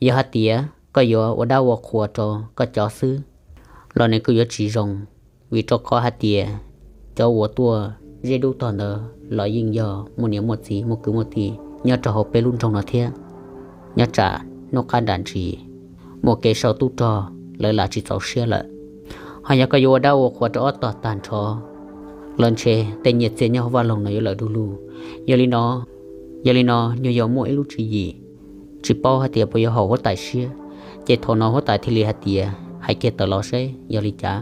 yog hais tias koj yuav ua dab ua qhua rau koj cov xwb los nws kuj yuav tsis zoo, vim rau qhov hais tias cov uas tuaj Zeb Dub tog ntawd los yeej yog muaj niam muaj txiv muaj kwv muaj tij nyob rau hauv peb lub nroog no thiab. Nyob tsam hnub qab nram ntsis muaj kev sau tub rog, lawv lam tsis txaus siab lawm. Ho yog koj yuav ua dab ua qhua rau ob tog tag nrho los ntshe tej nyiaj txiag nyob hauv vaj loog no yuav lawm du lug. Yog li no, yog li no nyuag yaus muaj ib lub tswv yim, tsis paub hais tias puas yuav haum huab tais siab. Ces thaum no huab tais thiaj li hais tias, hais kiag tawm los seb yog li cas.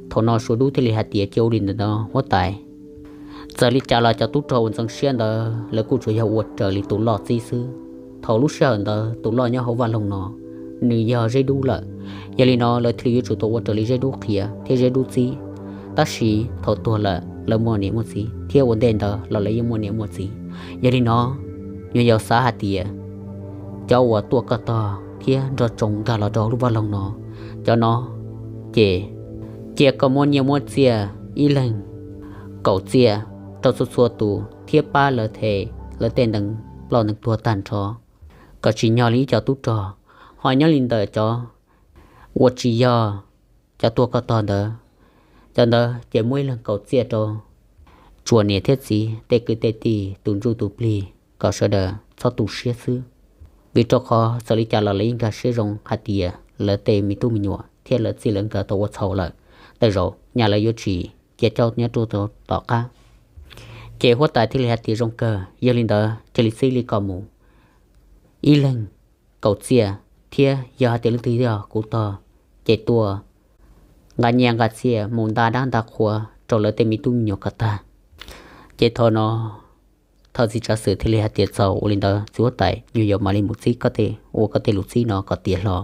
Thaum no Suav Dub thiaj li hais tias, cia ua li ntawm no huab tais, txawm li cas los cov tub rog uas ntxeev siab ntawd lawv kuj tsuas yog ua raws li tus loj txib xwb. Thaum lub sij hawm ntawd tus loj nyob hauv vaj loog no nws yog Zeb Dub lawm. Yog li no lawv thiaj li yuav tsum tau ua raws li Zeb Dub qhia thiab Zeb Dub txib. Tab sis thaum tuag lawm lawv muaj niam muaj txiv, thiab ua ntej ntawd los lawv yeej muaj niam muaj txiv. Yog li no nyuag yaus xav hais tias cov uas tuaj koj tog thiab nrog tsoo nkag los rau hauv lub vaj loog no, cov no ces cia koj muab nyiaj muab txiaj ib leeg kaum txiaj rau txhua txhua tus thiab pab lawv them lawv tej ntees ploj ntees tuag tag nrho, kom tsim nyog li ib co tub rog. Ho nyob li ntawm cov uas tsis yog cov tuaj koj tog ntawd, cov ntawd ces muab ib leeg kaum txiaj rau tsuas niam thiab txiv, tej kwv tej tij, tus ntsuj tus plig, kom sawv daws txhob tu siab xwb. Vim rau qhov txawm li cas los lawv yeej nkag siab zoo hais tias lawv tej me tub me nyuam thiab lawv txij lawv nkawd tau ua txhaum lawm. Tej zaum nyaj lawv yuav tsis cia coj nyob rau tom qab. Ces huab tais thiaj li hais tias zoo kawg, yog li ntawd cia li txij li ko mus ib leeg kaum txiaj, thiab yog hais tias leej twg yog kuv tog ces tua, nqa nyiaj nqa txiaj mus nta dab nta qhua rau lawv tej me tub me nyuam kom tag. Ces thaum no thawj txiv tsav xwm thiaj li hais tias txaus, ua li ntawd txiv huab tais, nyuam yaus mam li mus txib koj tej, ua koj tej lus txib no kom tiav hlo.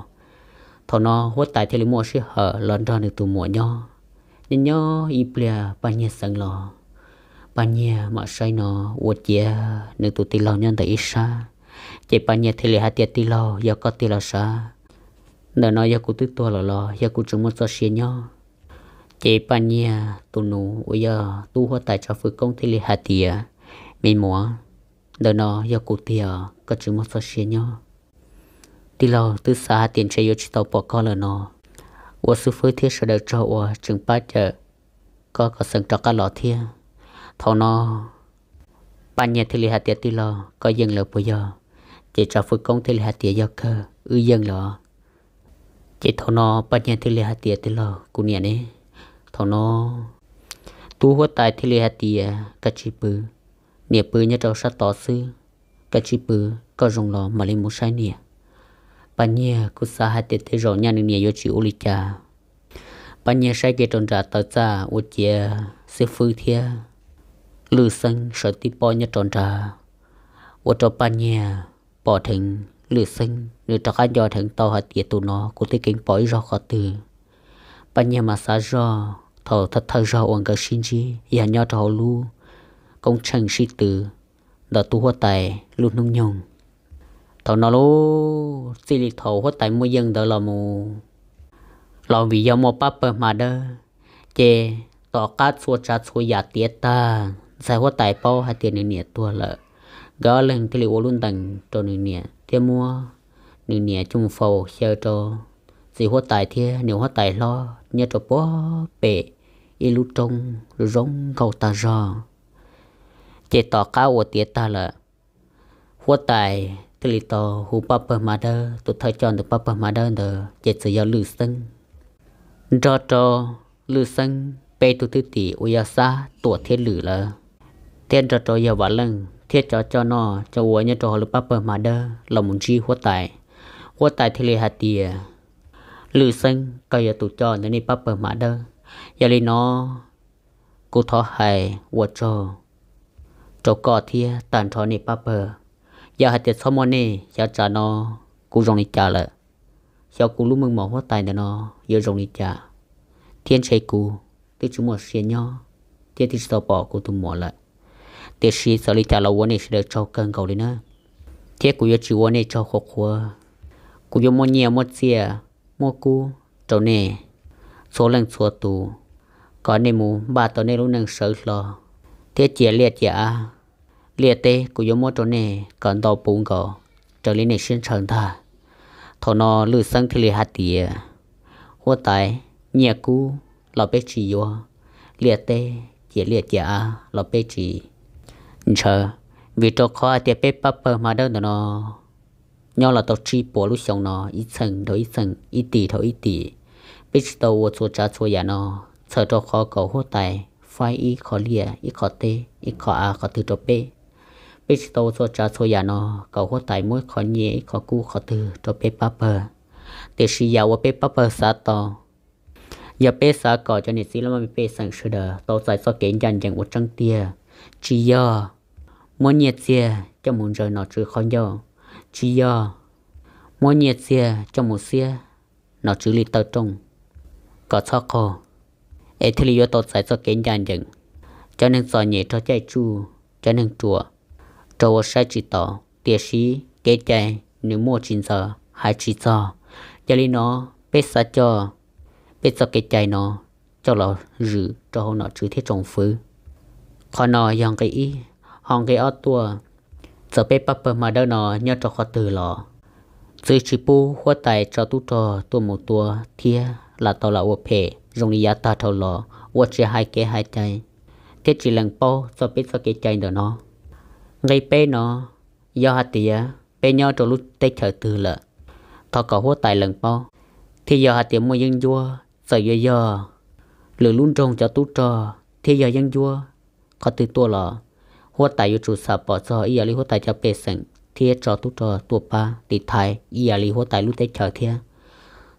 Thaum no huab tais thiaj li muaj sij hawm los nrog nws tus muam nyob. Nyob nyob ib pliag Paj Nyiag xeev los, Paj Nyiag mam saib no ua ciav nws tus tij laug nyob ntawm ib sab. Ces Paj Nyiag thiaj li hais tias tij laug, yog koj tiag los sav, ntawm no yog kuv twb tuag lawm los yog kuv tseem muaj txoj sia nyob? Ces Paj Nyiag tus nus uas yog tub huab tais tsav fwj koob thiaj li hais tias me muam, ntawm no yog kuv tiag, koj tseem muaj txoj sia nyob. Tij laug, twb xav hais tias ntshe yuav tsis tau pom koj lawm no, ua xib fwb thiab sawv daws tsaug uas tseem pab cawm koj kom xeev rov qab los thiab. Thaum no Paj Nyiag thiaj li hais tias tij laug, koj yeej lawm puas yog? Ces tsav fwj koob thiaj li hais tias yog kawg, wb yeej lawm. Ces thaum no Paj Nyiag thiaj li hais tias tij laug, kuv niam ne? Thaum no tub huab tais thiaj li hais tias koj tsis pw, niam pw nyob rau sab tod xwb, koj tsis pw, koj zoo los mam li mus saib niam. Paj Nyiag kuj xav hais tias tej zaum nyaj nws niam yuav tsis ua li cas. Paj Nyiag saib kiag rau nram taw txaj ua ciav xib fwb thiab Lwj Xeeb sawv tib pob nyob rau nrad, ua rau Paj Nyiag pom dheev Lwj Xeeb, nws rov qab nco dheev tau hais tias tus no kuv twb keev pom ib zaug qhov twg. Paj Nyiag mas xav zog thaum thawj thawj zaug uas nkawd sib ntsib yog nyob rau hauv lub koob tsheej sib tw ntawm tub huab tais lub hnub nyoog. Thaum no lub txij li thaum huab tais muaj yeej ntawd los mus, los vim yog muaj pab pawg hma dawb, ces tom qab txhua tsav txhua yam tiav tag, ntxhais huab tais paub hais tias nws niam tuag lawm, nkawd ob leeg thiaj li ua lub ntees rau nws niam thiab muab nws niam coj mus faus xyaw rau txiv huab tais thiab niam huab tais hlob nyob rau puag pem ib lub roob zoo nkauj tag zog. Ces tom qab uas tiav tag lawm, huab tais thiaj li tau hu pab pawg hma dawb, tus thawj coj ntawm pab pawg hma dawb ntawd ces txawm yog Lwj Xeeb, nrog rau Lwj Xeeb peb tug thwj tim uas yog Xab, Tuam thiab Lwm lawm, thiab nrog rau yog Vam Leej thiab cov coj noj coj ua nyob rau hauv lub pab pawg hma dawb los mus ntsib huab tais. Huab tais thiaj li hais tias, Lwj Xeeb, koj yog tus coj ntawm nej pab pawg hma dawb, yog li no kuv thov hais ua tsaug rau koj thiab tag nrho nej pab pawg. Yog hais tias txhob muaj nej, xyov tsam no kuv zoo li cas lawm, xyov kuv lub meej mom huab tais ntawm no yuav zoo li cas, thiab ntshe kuv twb tsis muaj sia nyob thiab twb tsis tau pom kuv tus muam lawm. Tiam sis txawm li cas los ua nej sawv daws tsaug kawg nkaus li na, thiab kuv yuav tsis ua nej tsaug qhuav qhuav. Kuv yuav muab nyiaj muab txiaj muab kub rau nej txhua leej txhua tus, kom nej mus npaj tau nej lub neej sawv hlo thiab ciam liaj ciam av. Liaj teb kuv yuav muab rau nej kom ntau puv nkaus raws li nej siab ntshaw ntag. Thaum no Lwj Xeeb thiaj li hais tias, huab tais, nyiaj kub los peb tsis yuav, liaj teb ciam liaj ciam av los peb tsis ntshaw, vim rau qhov hais tias peb pab pawg hma dawb ntawm no nyob los tau tsib puas lub xyoo no, ib txheej dhau ib txheej, ib tim dhau ib tim, peb tsis tau ua txhua tsav txhua yam no txhawm rau qhov kom huab tais faib ib qho liaj ib qho teb ib qho av qhov twg rau peb. Peb tsis tau ua txhua tsav txhua yam no kom huab tais muab ib qho nyiaj ib qho kub qhov twg rau peb pab pawg. Tiam sis yam uas peb pab pawg xav tau, yog peb xav kom cov niam txiv laj mej pej xeem sawv daws tau txais txoj kev ncaj ncees uas tseeb tiag, tsis yog muab nyiaj txiag coj mus ntsaws nom tswv qhov ncauj, tsis yog muab nyiaj txiag coj mus xiab nom tswv li taw rooj kom txhob qaug, es thiaj li yuav tau txais txoj kev ncaj ncees. Cov neeg txom nyem raug caij tsuj, cov neeg ruam raug ua saib tsis taus, tiam sis kev cai nws muaj tsis ntxaws hais tsis txog. Yog li no, peb xav coj peb txoj kev cai no coj los zwm rau hauv nom tswv thiab tsoom fwv. Qhov no yog nqe ib. Ho nqe ob tuaj, txawm peb pab pawg hma dawb no nyob rau qhov twg los txwv tsis pub huab tais tso tub rog tuaj mus tua thiab lam tau lam ua phem zoo li yav tag dhau los uas tsis hais kev hais cai thiab tsis lees paub txog peb txoj kev cai ntawm no. Nqe peb no, yog hais tias peb nyob rau lub teb chaws twg lawm, thov kom huab tais lees paub thiab yog hais tias muaj yeeb ncuab, txawm yuav yog lwm lub nroog cov tub rog thiab yog yeeb ncuab qhov twg tuaj los, huab tais yuav tsum xam pom txog ib yam li huab tais cov pej xeem thiab tso tub rog tuaj pab tiv thaiv ib yam li huab tais lub teb chaws thiab.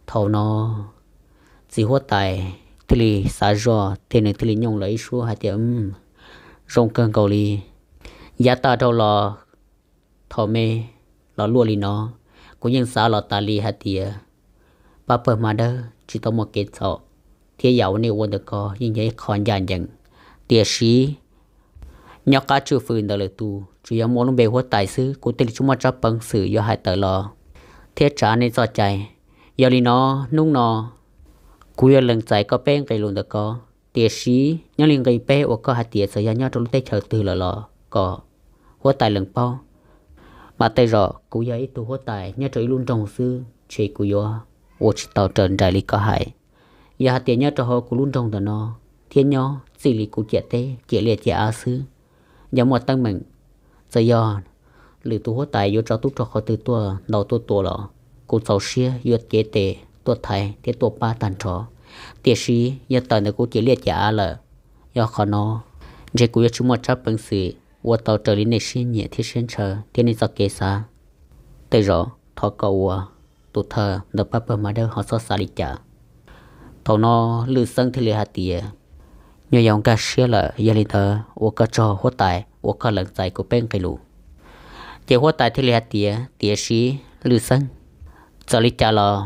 Thaum no txiv huab tais thiaj li xav zoj thiab nws thiaj li nyooj lawm ib suab hais tias, Zoo kawg nkaus li. Yav tag dhau los thaum me los luaj li no, kuv yeej xav los tas li hais tias pab pawg Hma Dawb tsis tau muaj kev txhaum, thiab yam uas nej ua ntawm ko yeej yog ib qho ncaj ncees. Tiam sis nyob qab tswj fwm ntawm lwm tus tsuas yog muaj lub npe huab tais xwb, kuv thiaj li tsis muaj tsab peev xwm yuav hais tawm los thiab tsa nej txoj cai. Yog li no, hnub no kuv yuav lees txais koj peb nqe lus ntawm ko, tiam sis nyob li nqe peb uas koj hais tias txawm yog nyob rau lub teb chaws twg lawm los kom huab tais lees paub. Mas tej zaum kuv yog ib tug huab tais nyob rau ib lub nroog xwb ces kuv yuav ua tsis tau raws nraim li koj hais. Yog hais tias nyob rau hauv kuv lub nroog ntawm no thiab nyob txij li kuv ciam teb ciam liaj ciam av xwb, yog muaj teeb meem, txawm yog lwm tus huab tais yuav tso tub rog qhov twg tuaj ntaus tuaj tua los kuv txaus siab yuav cev tes tuaj thaiv thiab tuaj pab tag nrho. Tiam sis yog tawm ntawm kuv ciam liaj ciam av lawm, yog qhov no ntshe kuv yuav tsis muaj tsab peev xwm ua tau raws li nej siab nyiam thiab siab ntshaw thiab nej txoj kev xav. Tej zaum thov kom ua tus thawj ntawm pab pawg Hma Dawb ho txhob xav li cas. Thaum no Lwj Xeeb thiaj li hais tias, Nyuam yaus nkag siab lawm, yog li ntawd ua koj tsaug huab tais uas koj lees txais kuv peb nqe lus. Ces huab tais thiaj li hais tias, Tiam sis Lwj Xeeb, txawm li cas los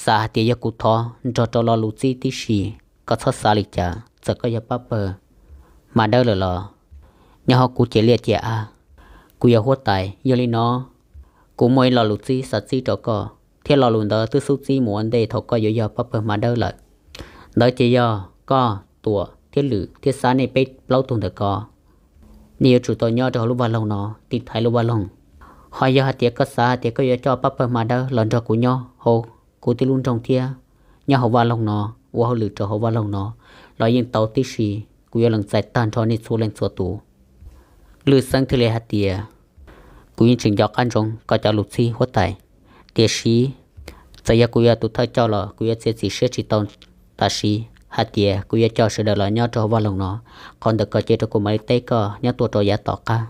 xav hais tias yog kuv thov nrog rau lo lus txib tib si, koj txhob xav li cas. Txawm koj yog pab pawg Hma Dawb lawm los nyob hauv kuv ciam liaj ciam av, kuv yog huab tais, yog li no kuv muaj ib lo lus txib xav txib rau koj, thiab lo lus ntawd twb xub txib mus ua ntej thaum koj yuav yog pab pawg Hma Dawb lawm. Ntawd ces yog koj, Tuam thiab Lwm thiab Xab nej peb plaub tug ntawm ko, nej yuav tsum tau nyob rau hauv lub vaj loog no tiv thaiv lub vaj loog. Ho yog hais tias koj xav hais tias koj yuav coj pab pawg Hma Dawb los nrog kuv nyob hauv kuv tib lub nroog thiab nyob hauv vaj loog no, ua hauj lwm rau hauv vaj loog no los yeej tau tib si, kuv yuav lees txais tag nrho nej txhua leej txhua tus. Lwj Xeeb thiaj li hais tias, Kuv yeej tseem nco qab ntsoov koj cov lus txib huab tais, tiam sis txawm yog kuv yog tus thawj coj los kuv yuav txiav txim siab tsis tau tam sim hais tias kuv yuav coj sawv daws los nyob rau hauv vaj loog no. Qhov ntawm ko cia rau kuv mam li teb koj nyob tuaj rau yav tom qab.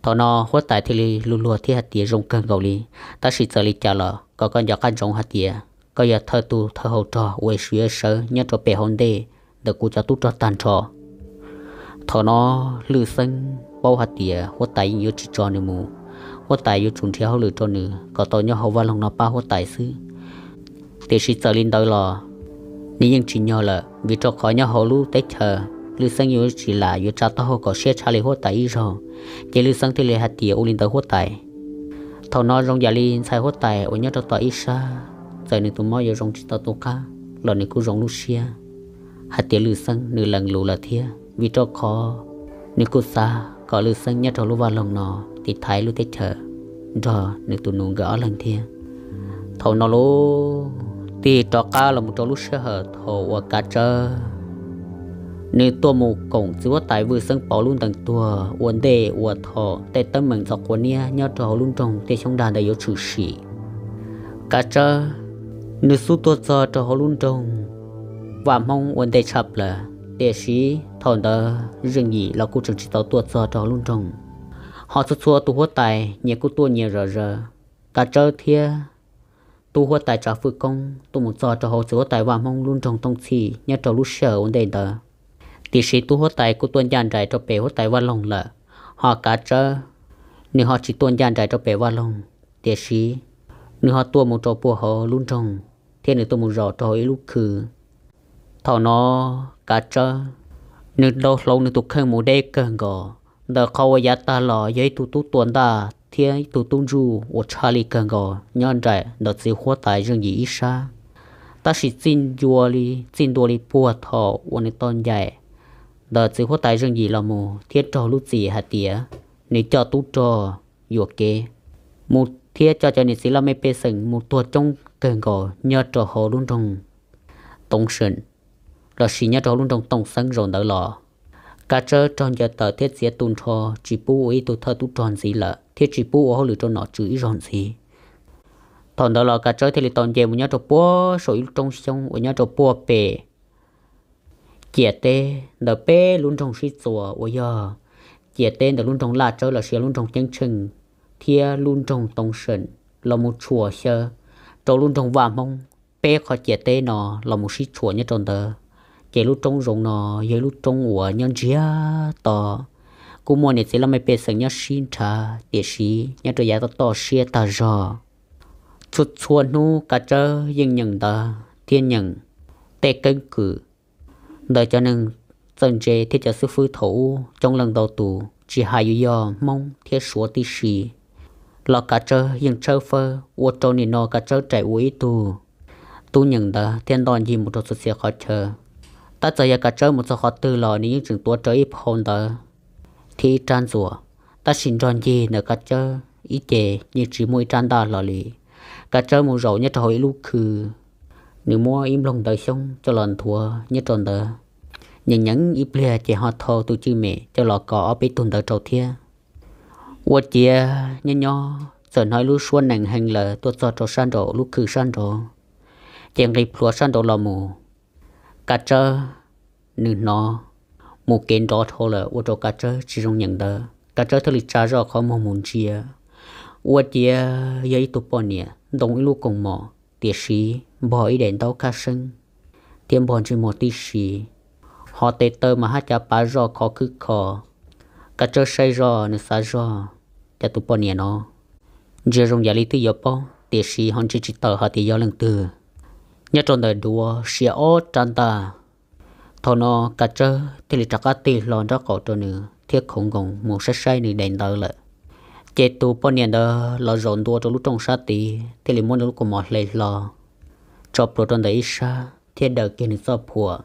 Thaum no huab tais thiaj li luag luag thiab hais tias, Zoo kawg nkaus li, tab sis txawm li cas los kom koj nco qab ntsoov hais tias koj yog thawj tug thawj hauv rog uas yuav sawv nyob rau pem hauv ntej ntawm kuv cov tub rog tag nrho. Thaum no Lwj Xeeb paub hais tias huab tais yeej yuav tsis tso nws mus, huab tais yuav tsum nrhiav hauj lwm rau nws kom tau nyob hauv vaj loog no pab huab tais xwb. Tiam sis txawm li ntawd los nws yeej tsis nyog lawm, vim rau qhov nyob hauv lub teb chaws Lwj Xeeb yuav tsis lam yuav tsa taub hau kom siab tshaj li huab tais ib zaug. Ces Lwj Xeeb thiaj li hais tias, Ua li ntawd huab tais. Thaum no zoo yam li ntxhais huab tais uas nyob rau tom ib sab, txawm nws tus mob yuav zoo tsis tau tu qab los nws kuj zoo lub siab hais tias Lwj Xeeb nws lees lus lawm thiab, vim rau qhov nws kuj xav kom Lwj Xeeb nyob rau lub vaj loog no tiv thaiv lub teb chaws nrog nws tus nus nkawd ob leeg thiab. Thaum no lub tig rov qab los mus rau lub sij hawm thaum uas Kav Tsawb nws tuaj mus koom txiv huab tais Vwj Xeeb Pov lub ntees tuag ua ntej uas thaum tej teeb meem ntxhov quav niab nyob rau hauv lub nroog Tiaj Xyoob Dag ntawd yuav tshwm sim. Kav Tsawb nws xub tuaj txog rau hauv lub nroog Vaj Hmoob ua ntej tshaj plaws, tiam sis thaum ntawd Zeej Yim los kuj tseem tsis tau tuaj txog rau hauv lub nroog. Ho txhua txhua tus huab tais nyias kuj tuaj nyias zom zaws. Kav Tsawb thiab tub huab tais Tsav Fwj Koob tuaj mus txog rau hauv txiv huab tais Vaj Hmoob lub nroog Tooj Txhij nyob rau lub sij hawm ua ntej ntawd. Tiam sis tub huab tais kuj tuaj ncaj nraim rau pem huab tais Vaj Loog lawm, ho Kav Tsawb nws ho tsis tuaj ncaj nraim rau pem Vaj Loog, tiam sis nws ho tuaj mus rau puag hauv lub nroog thiab nws tuaj mus zaum rau hauv ib lub khw. Thaum no Kav Tsawb nws nrau hloov nws tus kheej mus deb kawg nkaus, ntawm qhov uas yav tag los yog ib tug tub tua ntaj thiab ib tug tub ntsuj uas tshaj li kawg nkaus nyob nraim ntawm txiv huab tais Zeej Yim ib sab. Tab sis txij ncua li, txij ntua li puag thaum uas nws tau ncaim ntawm txiv huab tais Zeej Yim los mus thiab raug lub txim hais tias nws coj tub rog yuam kev mus thiab coj cov niam txiv laj mej pej xeem mus tuag coob kawg nkaus nyob rau hauv lub nroog Tooj Seem, lossis nyob rau hauv lub nroog Tooj Xeeb zaum ntawd los, Kav Tsawb raug ncaws tawm thiab txiav tu nrho, tsis pub ua ib tug thawj tub rog ntxiv lawm thiab tsis pub ua hauj lwm rau nom tswv ib zaug ntxiv. Thaum ntawd los Kav Tsawb thiaj li tau nce mus nyob rau puag saum ib lub roob xyoob uas nyob rau puag pem ciam teb ntawm peb lub nroog Sib Txuas uas yog ciam teb ntawm lub nroog Laj Tsawb los sis lub nroog Ceeb Tsheej thiab lub nroog Too Seem los mus tshuam xyaw rau lub nroog Vaj Hmoob. Peb qhov ciam teb no los mus sib tshuam nyob rau ntawd, ces lub roob zoov no yog ib lub roob uas nyob ntsiag to, kuj muaj niam txiv laj mej pej xeem nyob sib nrhav, tiam sis nyob rau yav toj toj siab tag zog. Txhua txhua hnub Kav Tsawb yeej nyeem ntawv thiab nyeem tej keeb kwm ntawm cov neeg txawj ntse thiab cov xib fwb thaum ub coob leej ntau tus, tsis hais yuav yog Hmoob thiab Suav tib si los Kav Tsawb yeej tshawb fawb ua rau nim no Kav Tsawb rais ua ib tug tub nyeem ntawv thiab ntoj ncig mus rau txhua txhia qhov chaw. Tab txawm yog Kav Tsawb mus txog qhov twg los nws yeej tseem tuav rawv ib phau ntawv thiab ib rab ntxuas, tab sis nrog ncig ntawm Kav Tsawb ib ce yeej tsis muaj ib rab ntaj hlo li. Kav Tsawb mus zaum nyob rau hauv ib lub khw, nws muab ib nplooj ntawv xyoob coj los nthuav nyob rau ntawd, nyeem nyeem ib pliag ces ho thau tus cwj mem coj los kos ob peb tug ntawv rau thiab. Ua ciav nyob nyob txawm hnov ib lub suab nees heev lawm tuaj txog rau sab nraum lub khw sab nraud, ces nqis plhuav sab nraud los mus. Kav Tsawb nws hnov mus kev nrov dhau lawm ua rau Kav Tsawb tsis zoo nyeem ntawv, Kav Tsawb thiaj li tsa zoj qhov muag mus ntsia. Ua ciav yog ib tug poj niam ntoo ib lub koos mom, tiam sis npog ib daim ntaub khab seeb thiab npog ntsej muag tib si, ho tes taw mas hab cav pav zoj khov khwb kho. Kav Tsawb saib zoj nws xav zoj, cas tus poj niam no ntsia zoo yam li twb yuav paub, tiam sis ho ntsia tsis tawm hais tias yog leej twg. Nyob rau ntawm duav sia ob rab ntaj. Thaum no Kav Tsawb thiaj li rov qab tig hlo nraub qaum rau nws thiab khoov nkoos mus saib saib nws daim ntawv lawm. Ces tus poj niam ntawd los zaum ntua rau lub rooj sab tid thiaj li muab nws lub kaus mom hle hlo tso plhuav rau ntawm ib sab thiab daws kiag nws txoj phuam,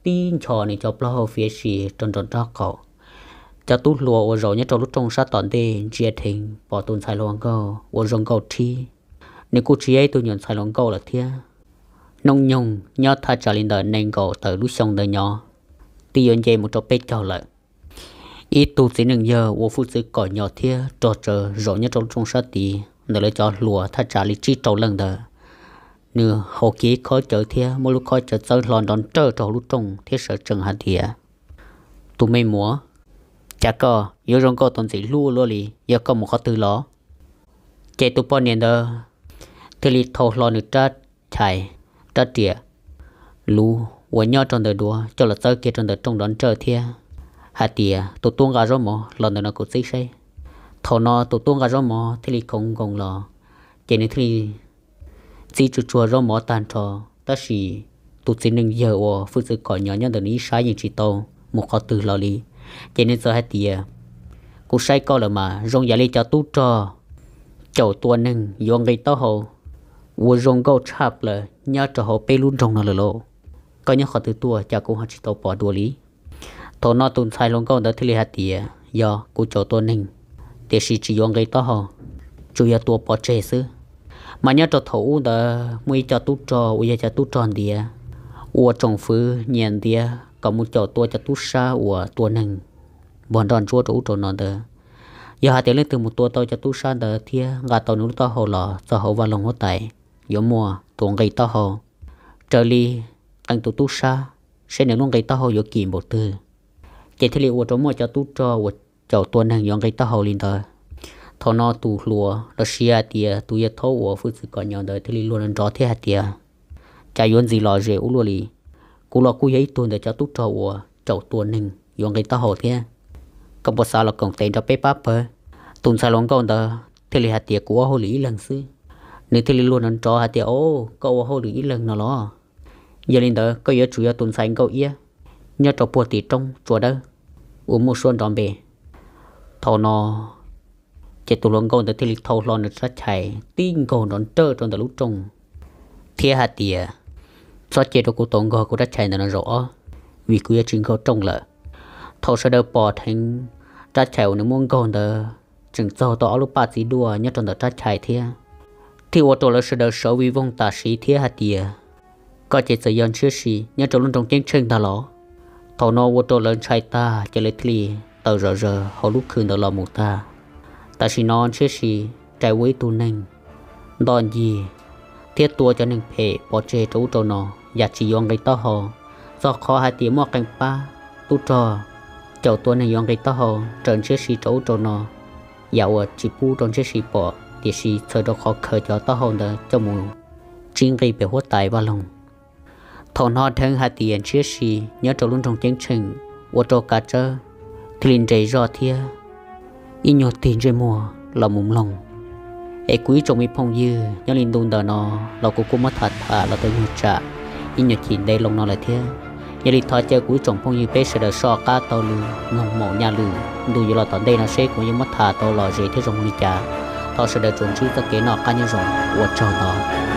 tib nchos nws cov plaub hau fiav si rau nraum nraub qaum. Cov tub hluas uas zaum nyob rau lub rooj sab tom ntej ntsia dheev pom tus ntxhais hluas nkauj uas zoo nkauj thib, nws kuj tsis yog ib tug nyuam ntxhais hluas nkauj lawm thiab. Hnub nyoog nyob thaj tsam li ntawm nees nkaum tawm lub xyoo ntawd nyob, twb yuav nce mus rau peb caug lawm. Ib tug txiv neej yawg uas hwj txwv kom nyo thiab rog tsaws zaum nyob rau lub rooj sab tid ntawm lawv cov hluas thaj tsam li tsib rau leej ntawd, nws haus kiag ib khob cawv thiab muab lub khob cawv txawb hlo nrov nrawj rau hauv lub rooj thiab sawv tsees hais tias, Tus me muam, cas koj yuav zoo nkauj tau ntxim hlub ua luaj li, yog koj mus qhov twg los? Ces tus poj niam ntawd thiaj li thau hlo nws rab chais, rab riam luv uas nyob rau ntawm duav coj los txawb kiag rau ntawm rooj nrov nrawj thiab hais tias, Tus tub nqa zaub mov los ntawm no kuv txib saib. Thaum no tus tub nqa zaub mov thiaj li khoov nkoos los, ces nws thiaj li txib tsuag tsuag zaub mov tag nrho, tab sis tus txiv neej yawg uas hwj txwv kom nyo nyob ntawm nws ib sab yeej tsis tau mus qhov twg los li. Ces nws txawm hais tias, Kuv saib koj lawm mas zoo yam li cov tub rog caum tua neeg yuav nqi taub hau uas zoo nkauj tshaj plaws nyob rau hauv peb lub nroog no lawm lauj. Koj nyob qhov twg tuaj cas kuv ho tsis tau pom dua li? Thaum no tus ntxhais hluas nkauj ntawd thiaj li hais tias, Yog kuv caum tua neeg, tiam sis tsis yuav nqi taub hau, tsuas yog tua pov tseg xwb. Mas nyob rau thaum ub ntawd muaj ib co tub rog uas yog cov tub rog ntiav, ua tsoom fwv nyias ntiav kom mus caum tua cov tub sab uas tua neeg npog nroj ntsuab rau ub rau no ntawd. Yog hais tias leej twg mus tua tau cov tub sab ntawd thiab nqa tau nws lub taub hau los txog hauv vaj loog huab tais, yuav muaj tus nqi taub hau raws li qee tus tub sab, seb nws lub nqi taub hau yuav kim npaum twg. Ces thiaj li ua rau muaj cov tub rog uas caum tua neeg yuav nqi taub hau li ntawd. Thaum no tus hluas los sis hais tias tus yawg thaub uas hwj txwv kom nyo ntawd thiaj li luag nrov thiab hais tias, Cas yuav ntxim lom zem ua luaj li. Kuv los kuj yog ib tug ntawm cov tub rog uas caum tua neeg yuav nqi taub hau thiab. Koj puas xav los koom tes nrog peb pab pawg? Tus ntxhais hluas nkauj ntawd thiaj li hais tias, Kuv ua hauj lwm ib leeg xwb. Nws thiaj li luag nrov nrov hais tias, Au, koj ua hauj lwm ib leeg no los? Yog li ntawd koj yuav tsum yog tus ntxhais nkauj iab nyob rau puag tim roob tsua dawb uas muaj suab nrov npe. Thaum no ces tus hluas nkauj ntawd thiaj li thau hlo nws rab chais tib nkaug nrov nrawj rau ntawm lub rooj thiab hais tias, Txhob cia rau kuv tau nkaug kuv rab chais ntawm no zaum ob, vim kuv yuav tsis nkaug rooj lawm. Thaum sawv daws pom dheev rab chais uas nws muab nkaug ntawd tseem txaug tau ob lub paj txiv duaj nyob rau ntawm rab chais thiab, thiaj ua rau lawv sawv daws sawv vij voog tam sim thiab hais tias, Koj ces txawm yog ntshiab si nyob rau lub nroog Ceeb Tsheej ntag los? Thaum no ua rau lawv ntshai tag ces lawv thiaj li tawm zom zaws hauv lub khw ntawd los mus tag. Tam sim no ntshiab si rais ua ib tug neeg ntoj ncig thiab tua cov neeg phem pov tseg rau ub rau no, yam tsis yuav nqi taub hau. Txog qhov hais tias muaj qee pab tub rog caum tua neeg yuav nqi taub hau raws ntshiab si rau ub rau no, yam uas tsis pub rau ntshiab si pom, tiam sis txhawm rau qhov khaws cov taub hau ntawd coj mus tsib nqi pem huab tais vaj loog. Thaum hnov dheev hais tias ntshiab si nyob rau lub nroog Ceeb Tsheej, ua rau Kav Tsawb thiaj li nres zog thiab ib nyuag tig ntsej muag los mus mloog. Es kuv ib tsoom me phooj ywg, nyob li ntu ntawm no los kuv kuj muab tham tham los tau nyuag tsam ib nyuag chim ntev loo no lawm thiab. Yog li thov caw kuv ib tsoom phooj ywg peb sawv daws soj qab taug lw mloog maum nyaj lwm ntu yuav los tom ntej no seb kuv yuav muab tham tau lom zem thiab zoo li cas. Thov sawv daws tsuas ntsib txoj kev noj qab nyob zoo, ua tsaug ntau.